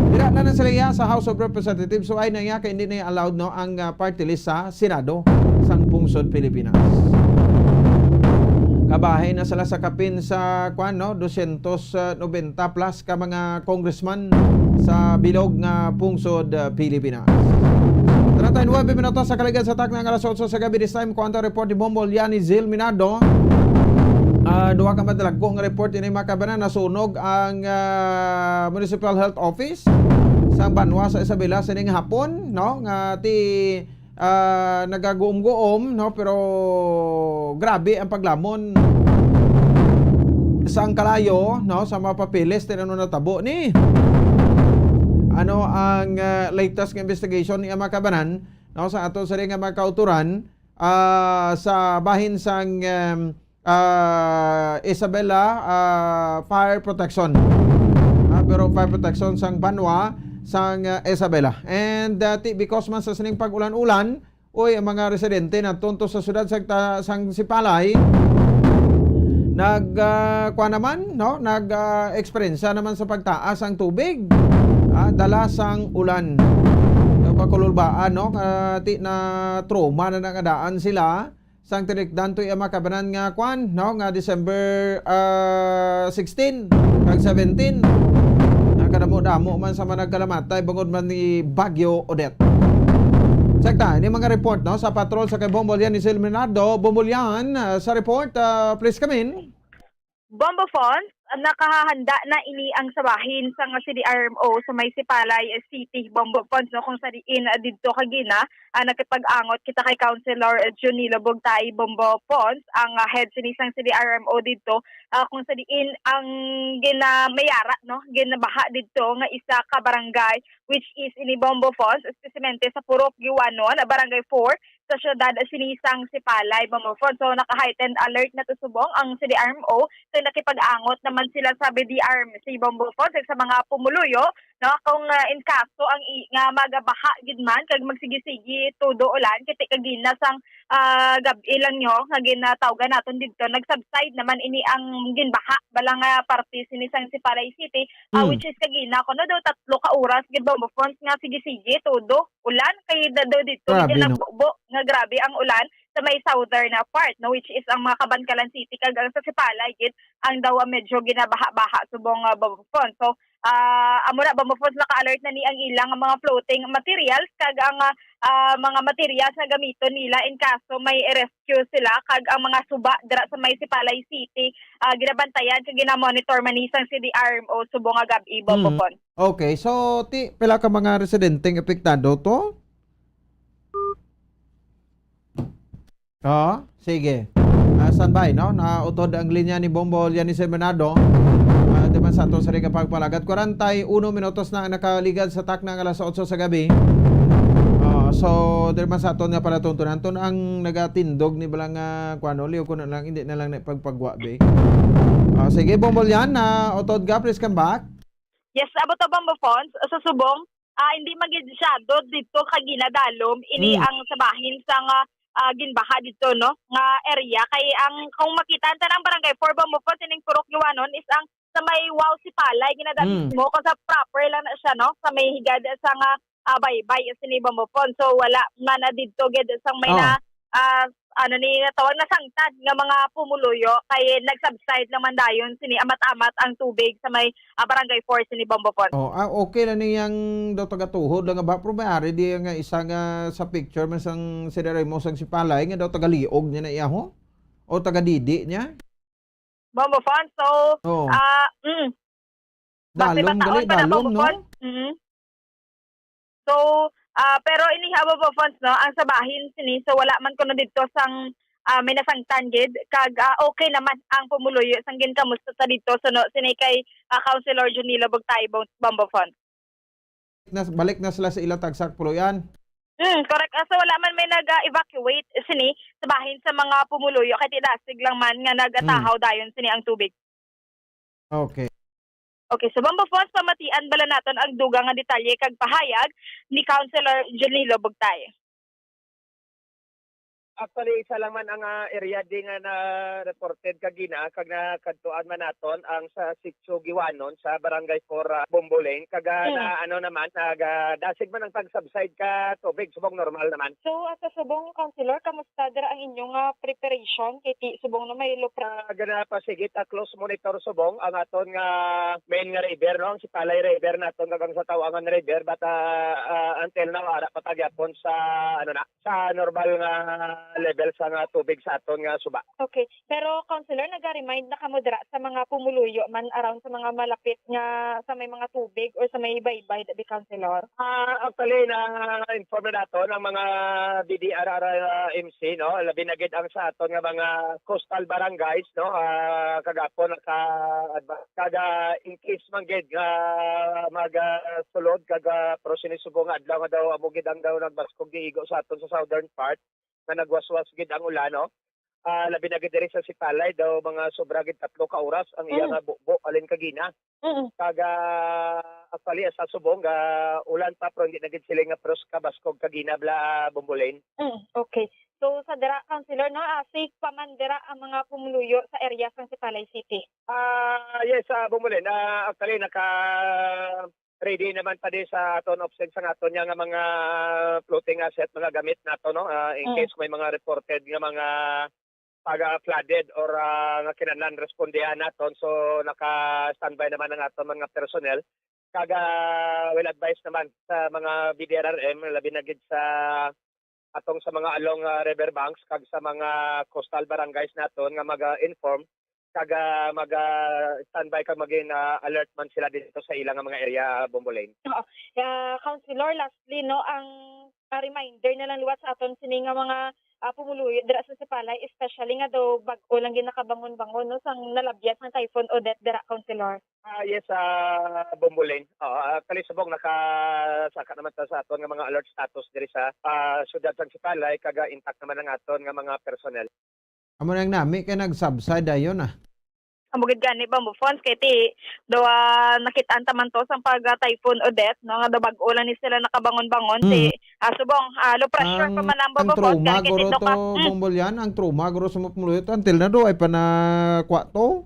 Dira na na sila iya sa House of Representatives, so ay na iya kay hindi na iya allowed, no, ang, ah, party list sa Senado sang pungsod Pilipinas. Kabahin na sila sa kapin sa, kwan, no, dosyentos nobenta plus ka mga congressman sa bilog nga pungsod, ah, Pilipinas. Treinta y nueve minutos sa kaligad sa takna nga alas otso sa gabi. This time, kuwanta report ni Bombo Liani Zil Minardo. Ah, duha ka madalagko nga report ini, mga kabanan. Nasunog ang, ah, Municipal Health Office sa banwa sa Isabela sining hapon, no? Nga ti, ah, nagaguom-guom, no? Pero grabe ang paglamon sang kalayo, no? Sa mga papeles, ti ano natabo ni. Ano ang, ah, latest nga investigation ni, mga kabanan, no? Sa ato sa nga mga kauturan, ah, sa bahin sang, em, ah, Isabela, ah, Fire Protection. Ah, Bureau of Fire Protection sang banwa sang, ah, Isabela. And, ah, ti, because man sa sining pag-ulan-ulan, oy, ang mga residente na tunto sa syudad sa ta-, sang Sipalay, nag, ah, kuha naman, no? Nag, ah, eksperyensya naman sa pagtaas ang tubig, ah, dala sang ulan. Nagpakululbaan, no? Ah, ti, na trauma na nangadaan sila sang tinikdan to iya mga kabanan nga kwan, no, nga December, ah, sixteen kag seventeen. Nga kadamo-damo man sa mga nagkalamatay bangod man ni Bagyo Odette. Check ta, ini mga report, no, sa patrol sa kay Bombo Lian ni Sil Bernardo. Bombo Lian, ah, sa report, ah, please come in. Bombo Fons, nakahahanda na ini ang sabahin sang C D R M O sa may Sipalay City, Bombo Fons, no, kung sa diin, ah, didto kagina, ah, nakipag-angot kita kay Councilor, ah, Junilo Bugtay, Bombo Fons, ang, ah, head sini sang C D R M O didto, ah, kung sa diin ang ginamayara, no, ginabaha didto nga isa ka barangay, which is ini Bombo Fons, espesyemente sa Purok Giwanon, Barangay four, sa siyudad sini sang Sipalay, Bombo Fons. So, naka-heightened alert na to subong ang C D R M O. So, nakipag-angot naman sila sa B D R M C, Bombo Fons, sa mga pumuluyo, no? Kung, ah, in kaso ang i-, nga magabaha gid man kag magsigi-sigi todo ulan, kay ti kagina sang, ah, gab-i lang nyo nga ginatawgan naton didto, nag-subside naman ini ang ginbaha bala nga parte sini sang Sipalay City, ah, Hmm. which is kagina kuno daw tatlo ka oras gid, Bombo Fons, nga sige-sige todo ulan kay da-, daw didto Grabe, medyo no? nagbubo nga grabe ang ulan sa may southern na part, no, which is ang mga Kabankalan City kag ang sa Sipalay gid ang daw medyo ginabaha-baha subong, ah, Bombo Fons. So, ah, amo na, Bombo Fons, naka-alert na ni ang ilang mga floating materials kag ang, ah, ah, mga materials nga gamiton nila in kaso may rescue sila kag ang mga suba dira sa may Sipalay City, ah, ginabantayan kag ginamonitor man ni sang C D R M O subong nga gab-i, Bombo Mm. Fons. Okay, so ti pila ka mga residenteng epektado to? Oh, sige. Ah, standby, no? Nautod ang linya ni Bombo Lianis Bernardo. Ah, di man sa ato sa rin kapagpalagat. Kwarenta y uno minutos na ang nakaligad sa takna nga alas otso sa gabi. Ah, so, di man sa aton nga palatuntunan. Ton ang nagatindog ni bala nga, kuwano, liw ko na lang, hindi na lang na pagpagwa, be. Ah, sige, Bombo Lian, na utod ka, please come back. Yes, amo to, Bombo Fons. Sa subong, ah, hindi man gid masyado didto ka ginadalom ini Mm. ang sa bahin sa nga, ah, ginbaha didto, no, nga area. Kay ang, kung makita ang tanang Barangay Four, Bombo Fons, ining Purok Giwanon is ang sa may Wow Sipalay, ginadalom Mm. mo kung sa proper lang na siya, no, sa may higad sa nga, ah, baybay sini, Bombo Fons. So, wala man na didto gid sa may Oh. na, ah, ano ni, tawag, nasangtan nga mga pumuluyo kay nag-subside naman dayon sini amat-amat ang tubig sa may, ah, Barangay Four sini, Bombo Fons. Oh, ah, okay lang niyang daw tagatuhod lang ba? Pero may ari di nga isa nga sa picture man sang sinirimo sang Sipalay nga daw tagaliog niya na iya, ho? O tagadidi niya? Bombo Fons, so, Oh. ah, mm. Base Dalom pa sa gali, on pa na, dalom, Bombo no? Fons. Mm. So, ah, pero ini ha, Bombo Fons, no, ang sa bahin sini, so wala man kuno didto sang, ah, may nasangtan gid, kag, ah, okay naman ang pumuluyo sang ginkamusta sa didto, so, no, sini kay, ah, Councilor Junilo Bugtay, Bom-, Bombo Fons. Na, balik na sila sa ila tagsa ka puloy-an. Mm, correct. Ah, so wala man may nag-evacuate sini sa bahin sa mga pumuluyo, kay ti dasig lang man nga nagatahaw Mm. dayon sini ang tubig. Okay. Okay, so Bombo Fons, pamatian bala naton ang dugang nga detalye kag pahayag ni Councilor Junilo Bugtay. Actually, isa lang man ang, ah, area di nga na-reported kagina, kag nakadtuan man naton ang sa Sitio Giwanon sa Barangay Four, ah, Bomboleng. Kag, ah, Mm. na, ano naman, nag, ah, dasig man ang pag-subside ka tubig, subong normal naman. So, ah, sa subong, Councilor, kamusta dira ang inyong, ah, preparation? Kay ti-, subong na may lupra- Ah, gana pa, sige, ta close monitor subong ang aton nga main nga river, no? Ang Sipalay River naton, kag ang sa Tawangan River, but, ah, ah, until now, ara pa ta gyapon sa, ano na, sa normal nga level sa nga tubig sa aton nga suba. Okay. Pero, Councilor, naga-remind na kamo dira sa mga pumuluyo man around sa mga malapit nga sa may mga tubig or sa may baybay, di, Councilor? Ah, actually, na-inform na nato ng mga B D R R M C, no? Labi na gid ang sa aton nga mga coastal barangays, no? Ah, kagapon naka-advance. Kaga in case man gid nga mag, ah, sulod, kaga, pero sini subong nga adlaw nga daw amo gid ang daw nagbaskog giigo sa aton sa southern part, nga nagwaswas gid ang ulan, no? Ah, labi na gid diri sa Sipalay, daw mga sobra gid tatlo ka oras ang iya Mm. nga bubo, alin kagina. Mm. Kag, ah, actually, sa subong, ah, ulan pa, pero hindi na gid sila nga pros kabaskog kagina, bla, Bombolin. Mm, okay. So, sa dira, Councilor, no, ah, safe pa man dira ang mga pumuluyo sa area sang Sipalay City? Ah, yes, ah, Bombolin. Ah, actually, naka, ready naman pa di sa aton option sa aton nga mga floating asset, mga gamit nato, no? Ah, in Hmm. case may mga reported nga mga pag, ah, flooded or, ah, nga kinahanglan respondihan naton. So, naka-standby naman ang aton mga personnel. Kag, ah, well advised naman sa mga B D R R M, labi na gid sa atong sa mga along, ah, river banks kag sa mga coastal barangays naton nga mag-, ah, inform kag, ah, mag, ah, standby kag maging, ah, alert man sila dito sa ilang mga area, Bombolin. Oo. Ah, Councilor, lastly, no, ang, ah, reminder na lang liwat sa aton sini nga mga, ah, pumuluyo dira sa Sipalay, especially nga daw bag-o lang gid nakabangon-bangon, no, sang nalabyas ang Typhoon Odette dira, Councilor. Ah, yes, ah, Bombolin. Oo, ah, actually, subong nakasaka naman ta sa aton nga mga alert status diri sa, ah, siyudad sang Sipalay, kag, ah, intact naman ang aton nga mga personnel. Amo na ang nami kay nag-subside dayon, ah. Amo gid gani, Bombo Fons, kay ti, daw, ah, nakit-an ta man to sang pag, ah, Typhoon Odette, no, nga daw bag-o lang ni sila nakabangon-bangon, ti, Mm. ah, subong, ah, low pressure pa Ang, man ang ang Bombo Fons, trauma, kay ti guro, daw pa, to, mm. Bombolyan, ang trauma, guro, sa mga pumuluyo to, until na do, ay pa na kwa to?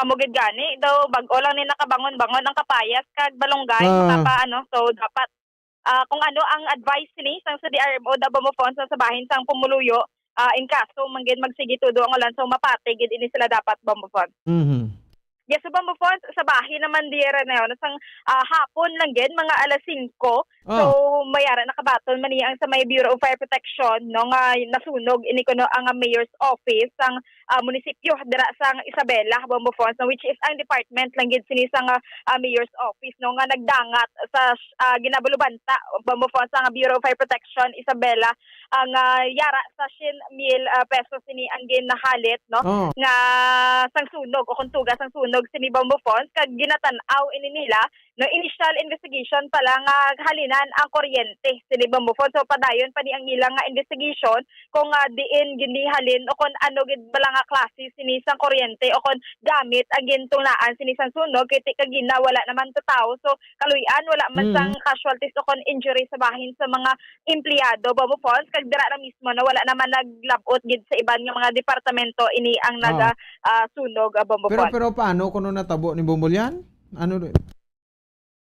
Amo gid gani, daw bag-o lang ni nakabangon-bangon ang Kapayas kag Balongay, Ah. makapa-, ano, so dapat, ah, kung ano ang advice ni sang sa D R M O daw, Bombo Fons, sa bahin sang pumuluyo, ah, in kaso man gid magsigi tudo ang ulan, so mapati gid ini sila dapat, Bombo Fons. Mhm. Yes, so Bombo Fons, sa bahin naman diri na yun, sang, ah, hapon lang gid, mga alas singko, Ah. So, may ara nakabaton man ni ang sa may Bureau of Fire Protection, no, nga nasunog ini kuno ang, ah, mayor's office sang, ah, munisipyo dira sang Isabela, Bombo Fons, no, which is ang department lang gid sini sang, ah, ah, mayor's office, no, nga nagdangat sa, ah, Ginabalubanta, Bombo Fons, sang Bureau of Fire Protection, Isabela, ang, ah, yara sa siyam mil, ah, pesos sini ang ginahalit, no, Oh. nga sang sunog o kung tuga sang sunog sini, Bombo Fons, kag ginatan-aw ini nila no, initial investigation pa lang nga halinan ang kuryente sini, Bombo Fons. So, padayon pa ni ang ilang nga investigation kung, ah, diin ginihalin o kung ano gid bala nga klase sini sang kuryente o kung gamit ang gintungnaan sini sang sunog, kay ti kagina wala naman to tawo. So, kaluy-an wala man Mm. sang casualties o kung injury sa bahin sa mga empleyado, Bombo Fons, kag dira na mismo na wala naman naglab-ot gid sa iban nga mga departamento ini ang Ah. naga, ah, sunog, ah, Bombo Pero, Fons. Pero paano kuno natabo ni Bombolyan? Ano rin?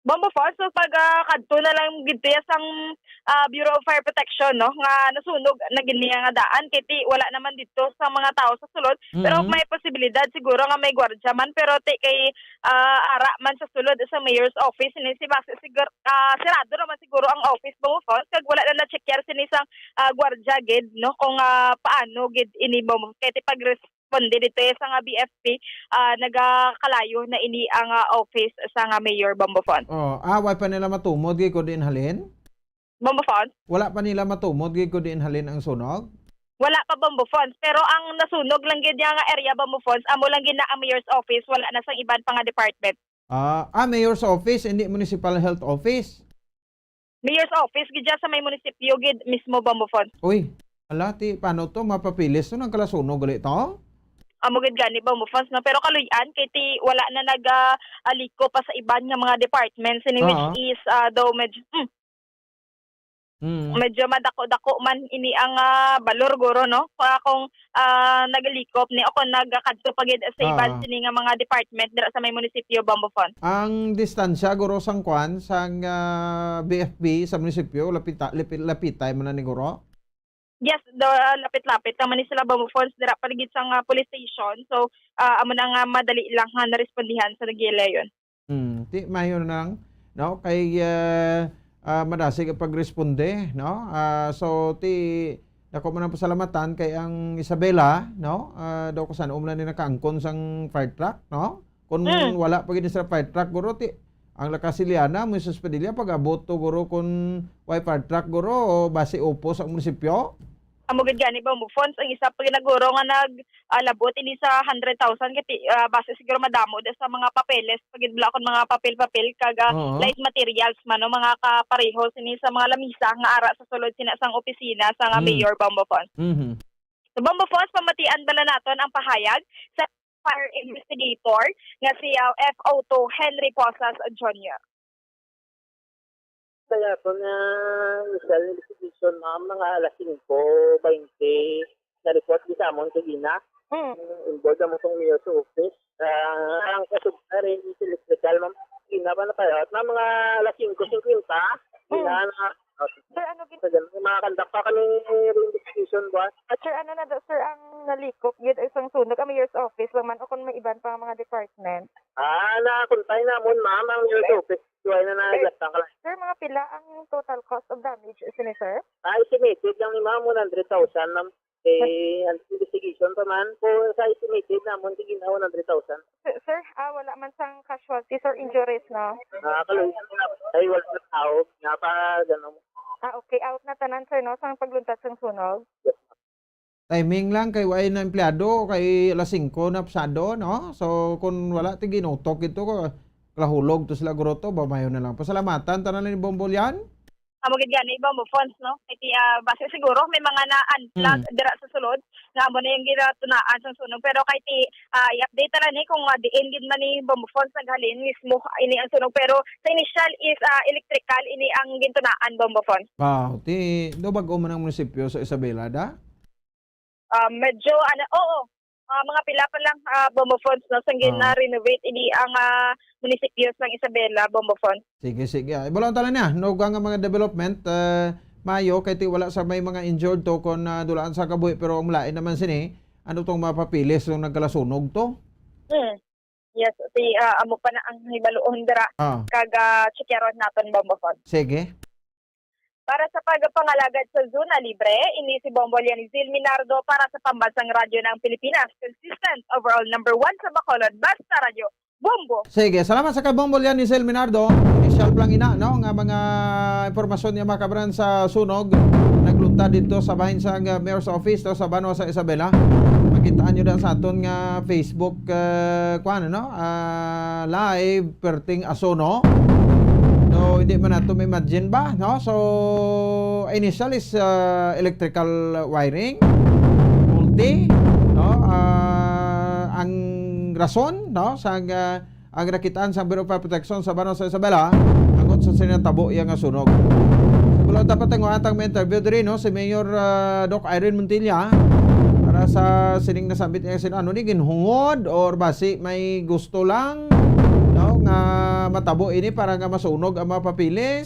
Bombo Fons, so pag, ah, kadto na lang gid siya sang, ah, Bureau of Fire Protection, no, nga nasunog na gid niya nga daan, kay ti wala naman dito sa mga tao sa sulod. Pero Mm. may posibilidad siguro nga may gwardya man, pero ti kay, ah, ara man sa sulod sa mayor's office, ni si base sigur-, ah, sirado naman siguro ang office, Bombo Fons, kag wala na na-check sini sang, ah, gwardya gid, no, kung, ah, paano gid ini, Bombo, kay ti pag-, responde dito, eh, sa nga B F P, ah, nagakalayo na ini ang, ah, office sa nga mayor, Bombo Fons. Oh, ah, wa pa nila matumod gid ko diin halin? Bombo Fons? Wala pa nila matumod gid ko diin halin ang sunog? Wala pa, Bombo Fons, pero ang nasunog lang gid niya nga area, Bombo Fons, amo lang gid na ang mayor's office, wala na sang iban pa nga department. Ah, ah, mayor's office, hindi municipal health office? Mayor's office gid dyan sa may munisipyo gid mismo, Bombo Fons. Uy, ala, ti, paano to? Mapapilis to? Nagkalasunog gali to? Amo gid gani, Bombo Fons, no? Pero kaluy-an, kay ti wala na nag, ah, ah, liko pa sa iban nga mga departments. Ini which Oo. is, ah, daw medyo, mm, Mm. medyo madako-dako man ini ang, ah, balor, guro, no? Pa kung, ah, nagalikop ni o kung nagakadto pa gid sa iban Ah. sini nga mga department dira sa may munisipyo, Bombo Fons. Ang distansya, guro, sang kwan, sang, ah, B F P sa munisipyo, lapita-, lapi-, lapitay man na ni, guro? Yes, do, ah, lapit-lapit naman ni sila, Bombo Fons, dira pa gid sang, ah, police station. So, ah, amo na nga madali lang nga narespondihan sa nagyalayon. Hmm, ti, maayo na lang, no? Kay, ah, ah, madasig ang pagresponde, no? Ah, so, ti, dako man ang pasalamatan kay ang Isabela, no? Ah, daw kung saan, um, na ni nakaangkon sang fire truck, no? Kung Mm. wala pa gid sa fire truck, guro, ti, ang La Casiliana, Moises Padilla, pag-abot to, guro, kung way fire truck, guro, o basi upos ang munisipyo? Amo gid gani, Bombo Fons, ang isa pa gid na guro nga nag, ah, labot ini sa hundred thousand, kay ti, ah, base siguro madamo da sa mga papeles, pa gid bala kon mga papel-papel, kag, ah, Oo. light materials man, no, mga kapareho sini sa mga lamisa nga ara sa sulod sina sang opisina sa nga Mm. mayor, Bombo Fons. Mhm. So, Bombo Fons, pamatian bala naton ang pahayag sa fire investigator nga si, ah, F O two Henry Posas Junior. Sa aton nga initial investigation, ma'am, mga alas singko baynte, na-report di sa amon kagina. Mm. Involved ang among mayor sa office. Ah, ang kasubay rin is electrical, ma'am. Kagina pa na-fire out na mga alas singko singkwenta. Mm. Kagina na, Sir, ano gin- Sa ganun, mga conduct pa kami investigation, boss. At sir, ano na daw, sir, ang nalikop gid ay isang sunog? Ang mayor's office lang man o kung may iban pa nga mga department? Ah, nakuntay namon, ma'am, ang mayor's Yes. office. Duhay na Sir, naglatang ka lang. Sir, mga pila ang total cost of damage sini, sir? Ah, estimated lang ni ma'am, one hundred thousand, ma'am. Eh, ang investigation pa man, po sa estimated namon, sige na, one hundred thousand. Sir, sir, ah, wala man sang casualties or injuries, no? Ah, kaluoy na, ay, wala na tao, nga pa, ganun. Ah, okay. Out na tanan, sir, no? Sa pagluntad sang sunog? Yes, ma'am. Timing lang kay way na empleyado, kay alas singko na pasado, no? So, kung wala, ti ginutok ito, kalahulog to sila, guro, to, bamayo na lang. Pasalamatan, tanan lang ni Bombo Lian. Amo gid gani, Bombo Fons, no? Kay ti, ah, base siguro may mga na-unplug Hmm. dira sa sulod, nga amo na yung ginatunaan sa sunog. Pero kay ti, ah, i-update na lang ni kung, ah, diin gid man ni Bombo Fons naghalin mismo ini ang sunog. Pero sa initial is, ah, electrical ini ang gintunaan, Bombo Fons. Wow, ti, do bag-o man ang munisipyo sa Isabela, da? Ah, medyo, ano, oo. Ah, mga pila pa lang, ah, Bombo Fons, no? Sang Ah. gina-renovate ini ang, ah, munisipyo sang Isabela, Bombo Fons. Sige, sige. Ah, ibalo tala niya. No, nga mga development, ah, maayo, kay ti wala sa may mga injured to kon, ah, dulaan sa kabuhi, pero ang lain naman sini, ano tong mapapilis yung nagkalasunog to? Hmm. Yes, si, ah, amo pa na ang hibaluon dira. Ah. Kag, ah, tsikyaron naton, Bombo Fons. Sige. Para sa pagpangalagad sa Zona Libre, ini si Bombo Lianizil Minardo para sa Pambansang Radyo ng Pilipinas. Consistent, overall number one sa Bacolod. Basta Radyo, Bombo! Sige, salamat sa kay Bombo Lianizil Minardo. Initial lang ina, no, nga mga impormasyon nga makabran sa sunog. Nagluntad dito sa bahin sa, uh, Mayor's Office to, sa Banwa sa Isabela. Makitaan nyo na sa aton nga Facebook, uh, kuan, no? Ah, live, perting aso, no? So, hindi man nato ma-imagine ba, no? So, initial is, ah, electrical wiring, faulty, no? Ah, ang rason, no? Sa, ah, ang nakitaan sa Bureau of Fire Protection sa Banwa sa Isabela, tungod sa sinatabo iya nga sunog. Sa bulan dapat ang atang may interview diri, no? Si Mayor, ah, Doc Irene Montilla, para sa sining nasambit niya, sin-, ano ni, ginhungod or basi may gusto lang, no, nga matabo ini para nga masunog ang mga papeles.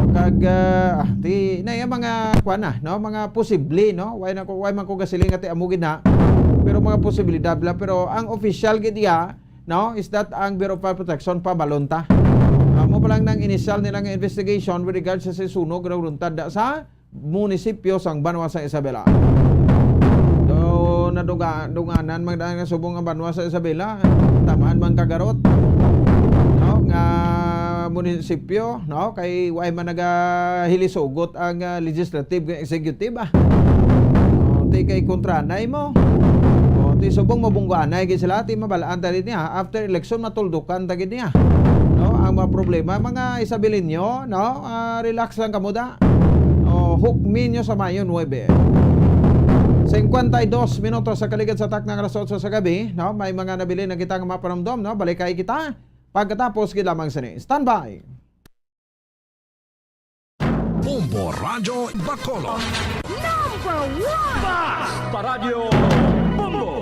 Kag, ah, ah, ti, na yung mga, kuwan na, no, mga posible, no? Why na ko, why man ko gasiling ati amo gid na? Pero mga posibilidad lang. Pero ang official gid iya, no, is that ang Bureau of Fire Protection pabalon ta. Amo pa lang nang initial nilang investigation with regards sa sunog nga naluntad da sa munisipyo sang Banwa sa Isabela. Do nadunga-, dunganan man daan nga subong ang Banwa sa Isabela, tamaan man kagarot, no, nga munisipyo, no, kay way man nagahilisugot ang, ah, legislative nga executive, ah. O, ti kay kontranay mo. O, ti subong mabungganay gid sila, ti mabalaan ta rin niya. After election, matuldukan ta gid niya. No, ang mga problema, mga Isabeleño, no, ah, relax lang kamo da. O, hukmi nyo sa Mayo nuebe. Cincuenta y dos minutos sa kaligid sa takna nga alas otso sa gabi, no? May mga nabilin na kita nga mapanumdom, no? Balikay kita pagkatapos gid lamang sini. Standby. Bombo Radyo Bacolod. Number one! Basta Radyo Bombo!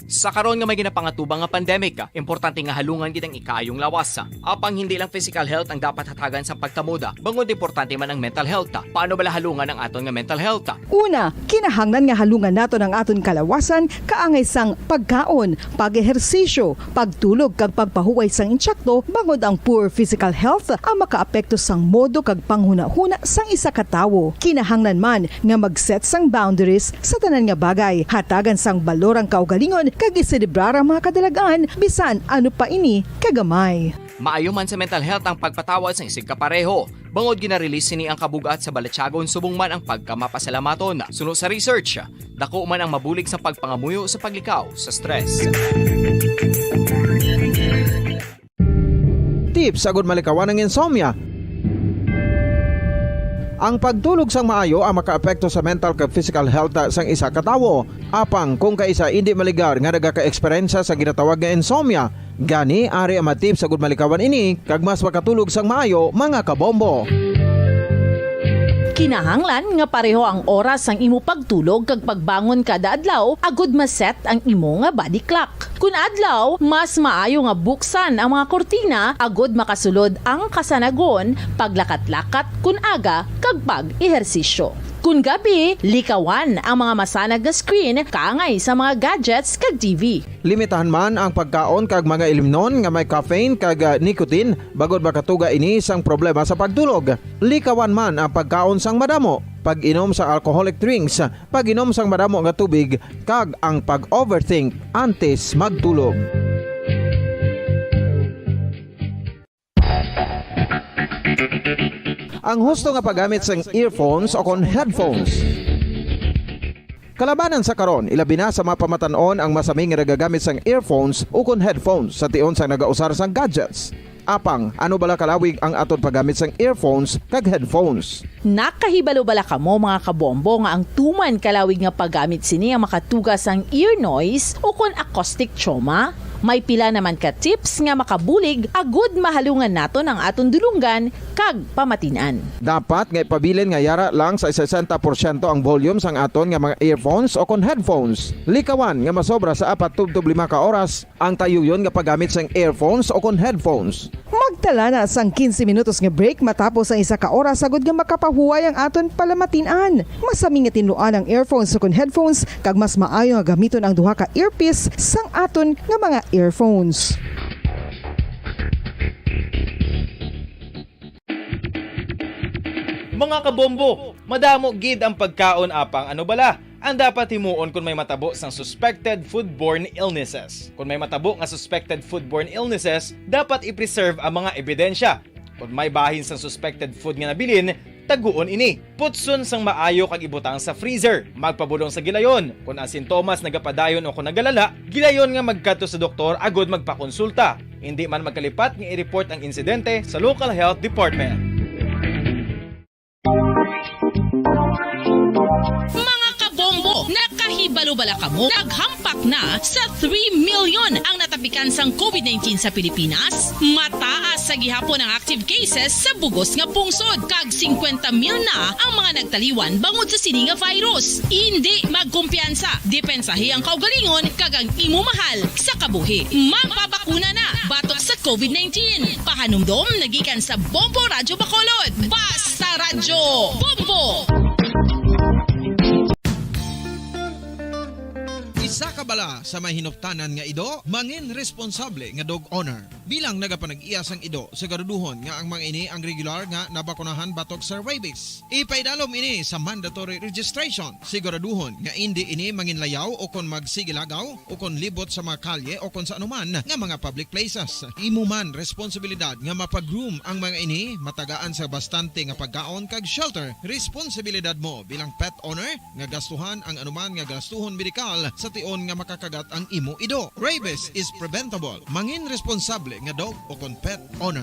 Sa karon nga may ginapangatubang nga pandemic, importante nga halungan gid ang ikaayong lawas. Apang hindi lang physical health ang dapat hatagan sa pagtamod, bangod importante man ang mental health. Paano bala halungan ang aton nga mental health? Una, kinahanglan nga halungan naton ang aton kalawasan kaangay sang pagkaon, pag-ehersisyo, pagtulog kag pagpahuway sang insakto, bangod ang poor physical health ang makaapekto sang modo kag panghunahuna sang isa ka tawo. Kinahanglan man nga mag-set sang boundaries sa tanan nga bagay, hatagan sang balor ang kaugalingon kag iselebrar ang mga kadalagan bisan ano pa ini kagamay. Maayo man sa mental health ang pagpatawad sang isigkapareho, bangod gina-release sini ang kabug-at sa balatyagon subong man ang pagkamapasalamaton. Suno sa research, dako man ang mabulig sa pagpangamuyo sa paglikaw sa stress. Tips agud malikawan ang insomnia. Ang pagtulog sang maayo ang makaapekto sa mental kag physical health sang isa ka tawo. Apang kung kaisa indi maligar nga nagaka-eksperyensya sa ginatawag nga insomnia, gani ari ang mga tips agud malikawan ini kag mas makatulog sang maayo, mga kabombo. Kinahanglan nga pareho ang oras sang imo pagtulog kag pagbangon kada adlaw agud ma-set ang imo nga body clock. Kun adlaw, mas maayo nga buksan ang mga kurtina agud makasulod ang kasanagon, paglakat-lakat kun aga, kag pag-ehersisyo. Kun gabi, likawan ang mga masanag nga screen kaangay sa mga gadgets kag T V. Limitahan man ang pagkaon kag mga ilimnon nga may caffeine kag, ah, nicotine, bangod makatuga ini sang problema sa pagtulog. Likawan man ang pagkaon sang madamo, pag-inom sa alcoholic drinks, pag-inom sang madamo nga tubig, kag ang pag-overthink antes magtulog. Ang husto nga paggamit sang earphones o kon headphones. Kalabanan sa karon, ilabi na sa mga pamatan-on ang masami nga nagagamit sang earphones o kon headphones sa tion sang nagausar sang gadgets. Apang, ano bala kalawig ang aton paggamit sang earphones kag headphones? Nakahibalo bala kamo, mga kabombo, nga ang tuman kalawig nga paggamit sini ang makatuga sang ear noise o kon acoustic trauma? May pila naman ka tips nga makabulig agud mahalungan naton ang aton dulonggan kag pamatin-an. Dapat nga ipabilin nga yara lang sa sesenta porsyento ang volume sang aton nga mga earphones o kon headphones. Likawan nga masobra sa apat tubtob lima ka oras ang tayuyon nga paggamit sang earphones o kon headphones. Magtala na sang quince minutos nga break matapos ang isa ka oras agud nga makapahuway ang aton palamatin-an. Masami nga tinluan ang earphones o kon headphones, kag mas maayo nga gamiton ang duha ka earpiece sang aton nga mga earphones. Mga kabombo, madamo gid ang pagkaon, apang ano bala ang dapat himuon kon may matabo sang suspected foodborne illnesses? Kon may matabo nga suspected foodborne illnesses, dapat i-preserve ang mga ebidensya. Kon may bahin sang suspected food nga nabilin, taguon ini. Putson sang maayo kag ibutang sa freezer. Magpabulong sa gilayon. Kon ang sintomas nagapadayon o kon nagalala, gilayon nga magkadto sa doktor agud magpakonsulta. Indi man magkalipat nga i-report ang insidente sa local health department. Mga kabombo, nakahibalo bala kamo? Naghampak na sa three million ang natapikan sang covid nineteen sa Pilipinas. Mataas sa gihapon ang active cases sa bugos nga pungsod, kag singkwenta mil na ang mga nagtaliwan bangod sa sini nga virus. Indi magkumpiyansa, depensahi ang kaugalingon kag ang imo mahal sa kabuhi. Magpabakuna na batok sa covid nineteen. Pahanumdom nagikan sa Bombo Radyo Bacolod, basta radyo, Bombo! Isa ka bala sa may hinuptanan nga ido, mangin responsable nga dog owner. Bilang nagapanag-iya sang ido, siguraduhon nga ang mga ini ang regular nga nabakunahan batok sa rabies. Ipaidalom ini sa mandatory registration. Siguraduhon nga indi ini manginlayaw o kon magsigilagaw o kon libot sa mga kalye o kon sa anuman nga mga public places. Imo man responsibilidad nga mapa-groom ang mga ini, matagaan sa bastante nga pagkaon kag shelter. Responsibilidad mo bilang pet owner nga gastuhan ang anuman nga gastuhon medikal sa tion nga makakagat ang imo ido. Rabies is preventable. Mangin responsable nga dog o kon pet owner.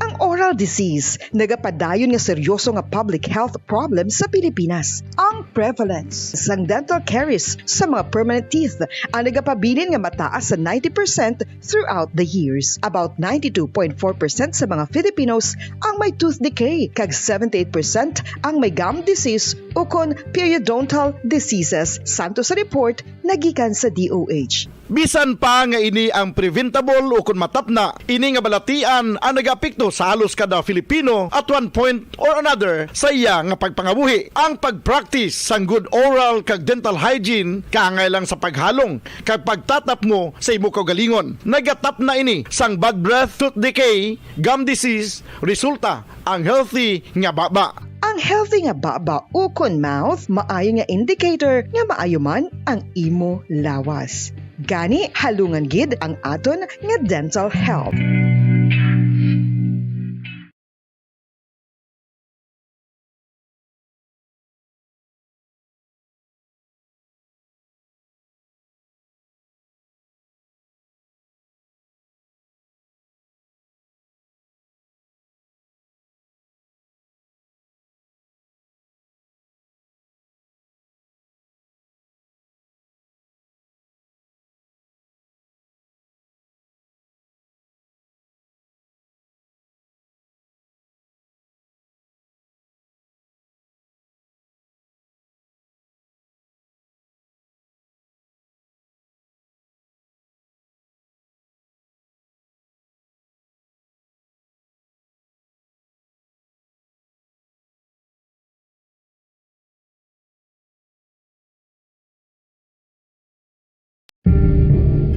Ang oral disease nagapadayon nga seryoso nga public health problem sa Pilipinas. Ang prevalence sang dental caries sa mga permanent teeth ang nagapabilin nga mataas sa ninety percent throughout the years. About ninety-two point four percent sa mga Filipinos ang may tooth decay, kag seventy-eight percent ang may gum disease ukon periodontal diseases, santo sa report nga gikan sa D O H. Bisan pa nga ini ang preventable ukon matapna, ini nga balatian ang nagaapekto sa halos kada Filipino at one point or another sa iya nga pagpangabuhi. Ang pag-practice sang good oral kag dental hygiene kaangay lang sa paghalong kag pagtatapmo sa imo kaugalingon. Nagatapna ini sang bad breath, tooth decay, gum disease, resulta ang healthy nga baba. Ang healthy nga baba ukon mouth maayo nga indicator nga maayo man ang imo lawas. Gani, halungan gid ang aton nga dental health.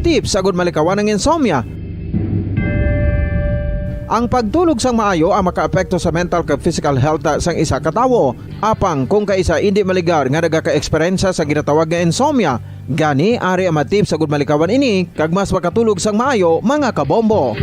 Tips agud malikawan ang insomnia. Ang pagtulog sang maayo ang makaapekto sa mental kag physical health sang isa ka tawo. Apang kung kaisa indi maligar nga nagakaeksperyensya sa ginatawag nga insomnia, gani ari ang mga tips agud malikawan ini kag mas makatulog sang maayo, mga kabombo.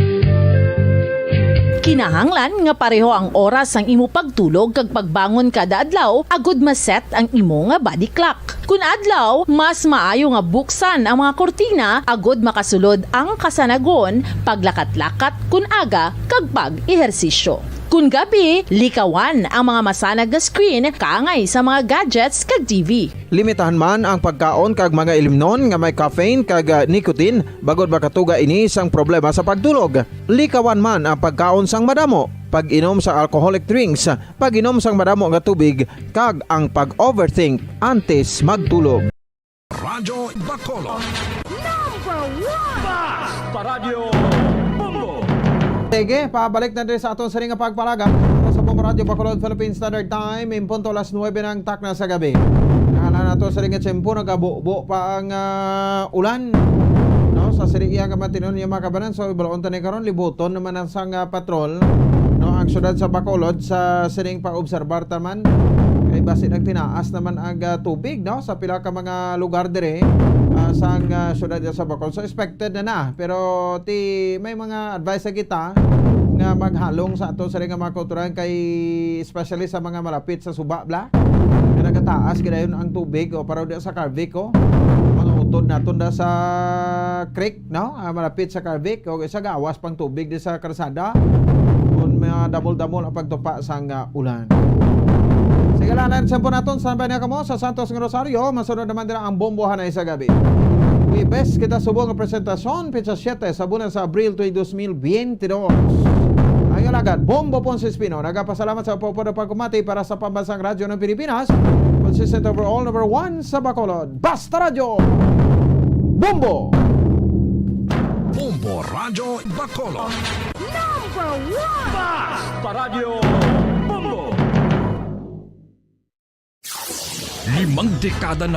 Kinahanglan nga pareho ang oras sang imo pagtulog kag pagbangon kada adlaw agud ma-set ang imo nga body clock. Kun adlaw, mas maayo nga buksan ang mga kurtina agud makasulod ang kasanagon, paglakat-lakat kun aga, kag pag-ehersisyo. Kun gabi, likawan ang mga masanag nga screen kaangay sa mga gadgets kag T V. Limitahan man ang pagkaon kag mga ilimnon nga may caffeine kag, ah, nicotine, bangod makatuga ini sang problema sa pagtulog. Likawan man ang pagkaon sang madamo, pag-inom sa alcoholic drinks, pag-inom sang madamo nga tubig, kag ang pag-overthink antes magtulog. Radyo Bacolod. Number one! Basta Radyo Bombo! Sige, pabalik na diri sa aton sini nga pagpalagak sa Bombo Radyo Bacolod, Philippine Standard Time. In punto alas nuebe na ang takna sa gabi. Ana nato sa ring nga tiyempo, nagabubo pa ang, ah, ulan. No, sa sini iya nga matinon niya, mga kabanan. So, ibaloon ta ni karon, libuton naman ang sang, ah, patrol, no, ang syudad sa Bacolod sa sining paobserbar ta man. Kay basi nagtinaas naman ang, ah, tubig, no, sa pila ka mga lugar diri, ah, sang, ah, syudad sa Bacolod. So, expected na na. Pero ti may mga advice sa kita nga maghalong sa ato sa mga kautoran kay especially sa mga malapit sa suba bla. Nga nagataas gidayon ang tubig o para di sa Carvic, o mga utod naton da sa creek, no? Ah, malapit sa Carvic o isa gawas pang tubig di sa karsada. Kung madamol-damol ang pagtupa sang, ah, ulan. Sige lang, na sa naton, standby na kamo sa Santos nga Rosario. Masunod naman dira ang Bombohanay sa gabi. Webes kita subong nga presentasyon, petsa siete sa bulan sa Abril tuig dos mil biyente dos. Ang alagad, Bombo Ponce Espino, nagapasalamat sa pagpapod pagkumati para sa Pambansang Radyo ng Pilipinas, consistent overall number one sa Bacolod. Basta Radyo, Bombo! Bombo Radyo Bacolod. Number one! Basta Radyo Bombo! Limang dekada na